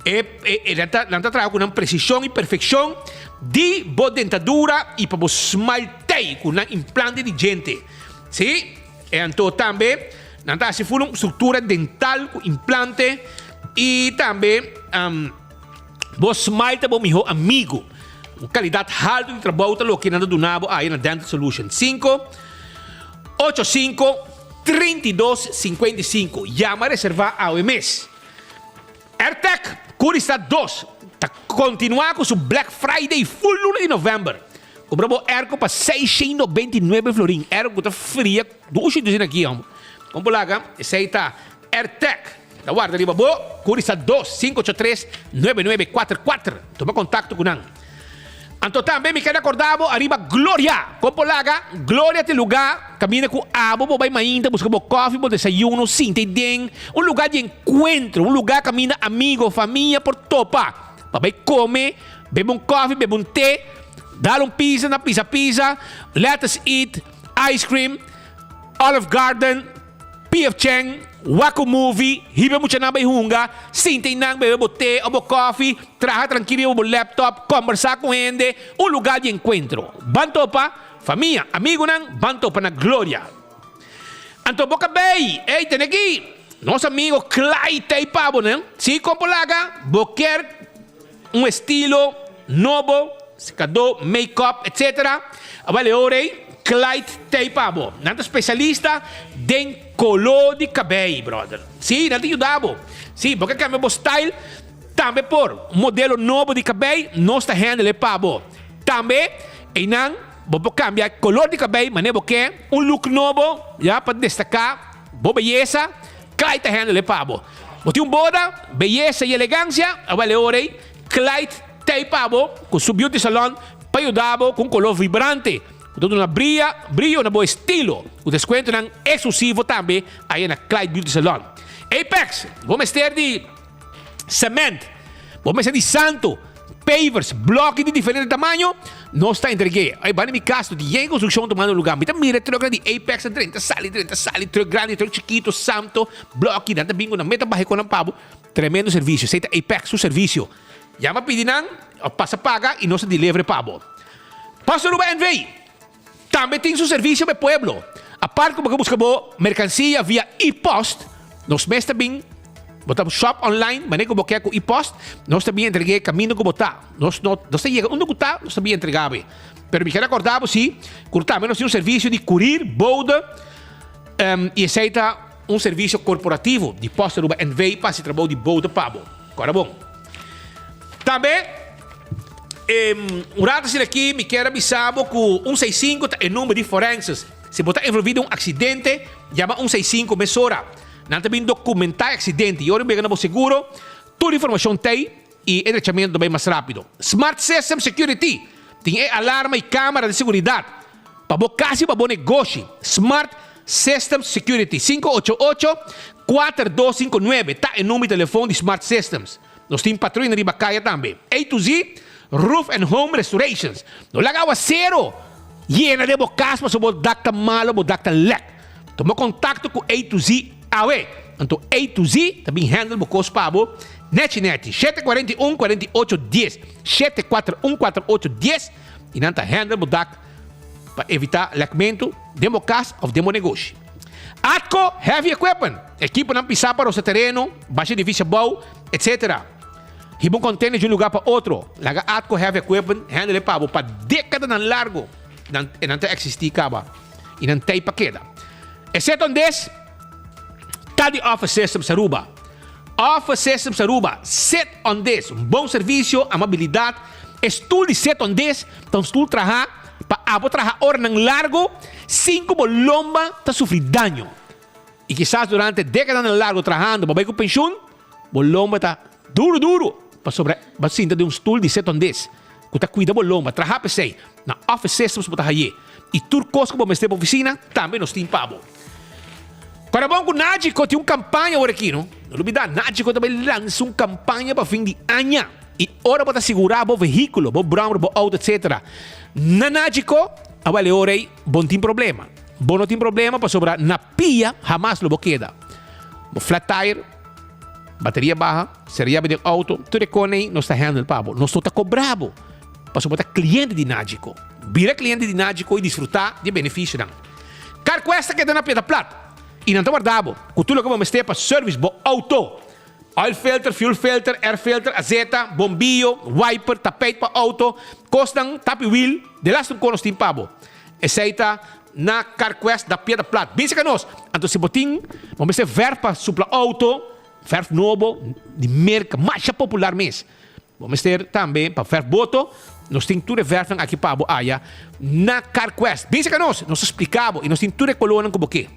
E, e, nan ta, nan ta traha ku nan presishon i perfekshon di bo dentadura i pa bo smile tei ku nan implante di djente. Si. E anto tambe nan ta hasi full un struktura dental ku implante i tambe bo smile ta bo miho amigu. Un kalidat haltu di trabou ta loke nan ta duna bo aya na Dental Solution. Sinku, ocho sinku, 32, 55. Yama reserva awe mes. Airtec Curista dos ta kontinuá ku su Black Friday full luna di novèmber. Kumpra bo airco pa 699 florin. Airco ku ta fria dushi dushi na kia homber. Kon bo laga? Esei ta Airtec. Ta warda riba bo Curista dos, 583 9944. Tuma kontakto ku nan. Anto tambe mi keda korda bo ariba Gloria. Kon por laga? Gloria ta e lugá kaminda ku abo bo bai mainta buska bo kòfi, bo desayuno, sinta ei den. Un lugá di enkuentro, un lugá kaminda amigo, famia por topa pa bai kome, bebe un kòfi, bebe un te, dal un pizza na Pizza Pizza, Let Us Eat, Ice Cream, Olive Garden. PF Chang, wak un movie, hiba e muchanan bai hunga, sinta einan bebe bo te of bo kofi, traha trankil riba bo laptop, kombersá ku hende, un lugá di enkuentro. Ban topa, famia, amigunan, ban topa na Gloria. Anto bo kabei, ey, tene aki, nos amigo Clyde ta ei pa bo, ne? Si, kon por laga? Bo kier un estilo nobo, sekadó, make-up, etc. Awel e ora ei, Clyde t'ei pa bo. Nan ta spesialista den koló di kabei, brother. Sí, nan ta yuda bo. Sí, bo ke kambia bo style, tambe por. Un modelo nobo di kabei, nos ta handle e pa bo. Tambe, einan bo por kambia kolor di kabei manera bo ke, un look nobo, ya, pa destaká bo beyesa. Clyde ta handle e pa bo. Bo tin un boda, beyesa y elegancia, awel e ora ey Clyde ta ey pa bo cu su beauty salon pa yuda bo cu un color vibrante cu ta duna bria, brillo na bo estilo cu descuentonan exclusivo tambe aya na Clyde Beauty Salon. Apex, bo mester di cement, bo mester di santo, pavers, bloki di diferente tamaño, nos ta entreg'é. Ay, banda mi kas no tin yen konstrukshon tumando lugá. Mi ta mira e trùknan di Apex ta drenta sali, drenta sali, trùk grandi, trùk chikitu, santo, bloki, nan ta bin ku nan meta baha e konan pa bo. Tremendo servisio. Esei ta Apex su servisio. Yama pidi nan òf pasa paga i nos ta deliver pa bo. Post Aruba NV. Tambe tin su servisio pa e pueblo. Apart ku bo ke buska bo merkansia via e-post, nos mes ta bin, bo ta shop online manera ku bo ke ku e-post, nos ta bin entreg'é kaminda ku bo ta. Nos no, nos ta yega unda ku ta, nos ta bin entrega bo. Pero mi ker akorda bo si ku tambe nos tin un servisio di kurir, bode, i esei ta un servisio korporativo di Post Aruba NV pa hasi trabou di bode pa bo. Kòrda bon. Tambe, un rato asina aki mi kier a bisa bo ku un seis sinku ta e number di forenses. Si bo ta envolvi den un aksidente, yama un seis sinku mesora. Nan ta bin dokumentá e aksidente i ora bo yega na bo seguro, tur informashon t'ei i e drechamentu ta bai mas rápido. Smart System Security tin e alarma i kamera di seguridat pa bo kas i pa bo negoshi. Smart Systems Security, 588 4259 ta e number di telefon di Smart Systems. Nos tin patruina riba kaya tambe. A to Z Roof and Home Restorations. No laga awasero yena den bo kas pasobra bo dak ta malo, bo dak ta lek. Tuma kontakto ku A to Z awe. Anto A to Z ta bin handle bo kos pa bo nechi nechi. 741 48 dies, 741 48 dies, i nan ta handle bo dak pa evita lekmentu den bo kas of den bo negoshi. Atco Heavy Equipment, ekiponan pisá pa rosa tereno, basha edifisio abou, etc. Hiba un container di un lugar pa otro, laga Atco Heavy Equipment handle e pa bo pa décadanan largo nan e nan ta existí caba y nan tei pa keda. E set ondes ta di Office Systems Aruba. Office Systems Aruba, sit on this, un bon servicio, amabilidad, e stoel di sit on this ta un stoel traha pa abo traha oranan largo sin cu bo lomba ta sufri daño. Y kisas durante decadanan largo trahando bo bay cu pensioen, bo lomba ta duro duro pasobra bo a sinta den un stoel di sit on this cu ta cuida bo lomba. Traha p'esey na Office Systems bo ta haye y tur cos cu bo mester pa oficina tambe nos tin pa bo. Parabon ku Nagico tin un kampaña awor aki no. No lubida Nagico ta bai lansa un kampaña pa fin di aña i ora bo ta sigurá bo vehíkulo, bo bròmer, bo outo etcetera na Nagico awel e ora ei bo no tin problema. Bo no tin problema pasobra na pia hamas lo bo keda. Bo flat tire, bateria baha, sera yabi den outo, tur e kos ei nos ta handle pa bo. Nos no ta kobra bo pasobra bo ta kliente di Nagico. Bira kliente di Nagico i disfrutá di e benefisionan. Carquest ta keda na Piedra Plat y nan ta warda bo cu tur loke bo mester pa service bo auto. Oil filter, fuel filter, air filter, azeta, bombillo, wiper, tapijt pa auto, cosnan, tapi wiel, de laatste un conos tin pa bo. Esey ta na Carquest na Piedra Plat. Bin cerca nos. Anto si bo tin, bo mester verf pa supla auto, verf nobo di merca masha popular mes. Bo mester tambe pa verf boto, nos tin tur e verfnan aki pa bo aya na Carquest. Bin cerca nos, nos ta splica bo y nos tin tur e colornan cu bo ke.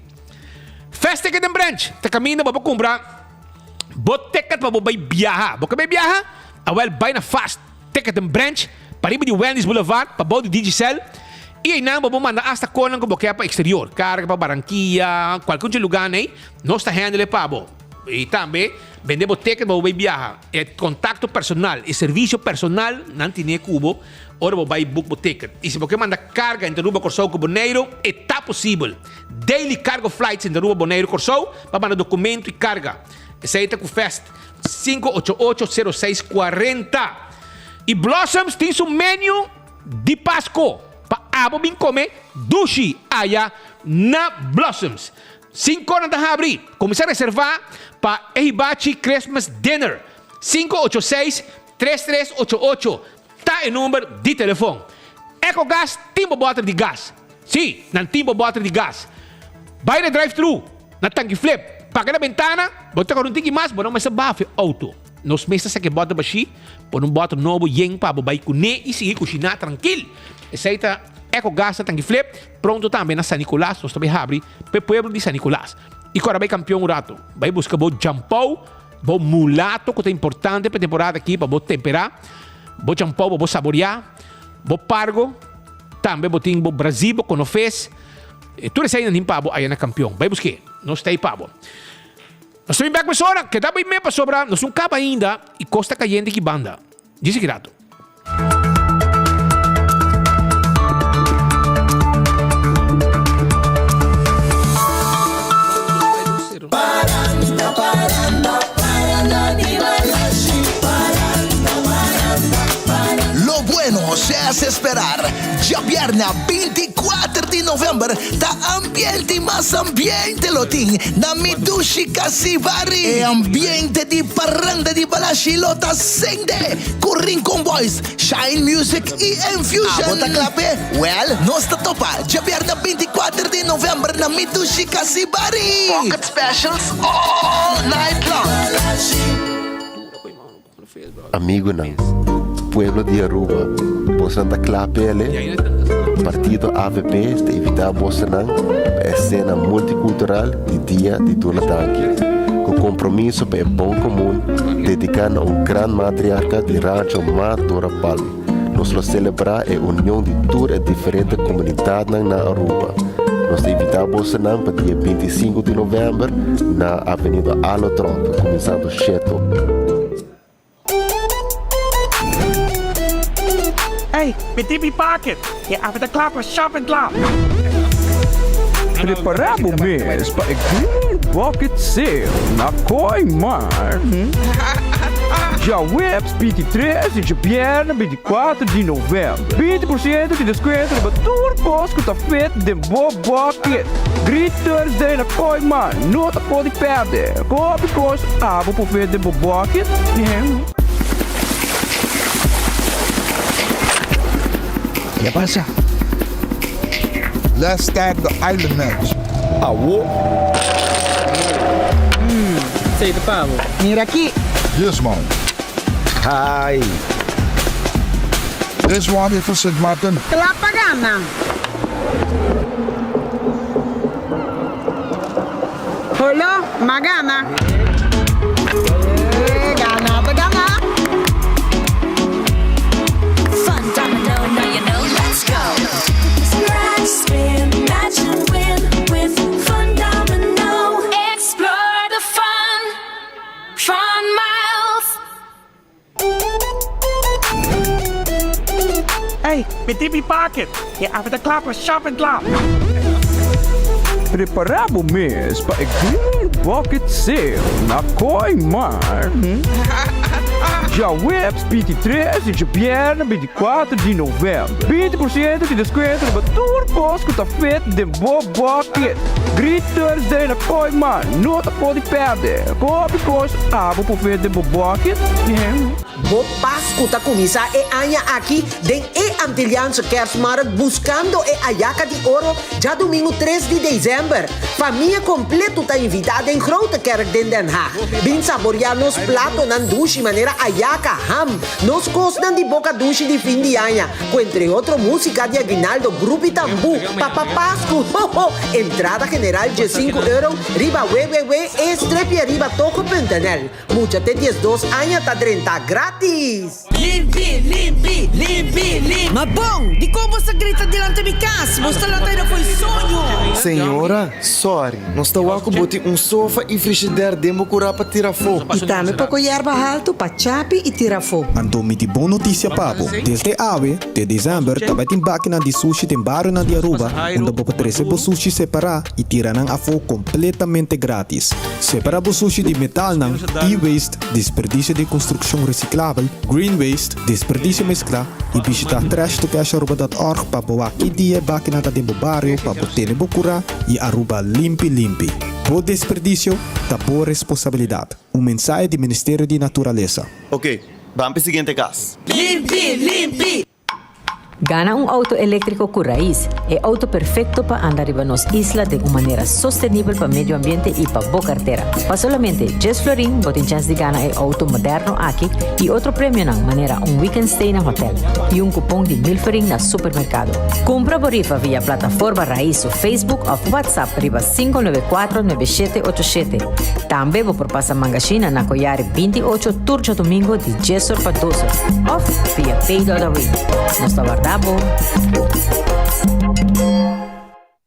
Fast Ticket and Branch ta caminda bo por cumpra bo ticket pa bo bay biaha. Bo ke bay biaha? Awel bay na Fast Ticket and Branch pariba di Wendy's Boulevard pabou di Digicel y eynan bo por manda hasta conan cu bo ke pa exterior, carga pa Barranquilla, cualke otro lugar ney, nos ta handle pa bo. Y tambe bende bo ticket pa bo bay biaha. E kontakto personal, e servisio personal nan tine ku bo ora bo bai book bo ticket. I si bo ke manda karga entre Aruba, Kòrsou ku Boneiru, e ta posibel. Daily cargo flights entre Aruba, Boneiru, Kòrsou pa manda dokumento i karga. Esei ta ku Fast 588 06 40. I Blossoms tin su menu di Pasko pa abo bin kome dushi aya na Blossoms. Sinkor nan ta habri. Kuminsá reservá pa e Hibachi Christmas Dinner. 586 3388 ta e number di telefon. Ecogas tin bo bòter di gas. Sí, nan tin bo bòter di gas. Bai na drive-thru, na tanki flip, paga na bentana, bo ta kòrda un tiki mas, bo no mester baha for e outo. Nos mes ta saka e bòter bashí, pone un bòter nobo yen pa bo bai kuné i sigui kushiná trankil. Esei ta Ecogas na tanki flip. Pronto tambe na San Nicolas nos ta bay habri p'e pueblo di San Nicolas. Y cu ora bay campeon un rato, bay busca bo jampou, bo mulato cu ta importante p'e temporada aki pa bo tempera, bo jampou pa bo saborea, bo pargo, tambe bo tin bo brazi, bo conofes, tur esey nan tin pa bo aya na campeon. Bay busque, nos ta ey pa bo. Nos ta bin bek mesora, keda bay me pasobra nos no caba ainda y cos ta cayente aki banda. Djis aki rato. Lo bueno se hace esperar. Djabièrnè 24 di novèmber ta ambiente i mas ambiente lo tin na mi dushi Casibari. E ambiente di parranda di Balashi lo ta Sende ku Rincon Boys, Shine Music i Enfusion. Abo ta kla p'e? Wèl, nos ta topa djabièrnè 24 di novèmber na Mitushi Casibari! Pocket specials all night long! Amigunan, pueblo di Aruba, bosonan ta kla p'e ale? Partido avp ta invitá bosonan pa e sena multikultural di Dia di Duna Danki, ku kompromiso pa e bon komun, dediká na un gran matriarka di Rancho Ma Dora Palm. Nos lo selebrá e union di tur e diferente komunidatnan na Aruba. Nos ta invitá bosonan pa dia 25 di novèmber na Avenida Alo Tromp, kuminsando sheto. Ey, mi tin mi paket! E awe ta kla pa shop en kla! Prepara bo mes pa e Green Bucket Sale na Kooiman djaweps 23 i djabièrnè 24 di novèmber. 20 por siento di deskuento riba tur kos ku ta fit den bo bucket. Great Thursday na Kooiman, no ta por di pèrdè! Kopi kos abo por fit den bo bucket. Ke pasa? Let's start the island match. Awo. Esei ta pa bo. Mira aki. This one. Hi. This one is for Sint Maarten. Kla pa gana. Holo, m'a gana. Eh, gana ta gana. Fun domino, now you know, let's go. Scratch, spin, match and win with Fun Domino. Explore the fun, fun miles. Ey, mi tin mi paket! E awe ta kla pa shop en kla! Prepara bo mes pa e Green Bucket Sale na Kooiman. Djaweps 23 i djabièrnè 24 di novèmber. 20% di deskuento riba tur kos ku ta fit den bo bòkit. Great Thursday na Kooiman, no ta por di pèrdè. Kopi kos abo por fit den bo bòkit? Bo Pasku ta kuminsá e aña aki den e Antilliaanse Kerstmarkt buskando e Ayaka di Oro djadumingu tres di desèmber. Famia kompletu ta invitá den Grote Kerk den Den Haag. Bin saboriá nos platonan dushi manera ayaka, ham, nos kosnan di boka dushi di fin di aña, ku entre otro músika di aguinaldo, grupi tambú, Papa Pasku, ho ho! Entrada general diesinku euro riba www.e-streepje-riba-togo.nl. Mucha te 12 aña ta drenta gratis! Limpi, limpi, limpi, limpi. Ma bon, dikon bo sa grita dilanti mi kas? Bo sta lanta ira fo'i soño. Señora, sorry, nos ta wak ku bo tin un sofa i frishider den bo kurá pa tira afó. I tambe poko yerba haltu pa chapi i tira afó. Anto mi tin bon notisia pa bo, desde awe te december ta bai tin bakinan di sushi den barionan di Aruba unda bo por trese bo sushi separá i tira nan afó kompletamente gratis. Separá bo sushi di metalnan, e-waste, Desperdicio di construccion reciclabel, green waste, desperdicio mezcla y bishita trashtocasharuba.org pa bo wak ki dia e bakina ta den bo bario pa bo tene bo cura y Aruba limpi limpi. Bo desperdicio ta bo responsabilidad. Un mensahe di Ministerio di Naturalesa. Ok, ban p'e siguiente cas. Limpi, limpi. Gana un auto eléktriko ku Raiz, e auto perfekto pa anda riba nos isla den un manera sostenibel pa medio ambiente i pa bo kartera. Pa solamente djes florin bo tin chèns di gana e auto moderno aki i otro premionan manera un weekend stay na hotel i un kupon di mil florin na supermerkado. Kumpra bo rifa via plataforma Raiz su Facebook òf WhatsApp riba 594 9787. Tambe bo por pasa mangashina na Koyari 28 tur djadumingo di djes or pa dos or of via pay.awe. Nos ta warda bo!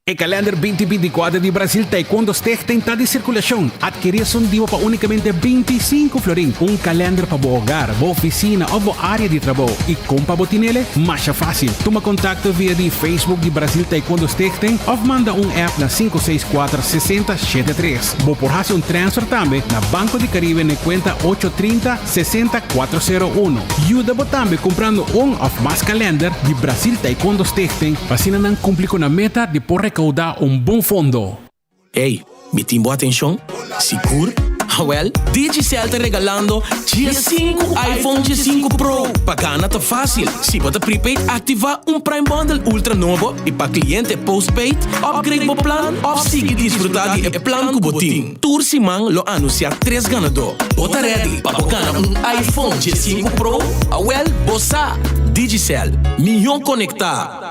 E kalender binti binti kuater di Brasil Taekwondo Stichting ta di sirkulashon. Adkerí esun dibo pa únikamente 25 florin. Un kalender pa bo hogar, bo ofisina òf bo área di trabou. I kon pa bo tinele? Masha fásil. Tuma kontakto via di Facebook di Brasil Taekwondo Stichting òf manda un app na sinku seis kuater sesenta shete tres. Bo por hasi un transfer tambe na Banco di Caribe n'e cuenta ocho trinta, sesenta, cuatro sero uno. Yuda bo tambe cumprando un of mas kalender di Brasil Taekwondo Stichting pa asina nan cumpli cu nan meta di por recauda un bon fondo. Ey, mi tin bo atencion? Sigur? Awel, Digicel ta regalando diesinku iPhone diesinku Pro! Pa gana ta facil, si bo ta prepaid activa un Prime Bundle Ultra nobo y pa cliente postpaid, upgrade bo plan of sigui disfruta di e plan cu bo tin. Tur siman lo anuncia tres ganador. Bo ta ready pa bo gana un iPhone diesinku Pro? Awel, bo sa! Digicel, mihó conecta!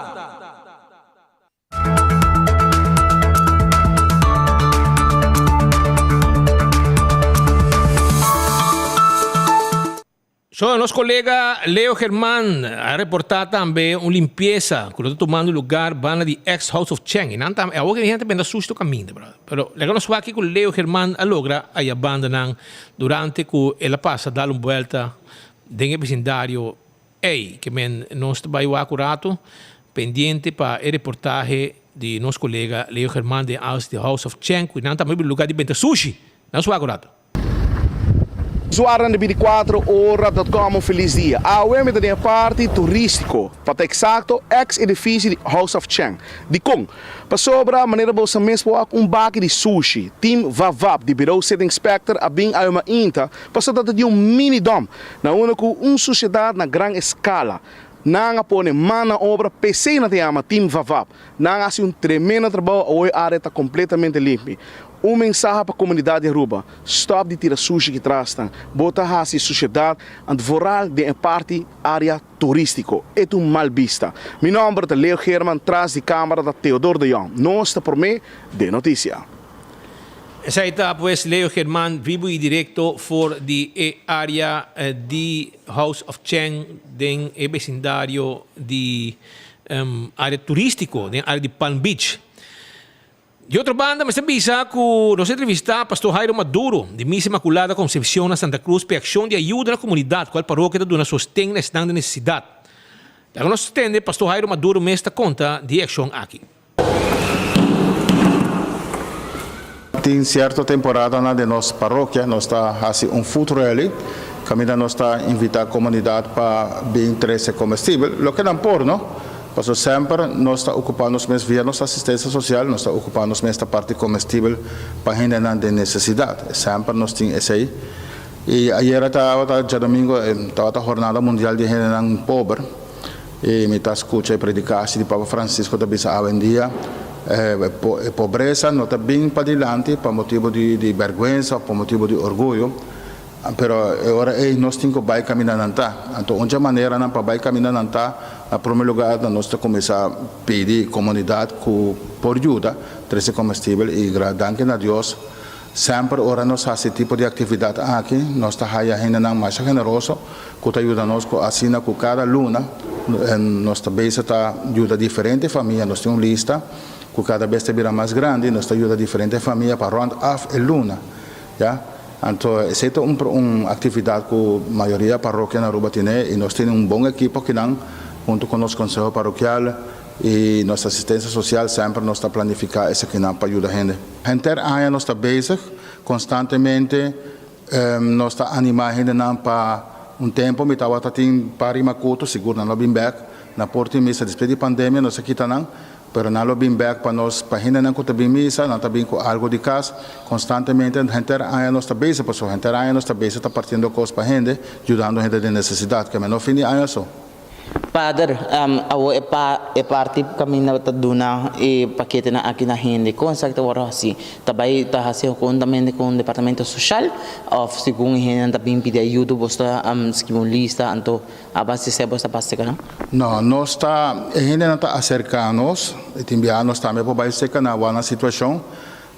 So, nos colega Leo Germán a reporta tambe un limpieza cu lo ta tumando lugar banda di ex House of Cheng. Y nan tambe, awor que gente benda susto caminda, brother. Pero laga nos wak kico Leo Germán a logra aya banda nan durante cu el a pasa dal un buelta den e vecindario Ey, ke men nos ta bai wak un rato, pendiente pa e reportahe di nos kolega Leo Germán den als di House of Chen, ku nan ta mobi luga di benta sushi. Nos wak un rato. Usuarionan di binticuatro ora dot com un felis dia. Awe mi ta den e parti turistico, pa ta exacto ex edificio di House of Chen. Dikon? Pasobra, manera bo sa mes por wak un baki di sushi, Team Vavap di Bureau City Inspector a bin awe mainta pasobra ta di un mini dump na unda ku un susiedat na gran eskala. Nan a pone man na obra, p'esei nan ta yama Team Vavap. Nan a hasi un tremendo trabou, awoy área ta kompletamente limpi. Un mensahe pa komunidat di Aruba, stòp di tira sushi ki trasnan. Bo ta hasi susiedat ant vooral den e parti área turístiko. E ta un mal bista. Mi nòmber ta Leo Geerman, tras di kámara ta Theodor de Jong. Nos ta promé den notisia. Esei ta pues Leo German vivo y directo for di e area di House of Cheng den e vecindario di area turistico den area di Palm Beach. Di otro banda mester bisa cu nos entrevista Pastor Jairo Maduro di Misa Inmaculada Concepcion na Santa Cruz p'e accion di ayuda na comunidad cual parokia ta duna sosten na esnan den necesidad. Laga nos tende Pastor Jairo Maduro mes ta conta di e accion aki. Tin sierto temporadanan den nos parokia nos ta hasi un food rally kaminda nos ta invitá komunidat pa bin trese komestibel, loke nan por no, pasobra semper nos ta okupá nos mes via nos asistensia sosial nos ta okupá nos mes ta parti komestibel pa hendenan den nesesidat. Semper nos tin esei. I ayera tabata djadomingo tabata hornada mundial di hendenan pober. I mi ta skucha e predikashi di Papa Francisco ta bisa awendia e pobresa no ta bin padilanti pa motibu di bèrgwensa òf pa motibu di orguyo, pero e ora ei nos tin ku bai kaminda nan ta. Anto un dje maneranan pa bai kaminda nan ta, na promé lugá ta nos ta kuminsá pidi komunidat ku por yuda trese komestibel i danki na Dios Semper ora nos hasi tipo di aktividat aki, nos ta haya hendenan masha generoso ku ta yuda nos ku asina ku kada luna nos ta bezig ta yuda diferente famia. Nos tin un lista ku kada bes ta bira mas grandi, nos ta yuda diferente famia pa rònt af e luna, ya. Anto esei ta un un aktividat ku mayoria parokia na Aruba tene i nos tene un bon ekipo akinan huntu ku nos konseho parokial i nos asistensia sosial semper nos ta planifiká esakinan pa yuda hende. Henter aña nos ta bezig, konstantemente nos ta animá hendenan pa un tempu mi tabata tin par di makutu, sigur nan lo bin bèk na por tin misa despues di pandemia nos a kita nan, pero nan lo bin bèk pa nos pa hendenan ku ta bin misa nan ta bin ku algu di kas, konstantemente henter aña nos ta bezig pasobra henter aña nos ta bezig ta partiendo kos pa hende, yudando hende den nesesidat, keme no fin di aña so. Pader, awor e pa e parti kaminda ta duna e paketenan aki na hende, kon esaki ta wòrdu hasi? Ta bai ta hasi huntamente ku un departamento soshal òf segun e hendenan ta bin pidi ayudo bos ta skibi un lista anto a base di esei bos ta pasa seka nan? No, nos ta, e hendenan ta aserká nos, e tin biaha nos tambe por bai seka nan wak nan situashon,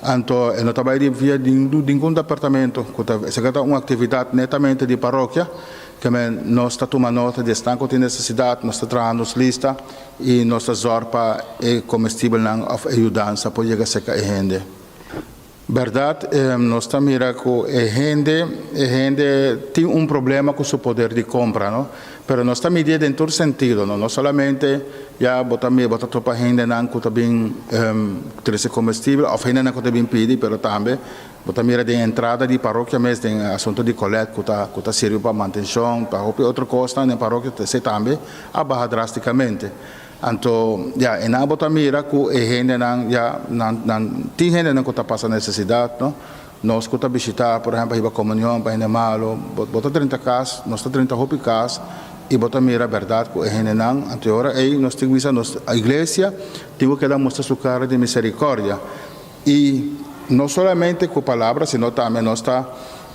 anto e no ta bai di via ningun departamento ku ta, esaki ta un aktividat netamente di parokia, Keme nos ta tuma nota di esnan ku tin nesesidat, nos ta traha nos lista i nos ta zòrg pa e komestibelnan òf e yudansa por yega serka e hende. Bèrdat, nos ta mira ku e hende e hende tin un problema ku su poder di kompra, no? Pero nos ta midié den tur sentido, no? No solamente ya bo ta mira bo ta topa hendenan ku ta bin trese komestibel òf hendenan ku ta bin pidi, pero tambe Bo ta mira den entrada di parokia mes den asunto di kolèt ku ta ku ta sirbi pa mantenshon, pa hopi otro kosnan den parokia esei tambe a baha drastikamente. Anto ya einan bo ta mira ku e hendenan ya nan nan tin hendenan ku ta pasa nesesidat no. Nos ku ta bishita por ehèmpel hiba komunion pa hende malu bo bo ta drenta kas nos ta drenta hopi kas i bo ta mira bèrdat ku e hendenan anto e ora ei nos tin ku bisa nos iglesia tin ku keda mustra su kara di miserikòrdia. I no solamente ku palabra, sino tambe nos ta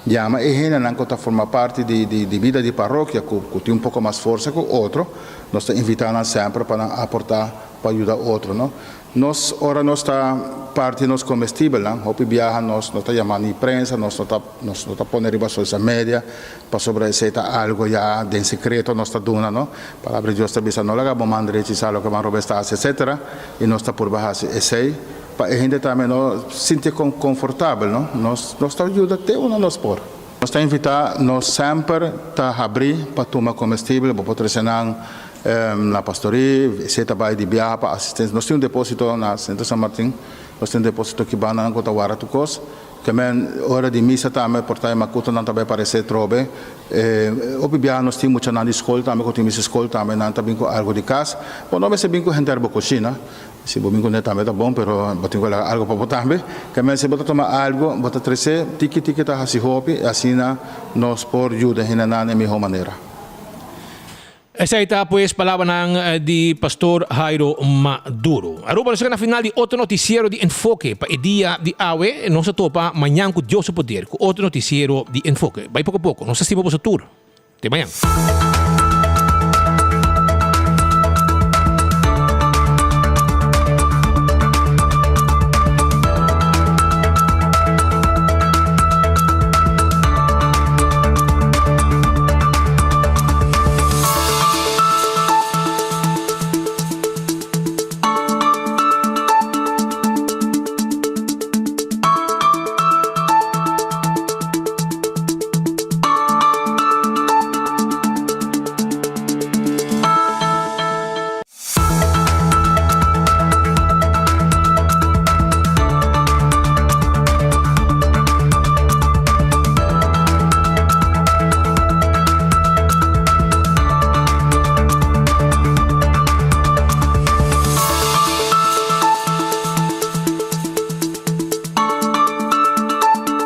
yama e hendenan ku ta forma parti di di bida di parokia, ku ku tin un poko mas forsa ku otro, nos ta invitá nan semper pa nan aportá pa yuda otro, no. Nos, ora nos ta parti nos komestibelnan, hopi biaha nos no ta yama ni prensa, nos no ta nos no ta pone riba social media, pasobra esei ta algu ya den sekreto nos ta duna, no. Palabra di Dios ta bisa, no laga bo man drechi sa loke man robes ta hasi, etsetera, i nos ta purba hasi esei. Pa e hende tambe no sinti konfortabel no. Nos nos ta yuda te unda nos por. Nos ta invitá nos semper ta habrí pa tuma komestibel, bo por trese nan na pastorí, esei ta bai di biaha pa asistensia. Nos tin un depósito na Sentro San Martin, nos tin un depósito ki bandanan ku ta warda tur kos. Ke men ora di misa tambe por ta e makutonan ta bai paresé trobe. Hopi biaha nos tin muchanan di skol tambe ku tin misa skol tambe nan ta bin ku algu di kas. Bo no mester bin ku henter bo kushina. Si bo bin kuné tambe ta bon, pero bo tin ku laga algu pa bo tambe. Ke men si bo ta tuma algu, bo ta tresé tiki tiki ta hasi hopi, asina nos por yuda hendenan na e mihó manera. Esei ta pues palabranan di Pastor Jairo Maduro. Aruba nos yega na final di otro noticiero di Enfoke pa e dia di awe. Nos ta topa mañan ku Dios su poder ku otro noticiero di Enfoke. Bai poko poko. Nos ta stima boso tur. Te mañan.